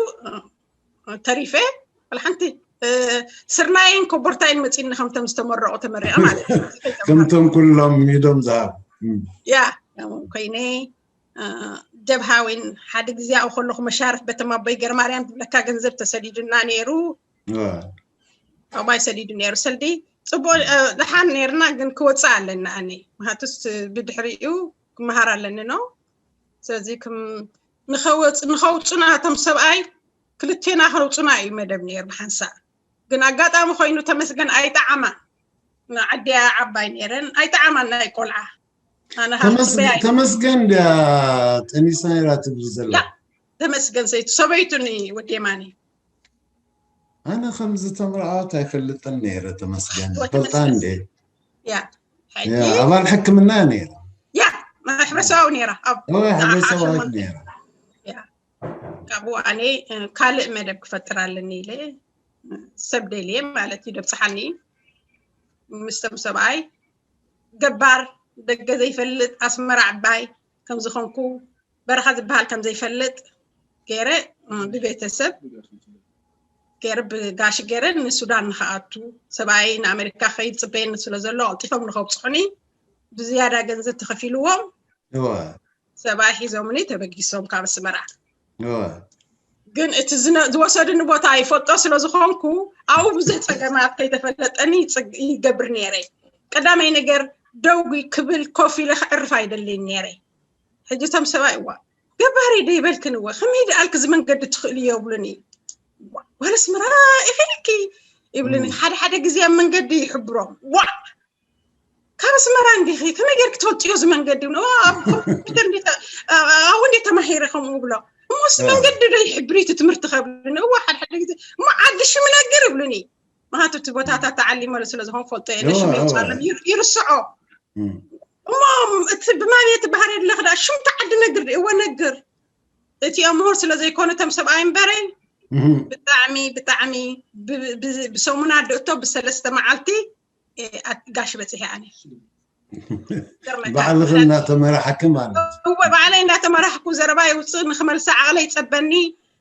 ተሪፈ። ሓንቲ ስርናይን ኮቦርታይን መፂኒ ከምቶም ዝተመረቑ ተመሪቐ ማለት እዩ። ከምቶም ኩሎም ኢዶም ዝሃቡ። ያ ኮይነ ጀብሃዊን ሓደ ግዜ ኣብኡ ከለኹ መሻርፍ በተም ኣቦይ ገርማርያም ትብለካ ገንዘብ ተሰዲዱና ነይሩ። ኣባይ ሰዲዱ ነይሩ ሰልዲ። ፅቡቅ ደሓን ነይርና፣ ግን ክወፅእ ኣለና። ኣነ ምሃቱስ ብድሕሪኡ ክመሃር ኣለኒ ነው። ስለዚ ንኸውፁና እቶም ሰብኣይ ክልቴና ከውፁና እዩ መደብ ነይሩ ብሓንሳእ። ግን ኣጋጣሚ ኮይኑ ተመስገን ኣይጠዓማ። ዓዲያ ዓባይ ነይረን ኣይጠዓማ ናይ ቆልዓ። ተመስገን ድያ ጠኒሳ ነይራ ትብል ዘላ? ተመስገን ሰይቱ ሰበይቱ ወዴማኒ። ኣነ ከምዚ ተምርዓወት ኣይፈልጥን ነይረ። ተመስገን ፈልጣ እንዴ? ያ ኣባል ሕክምና ነይራ። ያ ማሕበረሰባዊ ነይራ። ሕብረተሰባዊት ነይራ። ካብኡ ኣነ ካልእ መደብ ክፈጥር ኣለኒ ኢለ ሰብ ደልየ ማለት እዩ ደብፅሓኒ። ምስቶም ሰብኣይ ገባር ደገ ዘይፈልጥ ኣስመራ ዕባይ ከምዝኾንኩ በረኻ ዝበሃል ከም ዘይፈልጥ ገይረ ብቤተሰብ ገይረ ብጋሽ ገይረ ንሱዳን ንክኣቱ ሰብኣይ ንኣሜሪካ ከይድ ፅበየኒ ስለ ዘሎ ቀልጢፎም ንከብፅሑኒ ብዝያዳ ገንዘብ ተኸፊልዎም ሰብኣይ ሒዞምኒ ተበጊሶም ካብ ኣስመራ። ግን እቲ ዝወሰድኒ ቦታ ይፈልጦ ስለ ዝኾንኩ ኣብኡ ብዙሕ ፀገማት ከይተፈለጠኒ ይገብር ነይረ። ቀዳማይ ነገር ደው ክብል ኮፍ ኢለ ክዕርፍ ኣይደልይን ነይረ። ሕጂ እቶም ሰብኣይ እዋ ገባሪ ዶ ይበልክን እወ ከመይ ደኣልክ እዚ መንገዲ ትኽእል እዮ ይብሉኒ። ዋላ ኣስመራ ኢኺ ኢልኪ ይብሉኒ። ሓደ ሓደ ግዜ ኣብ መንገዲ ይሕብሮም ዋ ካብ ኣስመራ እንዲኺ ከመይ ጌርክ ትፈልጥዮ እዚ መንገዲ ይብሉ። ኣብ ኮምፒተር ኣብኡ እንዴ ተማሂረ ከምኡ ብሎ እሞ እዚ መንገዲ ዶ ይሕብር እቲ ትምህርቲ ከብሉኒ። እዋ ሓደ ሓደ ግዜ እሞ ዓዲ ሽም ነግር ይብሉኒ። ምክንያቱ እቲ ቦታታት ተዓሊመሉ ስለ ዝኾን ፈልጦ እየ ሽም ይውፅኣሎም ይርስዖ። እሞ እቲ ብማን እየ ትበሃል የድለኽ ዳ ሽም ተዓዲ ነግር እወ ነግር። እቲኦም ምሁር ስለ ዘይኮኑ እቶም ሰብኣይ እምበረ ብጣዕሚ ብጣዕሚ ብሰሙና ድእቶ ብሰለስተ መዓልቲ ጋሽ በፂሐ ኣነ ባዕልኺ እናተመራሕኪ ማለት እወ ባዕለይ እናተመራሕኩ ዘረባ ይውፅእ ንክመልሳ ዓቕለይ ይፀበኒ።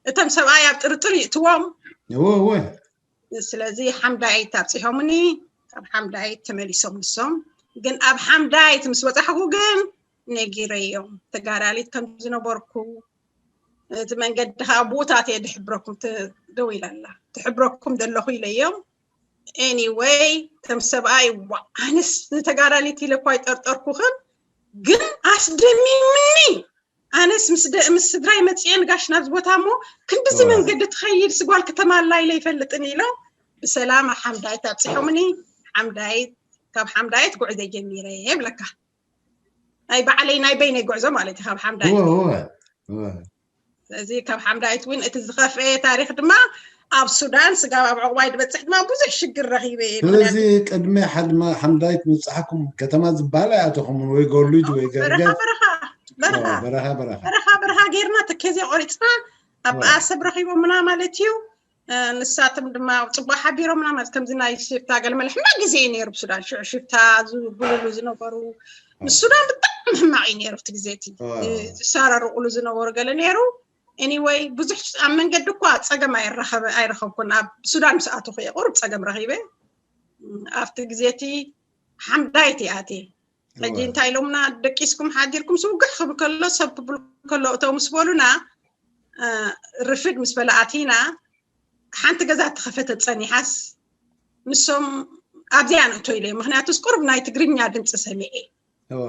እቶም ሰብኣይ ኣብ ጥርጥር ይእትዎም እወ እወ ስለዚ ሓምዳይት ኣብፂሖምኒ ካብ ሓምዳይት ተመሊሶም ንሶም ግን ኣብ ሓምዳይት ምስ በፃሕኩ ግን ነጊረዮም ተጋዳሊት ከም ዝነበርኩ እቲ መንገዲ ከዓ ብኡታት እየ ድሕብረኩም ደው ኢላላ ትሕብረኩም ዘለኹ ኢለዮም። Anyway ከም ሰብኣይ ዋ ኣነስ ንተጋዳሊት ኢለ እኳ ይጠርጠርኩኽን ግን ኣስደሚምኒ። ኣነስ ምስ ስድራይ መፅኤ ንጋሽ ናብዚ ቦታ እሞ ክንድዚ መንገዲ ትኸይድ ስጓል ከተማላ ኢለ ይፈልጥን ኢሎም ብሰላም ሓምዳይት ኣብፅሖምኒ። ሓምዳይት ካብ ሓምዳይት ጉዕዘ ጀሚረ የብለካ ናይ ባዕለይ ናይ በይነይ ጉዕዞ ማለት እዩ ካብ ሓምዳይት ስለዚ ካብ ሓምዳይት እውን እቲ ዝኸፍአ ታሪክ ድማ ኣብ ሱዳን ስጋብ ኣብ ዕቑባይ ዝበፅሕ ድማ ብዙሕ ሽግር ረኪበ እየ ስለዚ ቅድሚ ሓምዳይት ምብፃሕኩም ከተማ ዝበሃል ኣይኣተኹምን ወይ ጎሉጅ ወይ ገርገር በረኻ በረኻ በረኻ በረኻ ጌርና ተከዜ ቆሪፅና ኣብ ኣሰብ ረኪቦምና ማለት እዩ ንሳቶም ድማ ፅቡቅ ሓቢሮምና ማለት ከምዚ ናይ ሽፍታ ገለመለ ሕማቅ ግዜ እዩ ነይሩ ብሱዳን ሽዑ ሽፍታ ዝጉልሉ ዝነበሩ ምስ ሱዳን ብጣዕሚ ሕማቅ እዩ ነይሩ ኣብቲ ግዜ እቲ ዝሰራርቁሉ ዝነበሩ ገለ ነይሩ Anyway ብዙሕ ኣብ መንገዲ እኳ ፀገም ኣይረኸብኩን ኣብ ሱዳን ምስ ኣተኹ እየ ቁሩብ ፀገም ረኺበ ኣብቲ ግዜ እቲ ሓምዳይት እየ ኣትየ ሕጂ እንታይ ኢሎምና ደቂስኩም ሓዲርኩም ስውግሕ ክብል ከሎ ሰብ ክብል ከሎ እተው ምስ በሉና ርፍድ ምስ በለ ኣቲና ሓንቲ ገዛ ተኸፈተት ጸኒሓስ፣ ንሶም ኣብዚኣ ንእቶ ኢለ። ምኽንያቱስ ቁሩብ ናይ ትግርኛ ድምፂ ሰሚዐ። እወ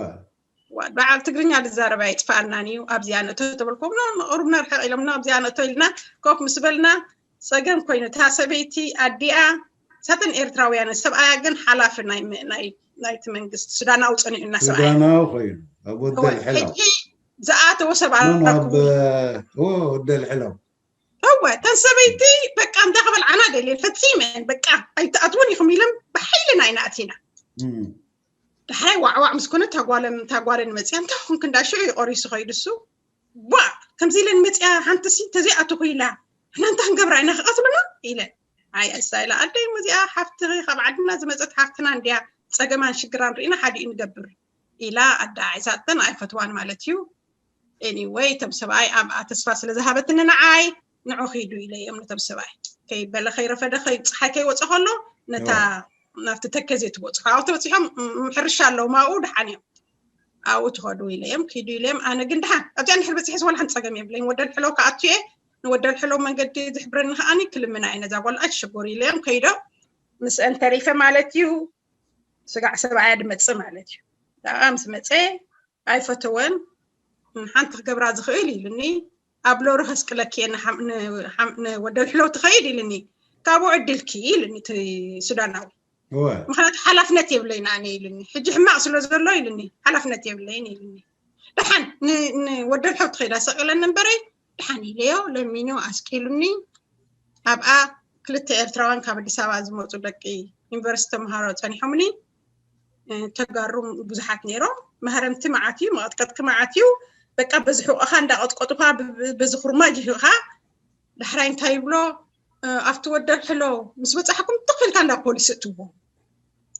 ዋ፣ በዓል ትግርኛ ዝዛረብ ኣይጥፋኣልናን እዩ፣ ኣብዚኣ ንእቶ ተበልኩም። ኖ፣ ቁሩብ ነርሕቕ ኢሎም፣ ኖ፣ ኣብዚኣ ንእቶ ኢልና ኮፍ ምስ በልና፣ ጸገም ኮይኑ፣ እታ ሰበይቲ ኣዲኣ ሳተን ኤርትራውያን፣ ሰብኣያ ግን ሓላፊ ናይ ም- ናይ ናይቲ መንግስቲ ሱዳናዊ ጸኒዑና ሰብኣያ። ሱዳናዊ ኮይኑ ኣብ ወደል ሕለው ሕጂ ዝኣተወ ሰብ ኖ፣ ኖ፣ ኣብ ኣረክቡ። ኦ፣ ወደል ሕለው እወ፣ እተን ሰበይቲ በቃ እንዳ ክበልዓና ደልየን ፈጺመን፣ በቃ ኣይትኣትውን ኢኹም ኢለን ብሓይሊ ናይ ናእቲና። እም፣ ዳሕራይ ዋዕዋዕ ምስ ኮነ፣ ታጓለን ታጓለን መፅያ፣ እንታይ ኹንክ እንዳ ሽዑ ይቆሪሱ ከይዱ እሱ። ዋ፣ ከምዚ ኢለን መፅያ፣ ሓንቲ ሲ ተዚኣትኹ ኢላ፣ እና እንታይ ክንገብራ ኢና ክቐትሉና ኢለን። ኣይ ኣሳይላ ኣደይ፣ እዚኣ ሓፍቲ ካብ ዓድና ዝመፀት ሓፍትና እንድያ፣ ፀገማን ሽግራን ርኢና ሓዲኡ ንገብር ኢላ ኣዳ ዓይሳተን ኣይፈትዋን ማለት እዩ። ኤኒወይ፣ እቶም ሰብኣይ ኣብኣ ተስፋ ስለ ዝሃበትኒ ንዓይ፣ ንዑ ኺዱ ኢለዮም ነቶም ሰብኣይ። ከይበለ ከይረፈደ ከይ- ፀሓይ ከይወፀ ከሎ ነታ ናብቲ ተከዜ ትበፅሑ ኣብኡ ተበፂሖም፣ ም- ሕርሻ ኣለዎም ኣብኡ፣ ደሓን እዮም ኣብኡ ትኸዱ ኢለዮም። ኪዱ ኢለዮም። ኣነ ግን ደሓን ኣብዚኣ እንድሕር በፂሐስ ዋላ ሓንቲ ፀገም የብለይን። ወደል ሕለው ክኣቱ እየ፣ ንወደል ሕለው መንገዲ ዝሕብረኒ ከዓኒ ክልምና እየ ነዛ ጓል፣ ኣይትሸገሩ ኢለዮም። ከይዶም ምስአን ተሪፈ ማለት እዩ። ስጋዕ ሰብኣያ ድመፅእ ማለት እዩ። ደኣ ምስ መፀ ኣይፈተወን። ሓንቲ ክገብራ ዝኽእል ኢሉኒ። ኣብ ሎሪ ከስቅለኪ እየ ንሓም- ንሓም- ንወደል ሕለው ትኸይድ ኢሉኒ። ካብኡ ዕድልኪ ኢሉኒ እቲ ሱዳናዊ። እወ ምክንያቱ ሓላፍነት የብለይን ኣነ ኢሉኒ። ሕጂ ሕማቕ ስለ ዘሎ ኢሉኒ፣ ሓላፍነት የብለይን ኢሉኒ። ደሓን ን- ንወደል ሕለው ትኸይዳ ሰቂለኒ እምበረይ፣ ደሓን ኢለዮ። ለሚኑ ኣስቂሉኒ። ኣብኣ ክልተ ኤርትራውያን ካብ ኣዲስ ኣበባ ዝመፁ ደቂ ዩኒቨርሲቲ ተምሃሮ ፀኒሖምኒ። እ፣ ተጋሩ ብዙሓት ነይሮም። ማህረምቲ መዓት እዩ፣ መቐጥቀጥኪ መዓት እዩ። በቃ በዚ ሕቆኻ እንዳቐጥቀጡኻ፣ ብ- ብ- በዚ ኩርማጅ ይህቕኻ። ዳሕራይ እንታይ ይብሎ፣ እ፣ ኣብቲ ወደል ሕለው ምስ በፃሕኩም ትኽ ኢልካ እንዳ ፖሊስ እትዎ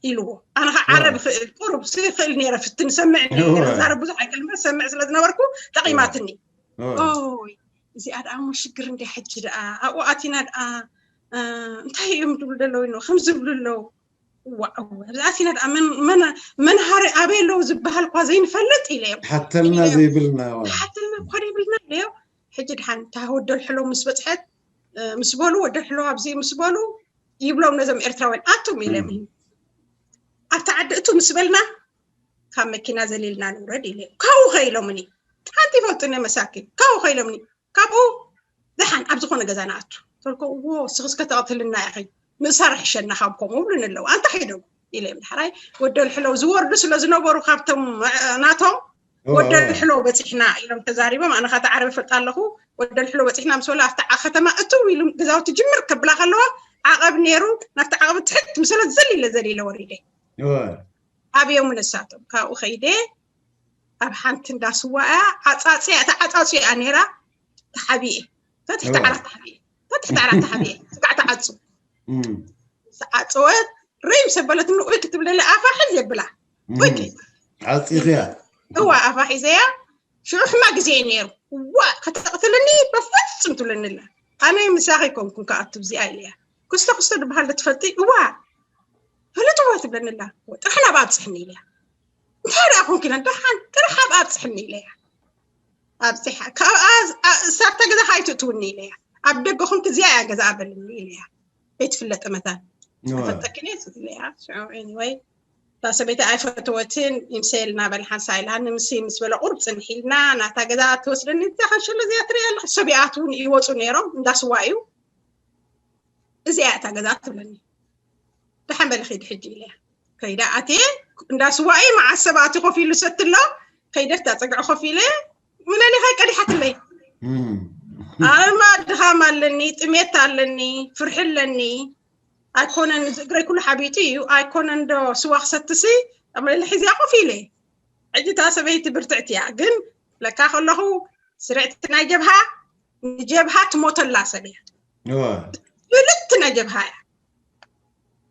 ኢልዎ። ኣነ ከዓ ዓረብ ይኽእል፣ ቁሩብ ሲ ይኽእል ነይረ፣ ፍትን ሰምዕ ነይረ፣ እወ። ክዛረብ ብዙሕ ኣይክእልን፣ ሰምዕ ስለ ዝነበርኩ ጠቒማትኒ። እወ ኦይ፣ እዚኣ ደኣ እሞ ሽግር እንድያ። ሕጂ ደኣ ኣብኡ ኣቲና ደኣ፣ እ፣ እንታይ እዮም ዝብሉ ዘለዉ ኢሉ ከም ዝብሉ ኣለዉ። ዋው፣ ኣብዚ ኣቲና ደኣ መን- መን- መንሃሪ ኣበይ ኣለዉ ዝበሃል እኳ ዘይንፈልጥ ኢለዮም። ሓተልና ዘይብልና እወ ሓተልና እኳ ዘይብልና ኢለዮ። ሕጂ ድሓን እታ ወደል ሕለው ምስ በፅሐት፣ እ፣ ምስ በሉ፣ ወደል ሕለው ኣብዚ ምስ በሉ ይብሎም ነዞም ኤርትራውያን፣ ኣቱም ኢሎም። ኣብቲ ዓዲ እቱ ምስ በልና ካብ መኪና ዘሊልና ንውረድ ኢለዮም። ካብኡ ከ ኢሎምኒ፣ ሓንቲ ይፈልጡኒ መሳኪን። ካብኡ ከ ኢሎምኒ፣ ካብኡ ደሓን ኣብ ዝኾነ ገዛ ንኣቱ ተልኮ። እዎ፣ ስኽስከ ተቐትልና ኢኺ፣ ምእሳር ሕሸና ካብ ከምኡ ብሉኒ ኣለዉ። ኣንታ ሒዶም ኢለዮም። ዳሕራይ ወደል ሕለው ዝወርዱ ስለ ዝነበሩ ካብቶም፣ እ፣ ናቶም፣ ወደል ሕለው በፂሕና ኢሎም ተዛሪቦም። ኣነ ካታ ዓረብ እፈልጥ ኣለኹ። ወደል ሕለው በፂሕና ምስ በሉ ኣብቲ ዓ- ከተማ እትው ኢሉ ገዛውቲ ጅምር ከብላ ከለዋ ዓቐብ ነይሩ። ናብቲ ዓቐብ ትሕት ምስ በለት ዘሊለ ዘሊለ ወሪደ። እወ ኣብዮም ንሳቶም። ካብኡ ከይደ ኣብ ሓንቲ እንዳ ስዋ እያ ዓፃፅያ፣ እታ ዓፃፅያ እያ ነይራ። ተሓቢኤ፣ ተትሕቲ እወ ዓራት ተሓቢኤ፣ ተትሕቲ ዓራት ተሓቢኤ፣ ስጋዕ ተዓፁ። እም፣ ዝዓፀወት ርይ ምስ በለት ንኡይ ክትብለለ ኣፋ ሕል የብላ። ወይ እም። ዓፂኽያ እዋ ኣፋ ሒዘያ። ሽዑ ሕማ ግዜ እዩ ነይሩ። ዋ ከተቕትልኒ በፍጹም ትብለኒ ኣላ። ኣነ ምሳኺ ኣይኮንኩን ከኣቱ እዚኣ ኢለያ። ክስቶ ክስቶ ዝበሃል ዶ ትፈልጢ? እዋ ፍልጥዎ ትብለኒ ኣላ። ጥራሕ ናብ ኣብፅሕኒ ኢለያ። እንታይ ደኣ ኮንኪ ኢለን፣ ደሓን ጥራሕ ኣብ ኣብፅሕኒ ኢለያ። ኣብፅሓ ካብኣ ዝ- ኣ- እሳተ ገዛ ኣይትእትውኒ ኢለያ። ኣብ ደገ ኮንኪ እዚኣ እያ ገዛ በልኒ ኢለያ። ኣይትፍለጥ መታን እወ ተፈልጠኪ ኢለያ። ሽዑ ኤኒወይ እታ ሰበይቲ ኣይፈተወትን። ይምሰልና በል ሓንሳ ኢልሃኒ። ምስ ምስ በለ ቁሩብ ፅንሕ ኢልና ናታ ገዛ ትወስደኒ። እዛ ከንሸሎ እዚኣ ትሪኣ ኣለኺ። ሰብ ይኣትውን ይወፁ ነይሮም። እንዳስዋ እዩ። እዚኣ እታ ገዛ ትብለኒ። ደሓን በሊ ኺዲ ሕጂ ኢለያ። ከይዳ ኣትየ እንዳስዋ እዩ። መዓት ሰብ ኣትዩ ኮፍ ኢሉ ሰቲ ኣሎ። ከይደ እታ ፀግዒ ኮፍ ኢለ ምለሊኻ ቀዲሓትለይ። እም፣ ኣማ ድኻም ኣለኒ፣ ጥሜት ኣለኒ፣ ፍርሒ ኣለኒ። ኣይኮነን እዚ እግረይ ኩሉ ሓቢጡ እዩ። ኣይኮነን ዶ ስዋ ክሰትሲ ኣብ ልዕሊ ሒዝያ ኮፍ ኢለ። ሕጂ እታ ሰበይቲ ብርትዕቲ እያ፣ ግን ለካ ከለኹ ስርዕቲ ናይ ጀብሃ፣ ንጀብሃ ትሞተላ ሰብ እያ። እወ ብልቲ ናይ ጀብሃ እያ፣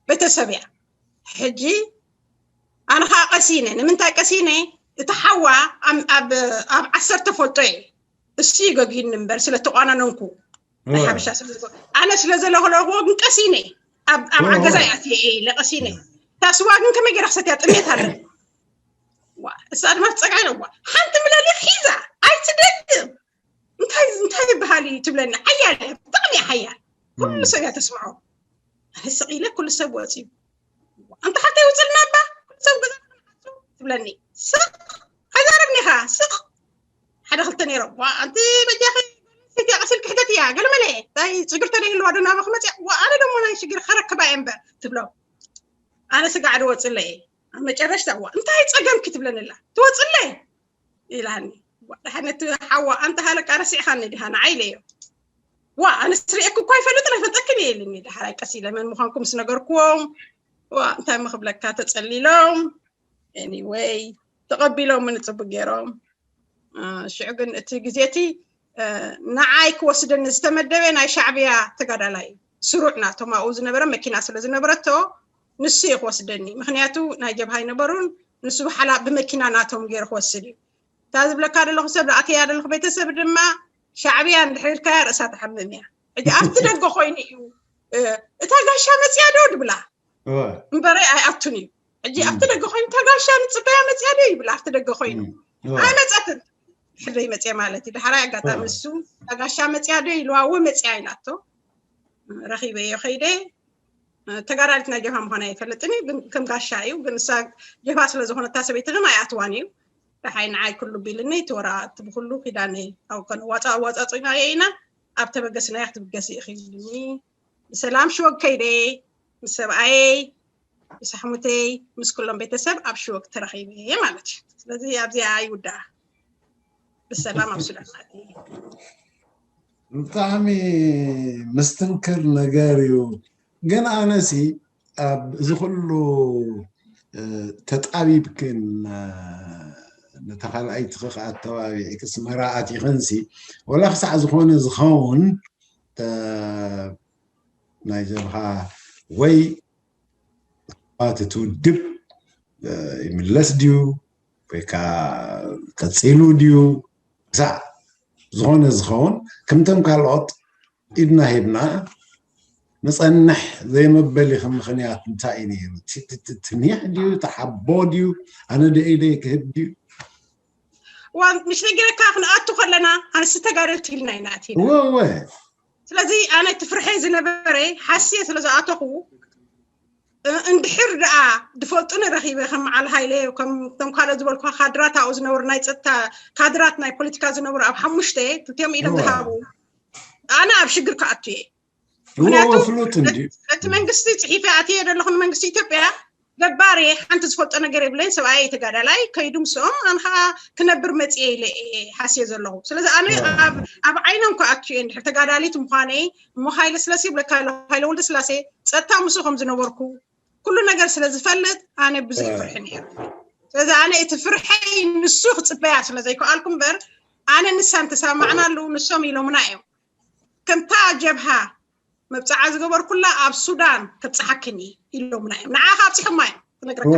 ቤተሰብ እያ። ሕጂ ኣነ ከዓ ቀሲነ። ንምንታይ ቀሲነ? እቲ ሓዋ ኣብ- ኣብ ኣብ ዓሰርተ ፈልጦ እየ፣ እሱ ይገግዩኒ እምበር ስለ ተቋናነንኩ ናይ እወ ሓበሻ ስለ ዝኮ ኣነ ስለ ዘለኹለኹዎ ግን ቀሲነ ኣብ ኣብ እወ ዓገዛ እወ እያ እትየ ኢለ ቀሲነ። እታ ስዋ ግን ከመይ ገይረ ክሰትያ? ጥሜት ኣለኒ። ዋ እሳ ድማ ትፀግዐ ነዋ። ሓንቲ ምለሊኽ ሒዛ ኣይትደግም። እንታይ እንታይ ይበሃል እዩ ትብለኒ። ሓያል እያ፣ ብጣዕሚ እያ ሓያል። ኩሉ ሰብ እያ ተስምዖ። ኣነ ስቕ ኢለ ኩሉ ሰብ ወፂኡ። ኣንታ ሓተይ ውፅልና እባ፣ ኩሉ ሰብ ገዛ ትብለኒ። ስቕ ኣይዛረብኒ ኢኻ፣ ስቕ። ሓደ ክልተ ነይሮም። ዋ ኣንቲ በጃኺ ጓል ኣንስተይቲ ቀሲልኪ ሕተትያ፣ ገለመለ። እንታይ ሽግር ተደይህልዋ ዶ ናባኺ መፅያ? ዋ ኣነ ደሞ ናይ ሽግር ከረክባ እየ እምበር ትብሎም። ኣነ ስጋዕ ድወፅለ እየ። ኣብ መጨረሽታ ዋ እንታይ ፀገምኪ ትብለኒ ኣላ። ትወፅለ ኢላኒ። ዋ ደሓን እቲ ሓዋ ኣንታ ሃለቃ ረሲዕኻኒ ዲኻ ንዓይ ኢለዮ። ዋ ኣነስ ርእየኪ እኳ ኣይፈልጥን ኣይፈልጠክን እየ ኢልኒ። ደሓራይ ቀስ ኢለ መን ምዃንኩ ምስ ነገርክዎም ዋ እንታይ ምክብለካ ተፀሊሎም። Anyway ተቐቢሎምኒ ፅቡቅ ገይሮም። ሽዑ ግን እቲ ግዜ እቲ ንዓይ ክወስደኒ ዝተመደበ ናይ ሻዕብያ ተጋዳላይ እዩ። ስሩዕ ናቶም ኣብኡ ዝነበረ መኪና ስለ ዝነበረቶ ንሱ እዩ ክወስደኒ። ምክንያቱ ናይ ጀብሃ ኣይነበሩን። ንሱ ብሓላ ብመኪና ናቶም ገይሩ ክወስድ እዩ። እታ ዝብለካ ዘለኹ ሰብ ኣትያ ዘለኹ ቤተሰብ ድማ ሻዕብያ እንድሕር ኢልካያ ርእሳ ትሓምም እያ። ሕጂ ኣብቲ ደገ ኮይኑ እዩ እታ ጋሻ መፅያ ዶ ድብላ እምበረይ ኣይኣቱን እዩ። ሕጂ ኣብቲ ደገ ኮይኑ እታ ጋሻ ንፅበያ መፅያ ዶ ይብላ ኣብቲ ደገ ኮይኑ ኣይመፀትን። ሕደይ መፅያ ማለት እዩ። ዳሕራይ ኣጋጣሚ እሱ እታ ጋሻ መፅያ ዶ ኢልዋ እወ መፅያ ኢላቶ ረኺበዮ ከይደ። ተጋዳሊት ናይ ጀብሃ ምዃና ኣይፈልጥን እዩ ግን ከም ጋሻ እዩ። ግን እሳ ጀብሃ ስለ ዝኾነታ ሰበይቲ ግን ኣይኣትዋን እዩ። ደሓይ ንዓይ ክሉ ቢልኒ እቲ ወረቓቕቲ ብኩሉ ኪዳነይ ኣብ ከነዋፃ ኣዋፃፂናዮ ኢና። ኣብ ተበገስናያ ክትብገሲ ኢኺ ኢሉኒ። ብሰላም ሽወግ ከይደ ምስ ሰብኣየይ ምስ ኣሕሙተይ ምስ ኩሎም ቤተሰብ ኣብ ሽወግ ተረኺበ ማለት እዩ። ስለዚ ኣብዚኣ ይውዳኣ። ብሰላም ኣብ ሱዳን ማለት እዩ። ብጣዕሚ ምስትንክር ነገር እዩ። ግን ኣነሲ ኣብ እዚ ኩሉ ተጣቢብክን ነታ ካልኣይቲ ከ ኣተባቢዕክስ መራኣት ይኽንሲ ወላ ክሳዕ ዝኾነ ዝኸውን ናይ ጀብሃ ወይ እቲ ውድብ ይምለስ ድዩ ወይ ከዓ ቀፂሉ ድዩ ክሳዕ ዝኾነ ዝኸውን ከምቶም ካልኦት ኢድና ሂብና ንፀንሕ ዘይመበሊ ከም ምኽንያት እንታይ እዩ ነይሩ? ትኒሕ ድዩ ተሓቦ ድዩ ኣነ ደኢደይ ክህብ ድዩ? ዋን ምሽ ነጊረካ ክንኣቱ ከለና ኣንስቲ ተጋደልቲ ኢልና ኢና ኣቲና። እወ እወ። ስለዚ ኣነ እቲ ፍርሐይ ዝነበረ ሓስየ ስለ ዝኣተኹ እንድሕር ደኣ ዝፈልጡኒ ረኺበ ከም መዓል ሃይለ ከምቶም ካልኦት ዝበልኩ ካድራት ኣብኡ ዝነበሩ ናይ ፀጥታ ካድራት ናይ ፖለቲካ ዝነበሩ ኣብ ሓሙሽተ ክልቲኦም ኢዶም ዝሃቡ ኣነ ኣብ ሽግር ክኣቱ እየ። ምክንያቱ ፍሉጥ እንዲ እቲ መንግስቲ ፅሒፈ ኣትየ ዘለኹ ንመንግስቲ ኢትዮጵያ ገባር እየ ሓንቲ ዝፈልጦ ነገር የብለይን ሰብኣየ ተጋዳላይ ከይዱ ምስኦም ኣነ ከዓ ክነብር መፅየ ኢለ እየ ሓስየ ዘለኹ። ስለዚ ኣነ ኣብ ዓይኖም ክኣቱ እየ እንድሕር ተጋዳሊት ምዃነይ እሞ ሃይለ ስለሲ ይብለካ ኣለኹ ሃይለ ወልደ ስላሴ ፀጥታ ምስኡ ከም ዝነበርኩ ኩሉ ነገር ስለ ዝፈልጥ ኣነ ብዙሕ ይፍርሒ ነይሩ። ስለዚ ኣነ እቲ ፍርሐይ ንሱ ክፅበያ ስለ ዘይከኣልኩ እምበር ኣነ ንሳን ተሰማማዕናሉ ንሶም ኢሎምና እዮም ከምታ ጀብሃ መብፅዓ ዝገበርኩላ ኣብ ሱዳን ከብፅሓክን እዩ ኢሎምና እዮም። ንዓኻ ኣብፂሖማ እዮም ክነግረካ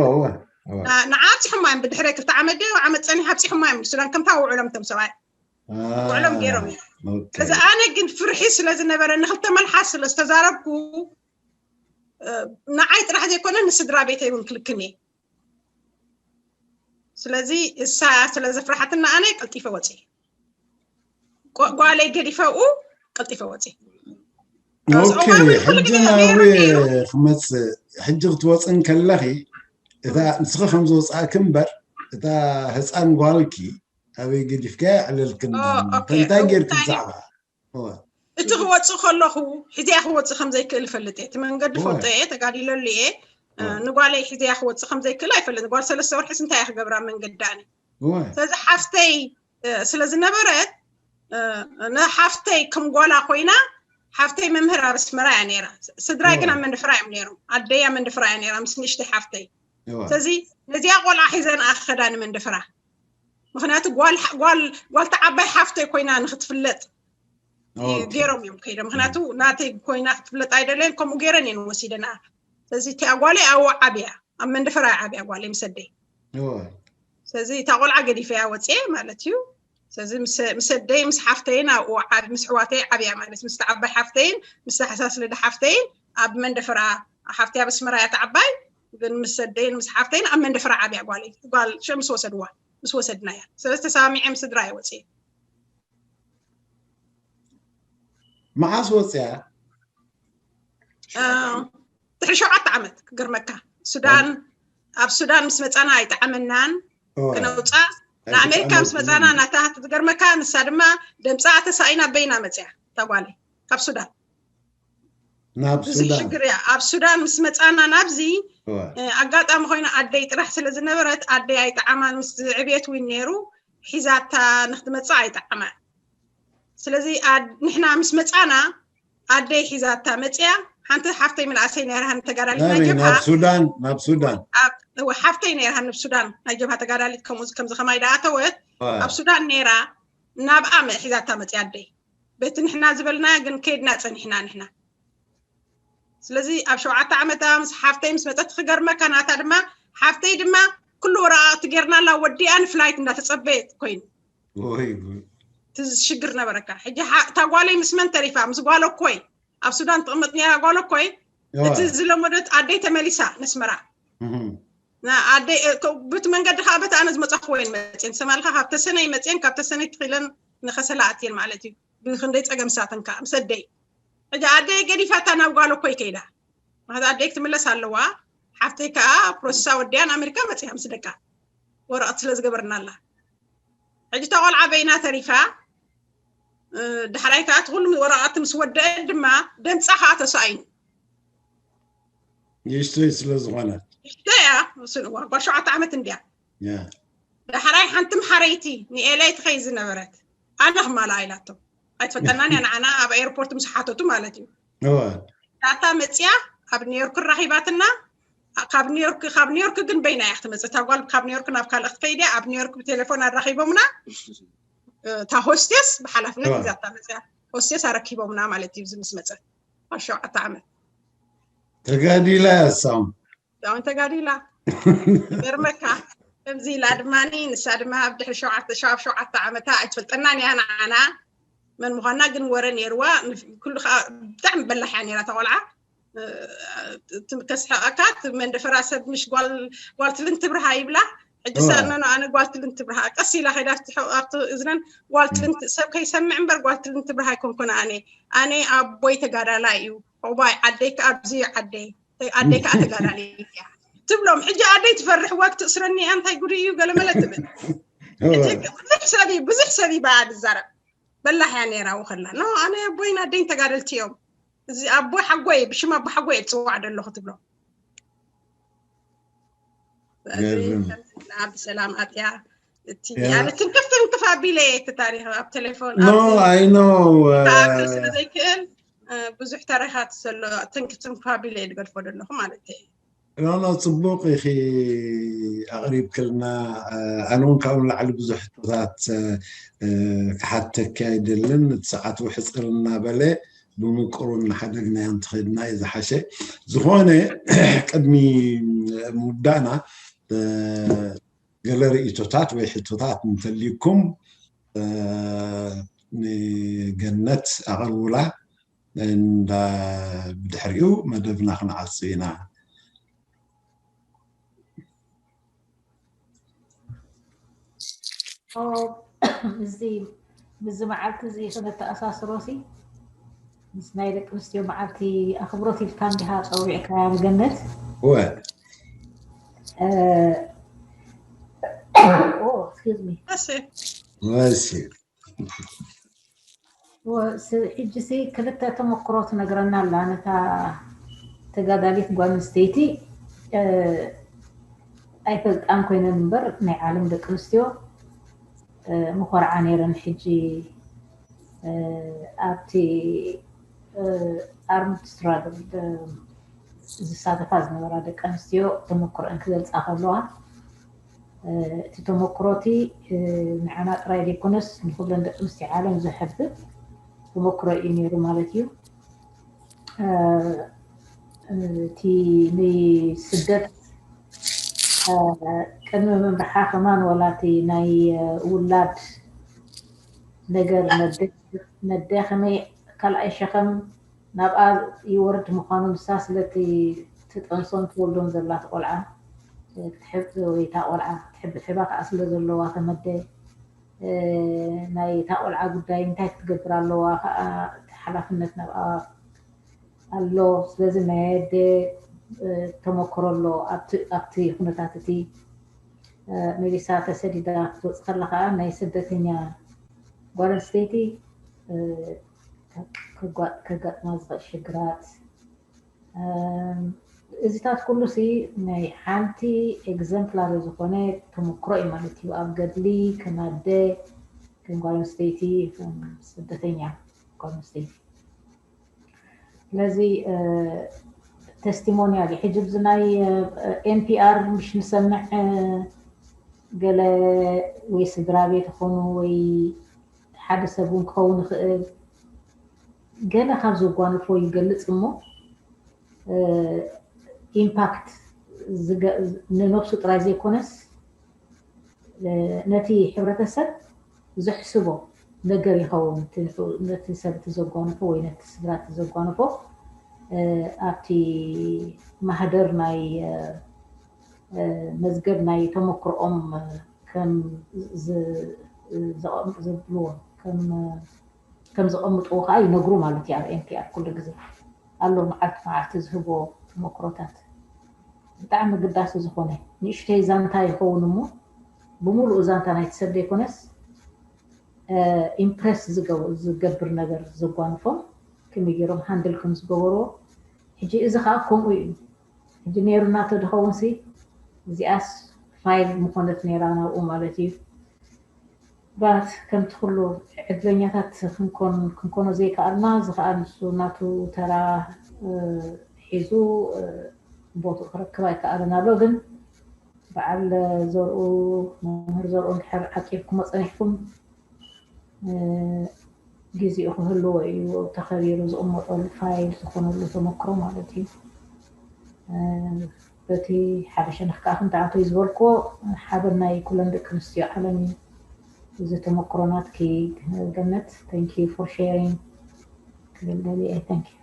ንዓ ኣብፂሖማ እዮም ብድሕረ ክልተ ዓመት ደ ዓመት ፀኒሕ ኣብፂሖማ እዮም ሱዳን ከምታ ውዕሎም እቶም ሰብኣይ ውዕሎም ገይሮም እዮም። እዚ ኣነ ግን ፍርሒ ስለ ዝነበረ ንክልተ መልሓስ ስለ ዝተዛረብኩ ንዓይ ጥራሕ ዘይኮነ ንስድራ ቤተይ እውን ክልክን እየ። ስለዚ እሳ ስለ ዘፍርሓትና ኣነ ቀልጢፈ ወፂ ጓለይ ገዲፈኡ ቀልጢፈ ወፂ ኦኬ ሕጂ ናብኡ ክመፅእ ሕጂ ክትወፅእ እንከለኺ እታ ንስኺ ከም ዝወፃእኪ እምበር እታ ህፃን ጓልኪ ኣበይ ገዲፍካ ኣዕለልክና እንታይ ጌርኪ ብዛዕባ እቲ ክወፅእ ከለኹ ሒዝያ ክወፅእ ከም ዘይክእል እፈልጥ እየ። እቲ መንገዲ ፈልጦ እየ፣ ተጋዲለሉ እየ። ንጓለይ ሒዝያ ክወፅእ ከም ዘይክእል ኣይፈልጥን። ጓል ሰለስተ ወርሒስ እንታይ እየ ክገብራ መንገዲ ኣነ? ስለዚ ሓፍተይ ስለ ዝነበረት ንሓፍተይ ከም ጓላ ኮይና ሓፍተይ መምህር ኣብ ኣስመራ እያ ነይራ። ስድራይ ግን ኣብ መንደፈራ እዮም ነይሮም። ኣደይ ኣብ መንደፈራ እያ ነይራ ምስ ንእሽተይ ሓፍተይ። ስለዚ ነዚኣ ቆልዓ ሒዘን ኣኸዳ ንመንደፈራ። ምክንያቱ ጓል ጓል ጓል ተዓባይ ሓፍተይ ኮይና ንክትፍለጥ ገይሮም እዮም ከይዶም። ምክንያቱ ናተይ ኮይና ክትፍለጥ ኣይደለየን፣ ከምኡ ገይረን እየን ወሲደንኣ። ስለዚ እቲኣ ጓለይ ኣብኡ ዓብያ፣ ኣብ መንደፈራ እያ ዓብያ ጓለይ ምስ ኣደይ። ስለዚ እታ ቆልዓ ገዲፈያ ወፅየ ማለት እዩ። ስለዚ ምስ ኣደይ ምስ ሓፍተይን ኣብኡ ምስ ኣሕዋተይ ዓብያ ማለት ምስ ዓባይ ሓፍተይን ምስ ሓሳስ ልደ ሓፍተይን ኣብ መንደፈራ ሓፍተይ ኣብ ኣስመራ እያ ተዓባይ ግን ምስ ኣደይን ምስ ሓፍተይን ኣብ መንደፈራ ዓብያ ጓለይ ጓል ሽዑ ምስ ወሰድዋ ምስ ወሰድናያ ስለዚ ተሰማሚዐ ምስ ስድራ እየ ወፅየ። መዓስ ወፅያ? ድሕሪ ሸውዓተ ዓመት ክገርመካ ሱዳን ኣብ ሱዳን ምስ መፃና ኣይጠዓመናን። ክነውፃ ንኣሜሪካ ምስ መፃና ናታ ትገርመካ፣ ንሳ ድማ ደምፃ ተሳኢና በይና መፅያ ታጓለይ ካብ ሱዳን። ናብ እዚ ሽግር እያ። ኣብ ሱዳን ምስ መፃና ናብዚ ኣጋጣሚ ኮይና ኣደይ ጥራሕ ስለ ዝነበረት ኣደይ ኣይጠዓማን። ምስ ዕብየት ዊን ነይሩ ሒዛታ ንክትመፅእ ኣይጠዓማን። ስለዚ ንሕና ምስ መፃና ኣደይ ሒዛታ መፅያ። ሓንቲ ሓፍተይ ምንኣሰይ ነይራ ተጋዳሊት ናይ ጀብሃ ሱዳን ናብ ሱዳን ሓፍተይ ነይራ ንብ ሱዳን ናይ ጀብሃ ተጋዳሊት ከምኡ ከምዚ ከማይ ደኣተወት ኣብ ሱዳን ነይራ። ናብኣ ሒዛታ መፅያ ኣደይ። በቲ ንሕና ዝበልና ግን ከይድና ፀኒሕና ንሕና። ስለዚ ኣብ ሸውዓተ ዓመታ ምስ ሓፍተይ ምስ መፀት ክገርመካ ናታ ድማ ሓፍተይ ድማ ኩሉ ወረቃቅቲ ጌርናላ ወዲኣ ንፍላይት እንዳተፀበየት ኮይኑ ትሽግር ነበረካ። ሕጂ ታጓለይ ምስ መን ተሪፋ? ምስ ጓሎ ኮይ ኣብ ሱዳን ትቕመጥ ነራ ጓሎ ኮይ እቲ ዝለመደት ኣደይ ተመሊሳ ነስመራ ኣደይ ብቲ መንገዲ ከዓ በቲ ኣነ ዝመፃኹ ወይን መፅን ሰማልካ ካብ ተሰነይ መፅን ካብ ተሰነይ ትኽለን ንኸሰላ ኣትየን ማለት እዩ። ብክንደይ ፀገም ሳተን ከዓ ምስ ኣደይ ሕጂ ኣደይ ገዲፋታ ናብ ጓሎ ኮይ ከይዳ ማለት ኣደይ ክትምለስ ኣለዋ። ሓፍተይ ከዓ ፕሮሰሳ ወዲያ ንኣሜሪካ መፅያ ምስ ደቃ ወረቐት ስለ ዝገበርናላ ሕጂ እታ ቆልዓ በይና ተሪፋ። ዳሕራይ ከዓ እቲ ኩሉ ወረቐት ምስ ወደአ ድማ ደምፃ ከዓ ተሳኢኑ። ንእሽተይ ስለ ዝኾነት ንእሽተይ እያ። ጓል ሸውዓተ ዓመት እንድያ። ዳሕራይ ሓንቲ መሓረይቲ ንኤለይ ትኸይ ዝነበረት ኣነ ክማልኣ ኢላቶም ኣይትፈልጠናን እያ ንዓና ኣብ ኤርፖርት ምስ ሓተቱ ማለት እዩ። ዳታ መፅያ ኣብ ኒውዮርክ ራኺባትና። ካብ ኒውዮርክ ካብ ኒውዮርክ ግን በይና እያ ክትመፅእ። እታ ጓል ካብ ኒውዮርክ ናብ ካልእ ክትከይድ እያ። ኣብ ኒውዮርክ ብቴሌፎን ኣራኺቦምና። እታ ሆስቴስ ብሓላፍነት ሒዛታ መፅያ። ሆስቴስ ኣረኪቦምና ማለት እዩ። እዚ ምስ መፀት ኣብ ሸውዓተ ዓመት ተጋዲላ እያ እሳም እሳም ተጋዲላ። ገርመካ ከምዚ ኢላ ድማኒ ንሳ ድማ ኣብ ድሕሪ ሸውዓተ ሸው ኣብ ሸውዓተ ዓመታ ኣይትፈልጠናን እያ ንዓና መን ምዃና ግን ወረ ነይርዋ። ኩሉ ከዓ ብጣዕሚ በላሕ እያ ነይራ እታ ቆልዓ። ከስሕቐካ እቲ መንደፈራ ሰብ ምሽ ጓል ጓል ትልን ትብርሃ ይብላ። ሕጂ ሳእነኖ ኣነ ጓል ትልን ትብርሃ ቀስ ኢላ ከይዳ ኣብቲ እዝነን ጓል ትልን ሰብ ከይሰምዕ እምበር ጓል ትልን ትብርሃ ኣይኮንኩን ኣነ ኣነ ኣቦይ ተጋዳላይ እዩ። ዕቁባይ ዓደይ ከዓ ኣብዚ እዩ ዓደይ ዓደይ ከዓ ተጋዳላይ እያ ትብሎም። ሕጂ ኣደይ ትፈርሕ ዋግ ትእስረኒ እያ እንታይ ጉድ እዩ ገለመለ ትብል። ብዙሕ ሰብ ብዙሕ ሰብ ይበኣ ዝዛረብ በላሕ እያ ነይራ ውኸላ ኖ ኣነ ኣቦይን ኣደይን ተጋደልቲ እዮም። እዚ ኣቦ ሓጎይ ብሽም ኣቦ ሓጎይ እየ ዝፅዋዕ ዘለኹ ትብሎ። ብሰላም ኣትያ እቲ ኣነ ትንክፍ ትንክፍ ኣቢለ እየ እቲ ታሪክ ኣብ ቴሌፎን no I know ስለ ዘይክእል ብዙሕ ታሪካት ዘሎ ትንክፍ ትንክፍ ኣቢለ እየ ዝገድፎ ዘለኹ ማለት እየ። ኖኖ ፅቡቅ ኢኺ ኣቕሪብክልና። ኣነ እውን ካብኡ ንላዕሊ ብዙሕ ሕቶታት ክሓተኪ ኣይደልን። እቲ ሰዓት ውሕፅር እናበለ ብምቅሩ እናሓደግናዮ እንተኸድና እዩ ዝሓሸ። ዝኾነ ቅድሚ ምውዳእና ገለ ርእይቶታት ወይ ሕቶታት እንተልዩኩም ንገነት ኣቕርቡላ። እንዳ ብድሕሪኡ መደብና ክንዓጹ ኢና። እዚ ምዚ መዓልቲ እዚ ክነተኣሳስሮ ሲ ምስ ናይ ደቂ ኣንስትዮ መዓልቲ ኣኽብሮት ኢልካ እንዲኻ ፀዊዕካ ንገነት ወ excuse me ወሲ ሕጂ ሲ ክልተ ተመክሮ ትነግረና ኣላ ነታ ተጋዳሊት ጓል ኣንስተይቲ ኣይፈልጣን ኮይነን እምበር ናይ ዓለም ደቂ ኣንስትዮ ምኮርዓ ነይረን ሕጂ ኣብቲ armed struggle ዝሳተፋ ዝነበራ ደቂ ኣንስትዮ ተመክሮአን ክገልፃ ከለዋ እቲ ተመክሮ እቲ ንዓና ጥራይ ዘይኮነስ ንኩለን ደቂ ኣንስትዮ ዓለም ዘሕብር ተመክሮ እዩ ነይሩ ማለት እዩ። እቲ ንስደት ቅድሚ ምምርሓ ከማን ዋላ እቲ ናይ ውላድ ነገር ነደ ከመይ ካልኣይ ሸኸም ናብኣ ይወርድ ምዃኑ ንሳ ስለቲ ትጠንሶን ትወልዶን ዘላት ቆልዓ ክትሕብ ወይ እታ ቆልዓ ክትሕብ ሕባ ከዓ ስለ ዘለዋ ተመደ ናይ እታ ቆልዓ ጉዳይ እንታይ ክትገብር ኣለዋ ከዓ እቲ ሓላፍነት ናብኣ ኣሎ። ስለዚ ናይ ኣደ ተመክሮ ኣሎ ኣብቲ ኩነታት እቲ። መሊሳ ተሰዲዳ ክትወፅ ከላ ከዓ ናይ ስደተኛ ጓል ኣንስተይቲ ከጋጥማ ዝኽእል ሽግራት፣ እዚታት ኩሉ ሲ ናይ ሓንቲ ኤግዘምፕላሪ ዝኾነ ተመክሮ እዩ ማለት እዩ። ኣብ ገድሊ ከም ኣደ፣ ከም ጓል ኣንስተይቲ፣ ከም ስደተኛ ጓል ኣንስተይቲ። ስለዚ ተስቲሞኒያል እዩ። ሕጂ ብዚ ናይ ኤንፒኣር ምሽ ንሰምዕ፣ ገለ ወይ ስድራ ቤት ይኾኑ ወይ ሓደ ሰብ እውን ክኸውን ይኽእል፣ ገለ ካብ ዘጓነፎ ይገልፅ እሞ ኢምፓክት ንነብሱ ጥራይ ዘይኮነስ ነቲ ሕብረተሰብ ዘሕስቦ ነገር ይኸውን። ነቲ ሰብ እቲ ዘጓነፎ ወይ ነቲ ስድራ እቲ ዘጓነፎ ኣብቲ ማህደር ናይ መዝገብ ናይ ተመክሮኦም ከም ዘቕምጥዎ ከም ዘቐምጥዎ ከዓ ይነግሩ ማለት እዩ። ኣብ ኤንፒኣር ኩሉ ግዜ ኣሎ መዓልቲ መዓልቲ ዝህቦ ተመክሮታት። ብጣዕሚ ግዳሲ ዝኾነ ንእሽተይ ዛንታ ይኸውን እሞ ብምሉእ ዛንታ ናይቲ ሰብ ዘይኮነስ ኢምፕረስ ዝገብር ነገር ዘጓንፎም ከመይ ገይሮም ሃንድል ከም ዝገበርዎ። ሕጂ እዚ ከዓ ከምኡ እዩ። ሕጂ ነይሩ እናተ ድኸውን ሲ እዚኣስ ፋይል ምኾነት ነይራ ናብኡ ማለት እዩ። ባት ከምቲ ኩሉ ዕድለኛታት ክንኮን ክንኮኖ ዘይከኣልና እዚ ከዓ ንሱ ናቱ ተራ ሒዙ ቦትኡ ክረክብ ኣይከኣልን ኣሎ። ግን በዓል ዘርኡ መምህር ዘርኡ እንድሕር ዓቂብኩሞ ፀኒሕኩም ግዜኡ ክህልዎ እዩ ተኸቢሩ ዝቕመጠሉ ፋይል ዝኾነሉ ተመክሮ ማለት እዩ። በቲ ሓደ ሸነኽ ከዓ ክንተኣቶ እዩ ዝበልክዎ ሓበን ናይ ኩለን ደቂ ኣንስትዮ ዓለም እዩ። እዚ ተመክሮ ናትኪ ገነት thank you for sharing ክብል ደልየ thank you።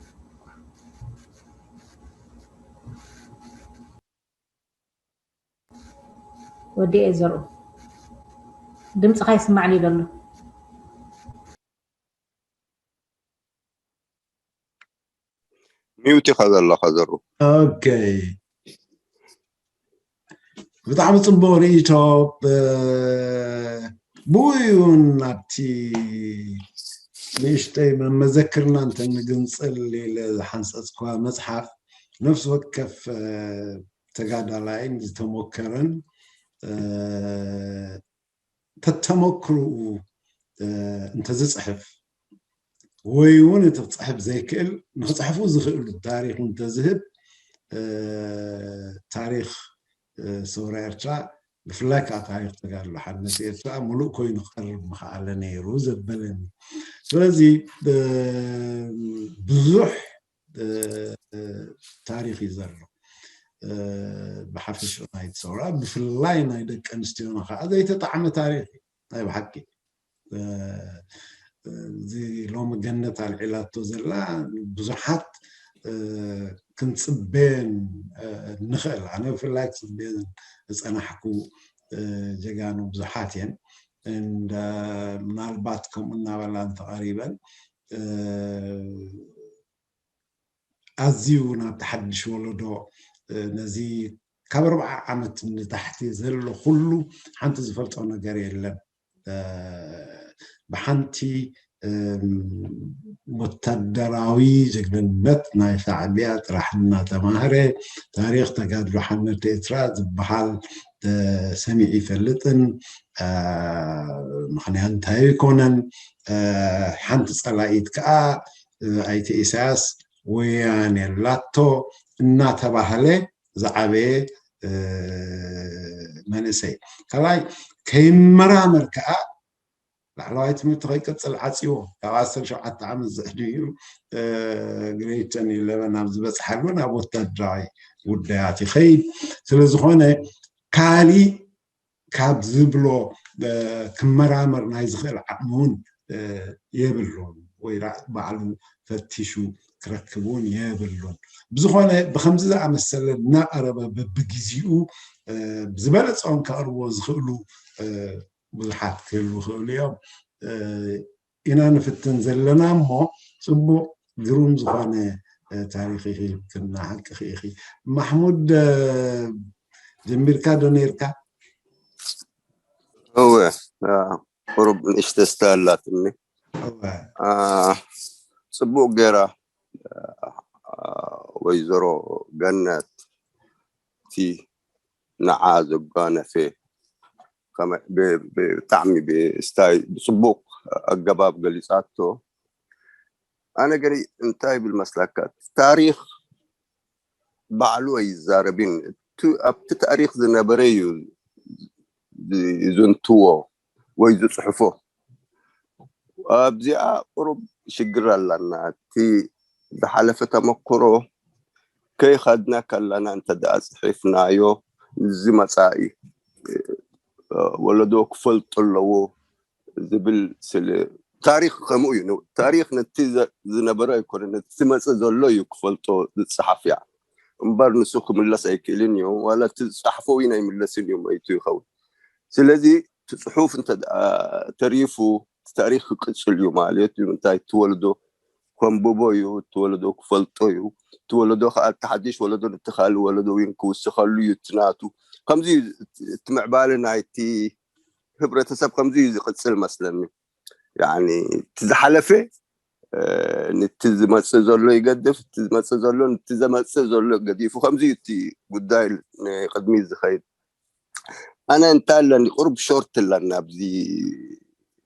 ወዲ እየ ዘርኡ ድምፅኻ ይስማዕኒ ዘሎ። ሚውት ኢኻ ዘለኻ ዘሩ። ኦኬ ብጣዕሚ ፅቡቅ ርእይቶ። ብኡ እውን ኣብቲ ንእሽተይ መመዘክርና እንተንግንፅል ኢለ ዝሓንፀፅኳ መፅሓፍ ነፍሲ ወከፍ ተጋዳላይን ዝተሞከረን ተተመክርኡ እንተዝፅሕፍ ወይ እውን እቲ ክፅሕፍ ዘይክእል ንክፅሕፉ ዝኽእሉ ታሪክ እንተዝህብ ታሪክ ሰውራ ኤርትራ ብፍላይ ከዓ ታሪክ ተጋድሎ ሓድነት ኤርትራ ሙሉእ ኮይኑ ክቀርብ ምኽኣለ ነይሩ ዘበለኒ። ስለዚ ብዙሕ ታሪክ እዩ ዘሎ ብሓፈሽኡ ናይቲ ሰውራ ብፍላይ ናይ ደቂ ኣንስትዮና ከዓ ዘይተጣዕመ ታሪክ እዩ ናይ ብሓቂ። እዚ ሎሚ ገነት ኣልዒላቶ ዘላ ብዙሓት ክንፅበየን ንኽእል ኣነ ብፍላይ ክፅበየን ዝፀናሕኩ ጀጋኑ ብዙሓት እየን። ምናልባት ከምኡ እናበላ እንተቐሪበን ኣዝዩ ናብቲ ሓድሽ ወለዶ ነዚ ካብ ኣርብዓ ዓመት ንታሕቲ ዘሎ ኩሉ ሓንቲ ዝፈልጦ ነገር የለን። ብሓንቲ ወታደራዊ ጀግንነት ናይ ሻዕቢያ ጥራሕ እናተማህረ ታሪክ ተጋድሎ ሓነት ኤርትራ ዝበሃል ሰሚዑ ይፈልጥን ምክንያት እንታይ ይኮነን ሓንቲ ፀላኢት ከዓ ኣይተ ኢሳያስ ወያኔ ኣላቶ እናተባህለ ዝዓበየ መንእሰይ ካልኣይ ከይመራመር ከዓ ላዕለዋይ ትምህርቲ ከይቅፅል ዓፅዎ ካብ ዓሰርተ ሸውዓተ ዓመት ዝዕድሚኡ ግሬተን ኢለቨን ኣብ ዝበፅሓሉ ናብ ወታደራዊ ጉዳያት ይኸይድ ስለዝኾነ ካሊእ ካብ ዝብሎ ክመራመር ናይ ዝኽእል ዓቕሚ እውን የብሉን ወይ ባዕሉ ፈቲሹ ክረክብ እውን የብሉን ብዝኾነ ብከምዚ ዝኣመሰለ እናቀረበ በብግዜኡ ዝበለፀኦም ከቅርብዎ ዝኽእሉ ብዙሓት ክህልው ይኽእሉ እዮም ኢና ንፍትን ዘለና እሞ ፅቡቅ ግሩም ዝኾነ ታሪኽ ኢኺ፣ ትናሓቂ ኢኺ። ማሕሙድ፣ ጀሚርካ ዶ ነይርካ? እወ፣ ቁሩብ ንእሽተ ስተ ኣላትኒ። ጽቡቅ ገይራ ወይዘሮ ገነት እቲ ንዓ ዘጓነፈ ብጣዕሚ ብስታይ ብፅቡቅ ኣገባብ ገሊፃቶ። ኣነ ግን እንታይ ይብል መስለካ፣ ታሪኽ ባዕሉ ኣይዛረብን። ኣብቲ ታሪኽ ዝነበረ እዩ ዝንትዎ ወይ ዝፅሕፎ። ኣብዚኣ ቁሩብ ሽግር ኣላና። እቲ ዝሓለፈ ተመክሮ ከይኸድና ከለና እንተ ደኣ ፅሒፍናዮ፣ እዚ መፃኢ ወለዶ ክፈልጦ ኣለዎ ዝብል ስለ ታሪኽ ከምኡ እዩ። ታሪኽ ነቲ ዝነበረ ኣይኮነ፣ ነቲ ዝመፅእ ዘሎ እዩ ክፈልጦ ዝፀሓፍ እያ እምበር ንሱ ክምለስ ኣይክእልን እዩ። ዋላ እቲ ዝፀሓፎ እውን ኣይምለስን እዩ፣ መይቱ ይኸውን። ስለዚ እቲ ፅሑፍ እንተ ተሪፉ፣ እቲ ታሪኽ ክቅፅል እዩ ማለት እዩ። እንታይ፣ እቲ ወለዶ ከንብቦ እዩ፣ እቲ ወለዶ ክፈልጦ እዩ። እቲ ወለዶ ከዓ፣ እቲ ሓድሽ ወለዶ ነቲ ካልእ ወለዶ እውን ክውስኸሉ እዩ እቲ ናቱ። ከምዚ እዩ እቲ ምዕባለ ናይቲ ህብረተሰብ፣ ከምዚ እዩ ዝቅፅል መስለኒ። ያኒ እቲ ዝሓለፈ ነቲ ዝመፅእ ዘሎ ይገድፍ፣ እቲ ዝመፅእ ዘሎ ነቲ ዘመፅእ ዘሎ ገዲፉ፣ ከምዚ እዩ እቲ ጉዳይ ንቅድሚት ዝኸይድ። ኣነ እንታይ ኣለኒ፣ ቁሩብ ሾርት ኣለና ኣብዚ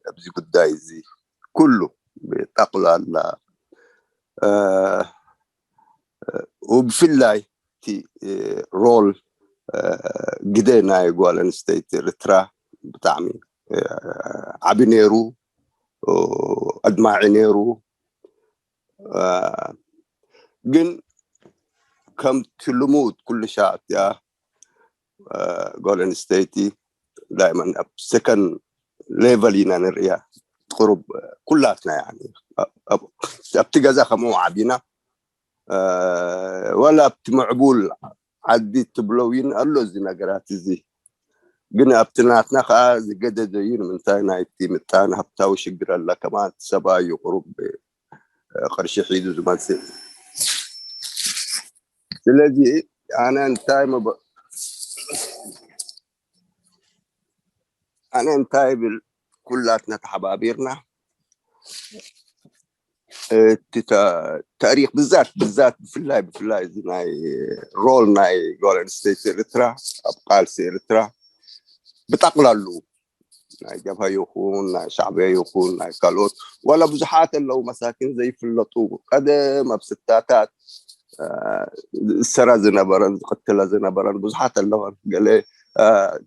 ኣብዚ ጉዳይ እዚ ኩሉ ብጠቕላላ፣ እ፣ እ፣ ወብፍላይ እቲ፣ እ፣ ሮል፣ እ፣ ግደ ናይ ጓል ኣንስተይቲ ኤርትራ ብጣዕሚ፣ እ፣ ዓቢ ነይሩ፣ እ፣ ኣድማዒ ነይሩ። እ፣ ግን ከምቲ ልሙድ ኩሉ ሻዕ እቲኣ እ፣ ጓል ኣንስተይቲ ዳይመን ኣብ ሰከንድ ሌቨል ኢና ንርእያ። ቁሩብ ኩላትና ያኒ ኣብ- ኣብ- ኣብቲ ገዛ ከምኡ ዓቢና፣ እ፣ ወላ ኣብቲ ምዕቡል ዓዲ ትብሎ እውን ኣሎ እዚ ነገራት እዚ። ግን ኣብቲ ናትና ከዓ ዝገደደ እዩ። ንምንታይ፣ ናይቲ ምጣነ ሃብታዊ ሽግር ኣላ፣ ከማን እቲ ሰብኣይ እዩ ቁሩብ፣ እ፣ ቅርሺ ሒዙ ዝመፅእ። ስለዚ ኣነ እንታይ መበ- ኣነ እንታይ ብል፣ ኩላትና ተሓባቢርና እቲ ታ- ታሪኽ ብዛት ብዛት ብፍላይ ብፍላይ እዚ ናይ ሮል ናይ ጓል ኣንስተይቲ ኤርትራ ኣብ ቃልሲ ኤርትራ ብጠቕላሉ ናይ ጀብሃ ይኹን ናይ ሻዕብያ ይኹን ናይ ካልኦት ዋላ ብዙሓት ኣለዉ መሳኪን ዘይፍለጡ ቀደም ኣብ ስታታት ዝእሰራ ዝነበረን ዝቅትላ ዝነበረን ብዙሓት ኣለዋን። ገለ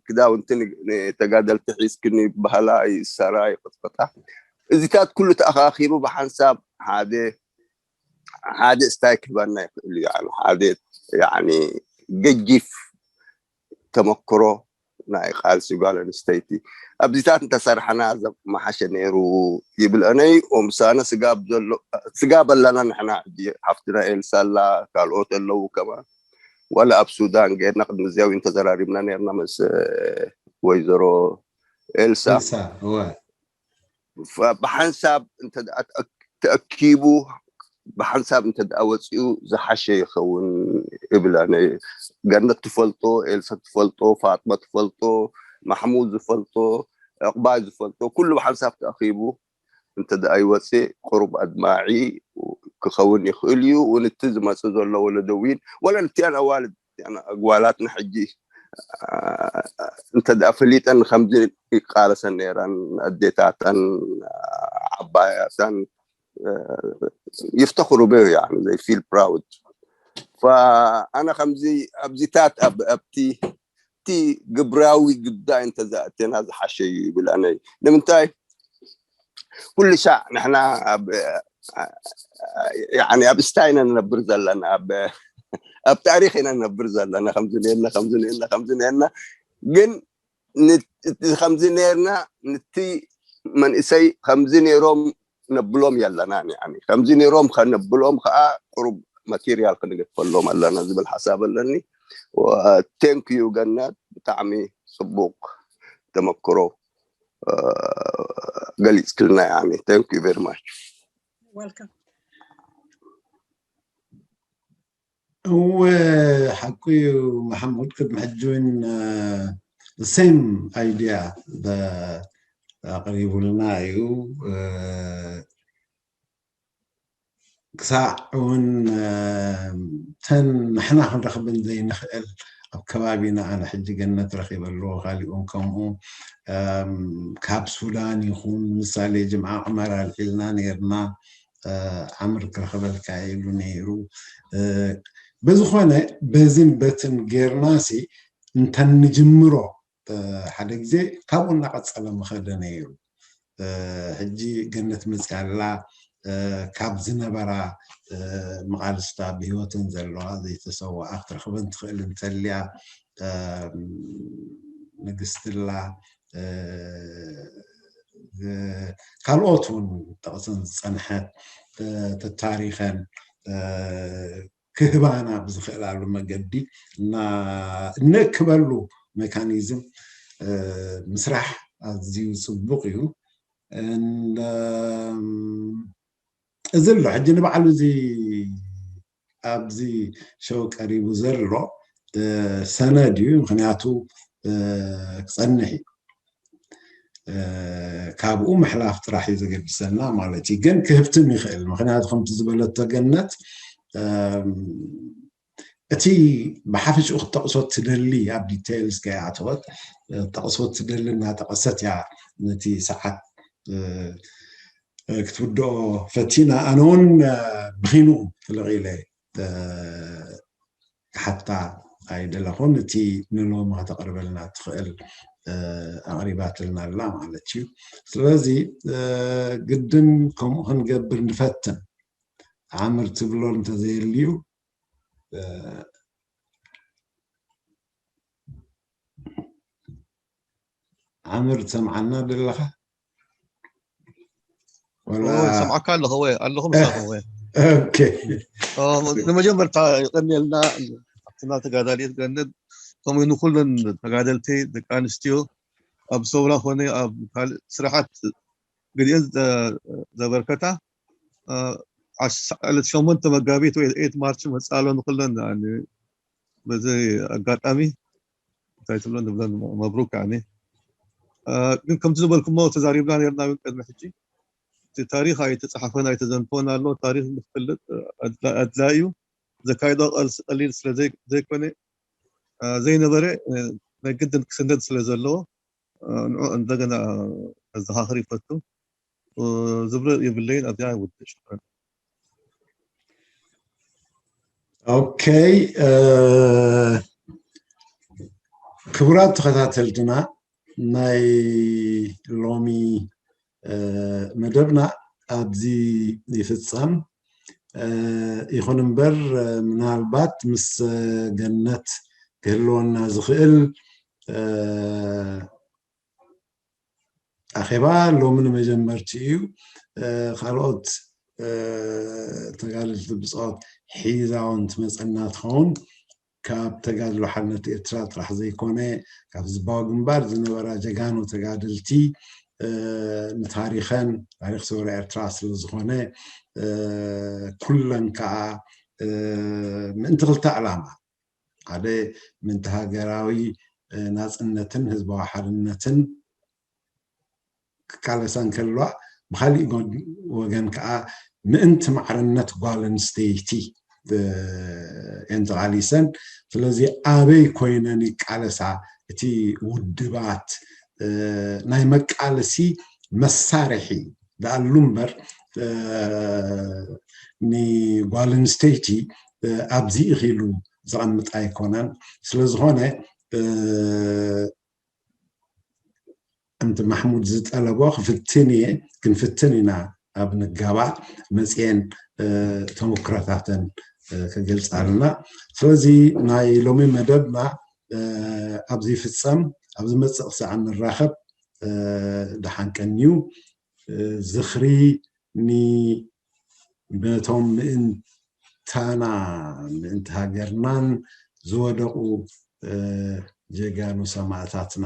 ክዳውንቲ ንተጋደልቲ ሒዝክኒ በሃላ ይእሰራ ይቅጥቅጣ። እዚታት ኩሉ ተኣኻኺቡ ብሓንሳብ ሓደ ሓደ ስታይ ክህበና ይኽእል እዩ። ሓደ ገጂፍ ተመክሮ ናይ ቃልሲ ጓል ኣንስተይቲ ኣብዚታት እንተሰርሐና ዘመሓሸ ነይሩ ይብል ኣነይ። ምሳነ ስጋብ ዘሎ ስጋብ ኣለና ንሕና ሕጂ ሓፍትና ኤልሳ ኣላ ካልኦት ኣለዉ ከማን ዋላ ኣብ ሱዳን ገይርና ቅድሚ እዚያው እንተዘራሪብና ነርና ምስ ወይዘሮ ኤልሳ ብሓንሳብ ተኣኪቡ ብሓንሳብ እንተ ደኣ ወፂኡ ዝሓሸ ይኸውን እብል ኣነ። ገነት ትፈልጦ፣ ኤልሳ ትፈልጦ፣ ፋጥማ ትፈልጦ፣ ማሕሙድ ዝፈልጦ፣ ዕቕባይ ዝፈልጦ ኩሉ ብሓንሳብ ተኣኪቡ እንተ ደኣ ይወፅእ ቅሩብ ኣድማዒ ክኸውን ይኽእል እዩ። እውን እቲ ዝመፅእ ዘሎ ወለዶ እውን ወላ ንቲኣን ኣዋልድ ኣግዋላትና ሕጂ እንተ ደኣ ፈሊጠን ከምዚ ይቃለሰን ነይረን ኣዴታተን ዓባያተን ይፍተኽሩ በዩ يعني they feel proud። ኣነ ከምዚ ኣብዚታት ኣብቲ እቲ ግብራዊ ጉዳይ እንተዘኣተና ዝሓሸ እዩ ይብል ኣነ። ንምንታይ ኩሉ ሻዕ ንሕና ኣብ يعني ኣብ ስታይ ኢና ንነብር ዘለና ኣብ ኣብ ታሪኽ ኢና ንነብር ዘለና ከምዚ ነርና ከምዚ ነርና ከምዚ ነርና ግን ከምዚ ነርና ንቲ መንእሰይ ከምዚ ነሮም ነብሎም የለናን يعني ከምዚ ነሮም ከነብሎም ከዓ ቅሩብ ማቴሪያል ክንገድፈሎም ኣለና ዝብል ሓሳብ ኣለኒ። Thank you ገነት ብጣዕሚ ፅቡቅ ተመክሮ ገሊፅክልና يعني thank you very much። Welcome. እወ፣ ሓቁ እዩ። መሓሙድ ቅድሚ ሕጂ እውን ሴም ኣይድያ ኣቕሪቡልና እዩ። ክሳዕ እውን ተን ንሕና ክንረኽብን ዘይንኽእል ኣብ ከባቢና፣ ኣነ ሕጂ ገነት ረኺበ ኣለዎ፣ ካሊኡን ከምኡ፣ ካብ ሱዳን ይኹን፣ ምሳሌ ጅምዓ ቅመር ኣልዒልና ነይርና። ዓምር ክረኽበልካ ኢሉ ነይሩ። በዝኾነ በዝን በትን ጌርናሲ እንተንጅምሮ ሓደ ግዜ ካብኡ እናቐጸለ ምኸደ ነይሩ። ሕጂ ገነት መፅያ ኣላ። ካብ ዝነበራ መቓልስታ ብህይወትን ዘለዋ ዘይተሰወኣ ክትረኽበን ትኽእል እንተልያ፣ ንግስትላ፣ ካልኦት እውን ጠቕሰን ዝፀንሐት ተታሪኸን ክህባና ብዝኽእላሉ መገዲ እና እነክበሉ ሜካኒዝም ምስራሕ ኣዝዩ ፅቡቕ እዩ። እዚ ኣሎ ሕጂ ንባዕሉ እዚ ኣብዚ ሸው ቀሪቡ ዘሎ ሰነድ እዩ። ምክንያቱ ክፀንሕ እዩ። ካብኡ ምሕላፍ ጥራሕ እዩ ዘገድሰና ማለት እዩ። ግን ክህብትም ይኽእል። ምክንያቱ ከምቲ ዝበለቶ ገነት እቲ ብሓፈሽኡ ክትጠቕሶ ትደሊ ኣብ ዲቴይልስ ከይኣተወት ጠቕሶ ትደሊ እናጠቐሰት እያ ነቲ ሰዓት ክትውድኦ ፈቲና። ኣነ እውን ብኺኑ ፍልቕ ኢለ ክሓታ ኣይደለኹን። እቲ ንሎሚ ከተቕርበልና ትኽእል ኣቕሪባትልና ኣላ ማለት እዩ። ስለዚ ግድን ከምኡ ክንገብር ንፈትን። ዓምር ትብሎ እንተዘየልዩ ዓምር ትሰምዓና ደለኻ? ሰምዓካ ኣለኹ ወይ ኣለኹ ምሳኹም ወይ ኦኬ። ንመጀመርታ ይቀኒልና ኣብትና ተጋዳሊት ገነት ከምኡ ንኩለን ተጋደልቲ ደቂ ኣንስትዮ ኣብ ሰውራ ኮነ ኣብ ካልእ ስራሓት ግድኤን ዘበርከታ ዕለት ሸሞንተ መጋቢት ወይ ኤት ማርች መፅእ ኣሎ ንኩለን። በዚ ኣጋጣሚ እንታይ ትብለን ንብለን መብሩክ። ያኒ ግን ከምቲ ዝበልኩሞ ተዛሪብና ነርና እውን ቅድሚ ሕጂ እቲ ታሪኽ ኣይተፃሓፈን ኣይተዘንተወን ኣሎ። ታሪኽ ንክፍልጥ ኣድላይ እዩ። ዘካይዶ ቃልሲ ቀሊል ስለ ዘይኮነ ዘይነበረ ናይ ግድን ክስነድ ስለ ዘለዎ ንዑ እንደገና ከዘኻኽር ይፈቱ። ዝብሎ የብለይን። ኣብዚኣ ይውድእ። ሽክረን። ኦኬይ። ክቡራት ተኸታተልትና ናይ ሎሚ መደብና ኣብዚ ይፍጸም። ይኹን እምበር ምናልባት ምስ ገነት ክህልወና ዝኽእል ኣኼባ ሎሚ ንመጀመርቲ እዩ። ካልኦት ተጋደልቲ ብፆት ሒዛውን ትመፀና ትኸውን። ካብ ተጋድሎ ሓርነት ኤርትራ ጥራሕ ዘይኮነ ካብ ህዝባዊ ግንባር ዝነበራ ጀጋኑ ተጋደልቲ ንታሪኸን ታሪክ ሰውራ ኤርትራ ስለዝኾነ ኩለን ከዓ ምእንቲ ክልተ ዕላማ ሓደ ምእንቲ ሃገራዊ ናፅነትን ህዝባዊ ሓርነትን ክቃለሳ እንከለዋ ብካሊእ ወገን ከዓ ምእንቲ ማዕርነት ጓል ኣንስተይቲ እየን ተቃሊሰን። ስለዚ ኣበይ ኮይነን ይቃለሳ? እቲ ውድባት ናይ መቃለሲ መሳርሒ ደኣሉ እምበር ንጓል ኣንስተይቲ ኣብዚ ኢኺሉ ዘቐምጥ ኣይኮነን። ስለዝኾነ ከምቲ ማሕሙድ ዝጠለቦ ክፍትን እየ ክንፍትን ኢና ኣብ ንጋባእ መፅኤን ተሞክሮታተን ክገልፃልና። ስለዚ ናይ ሎሚ መደብና ኣብዚ ይፍፀም። ኣብ ዝመፅእ ክሳዕ ንራኸብ ደሓን ቀንዩ። ዝኽሪ ነቶም ምእንታና ምእንቲ ሃገርናን ዝወደቑ ጀጋኑ ሰማእታትና።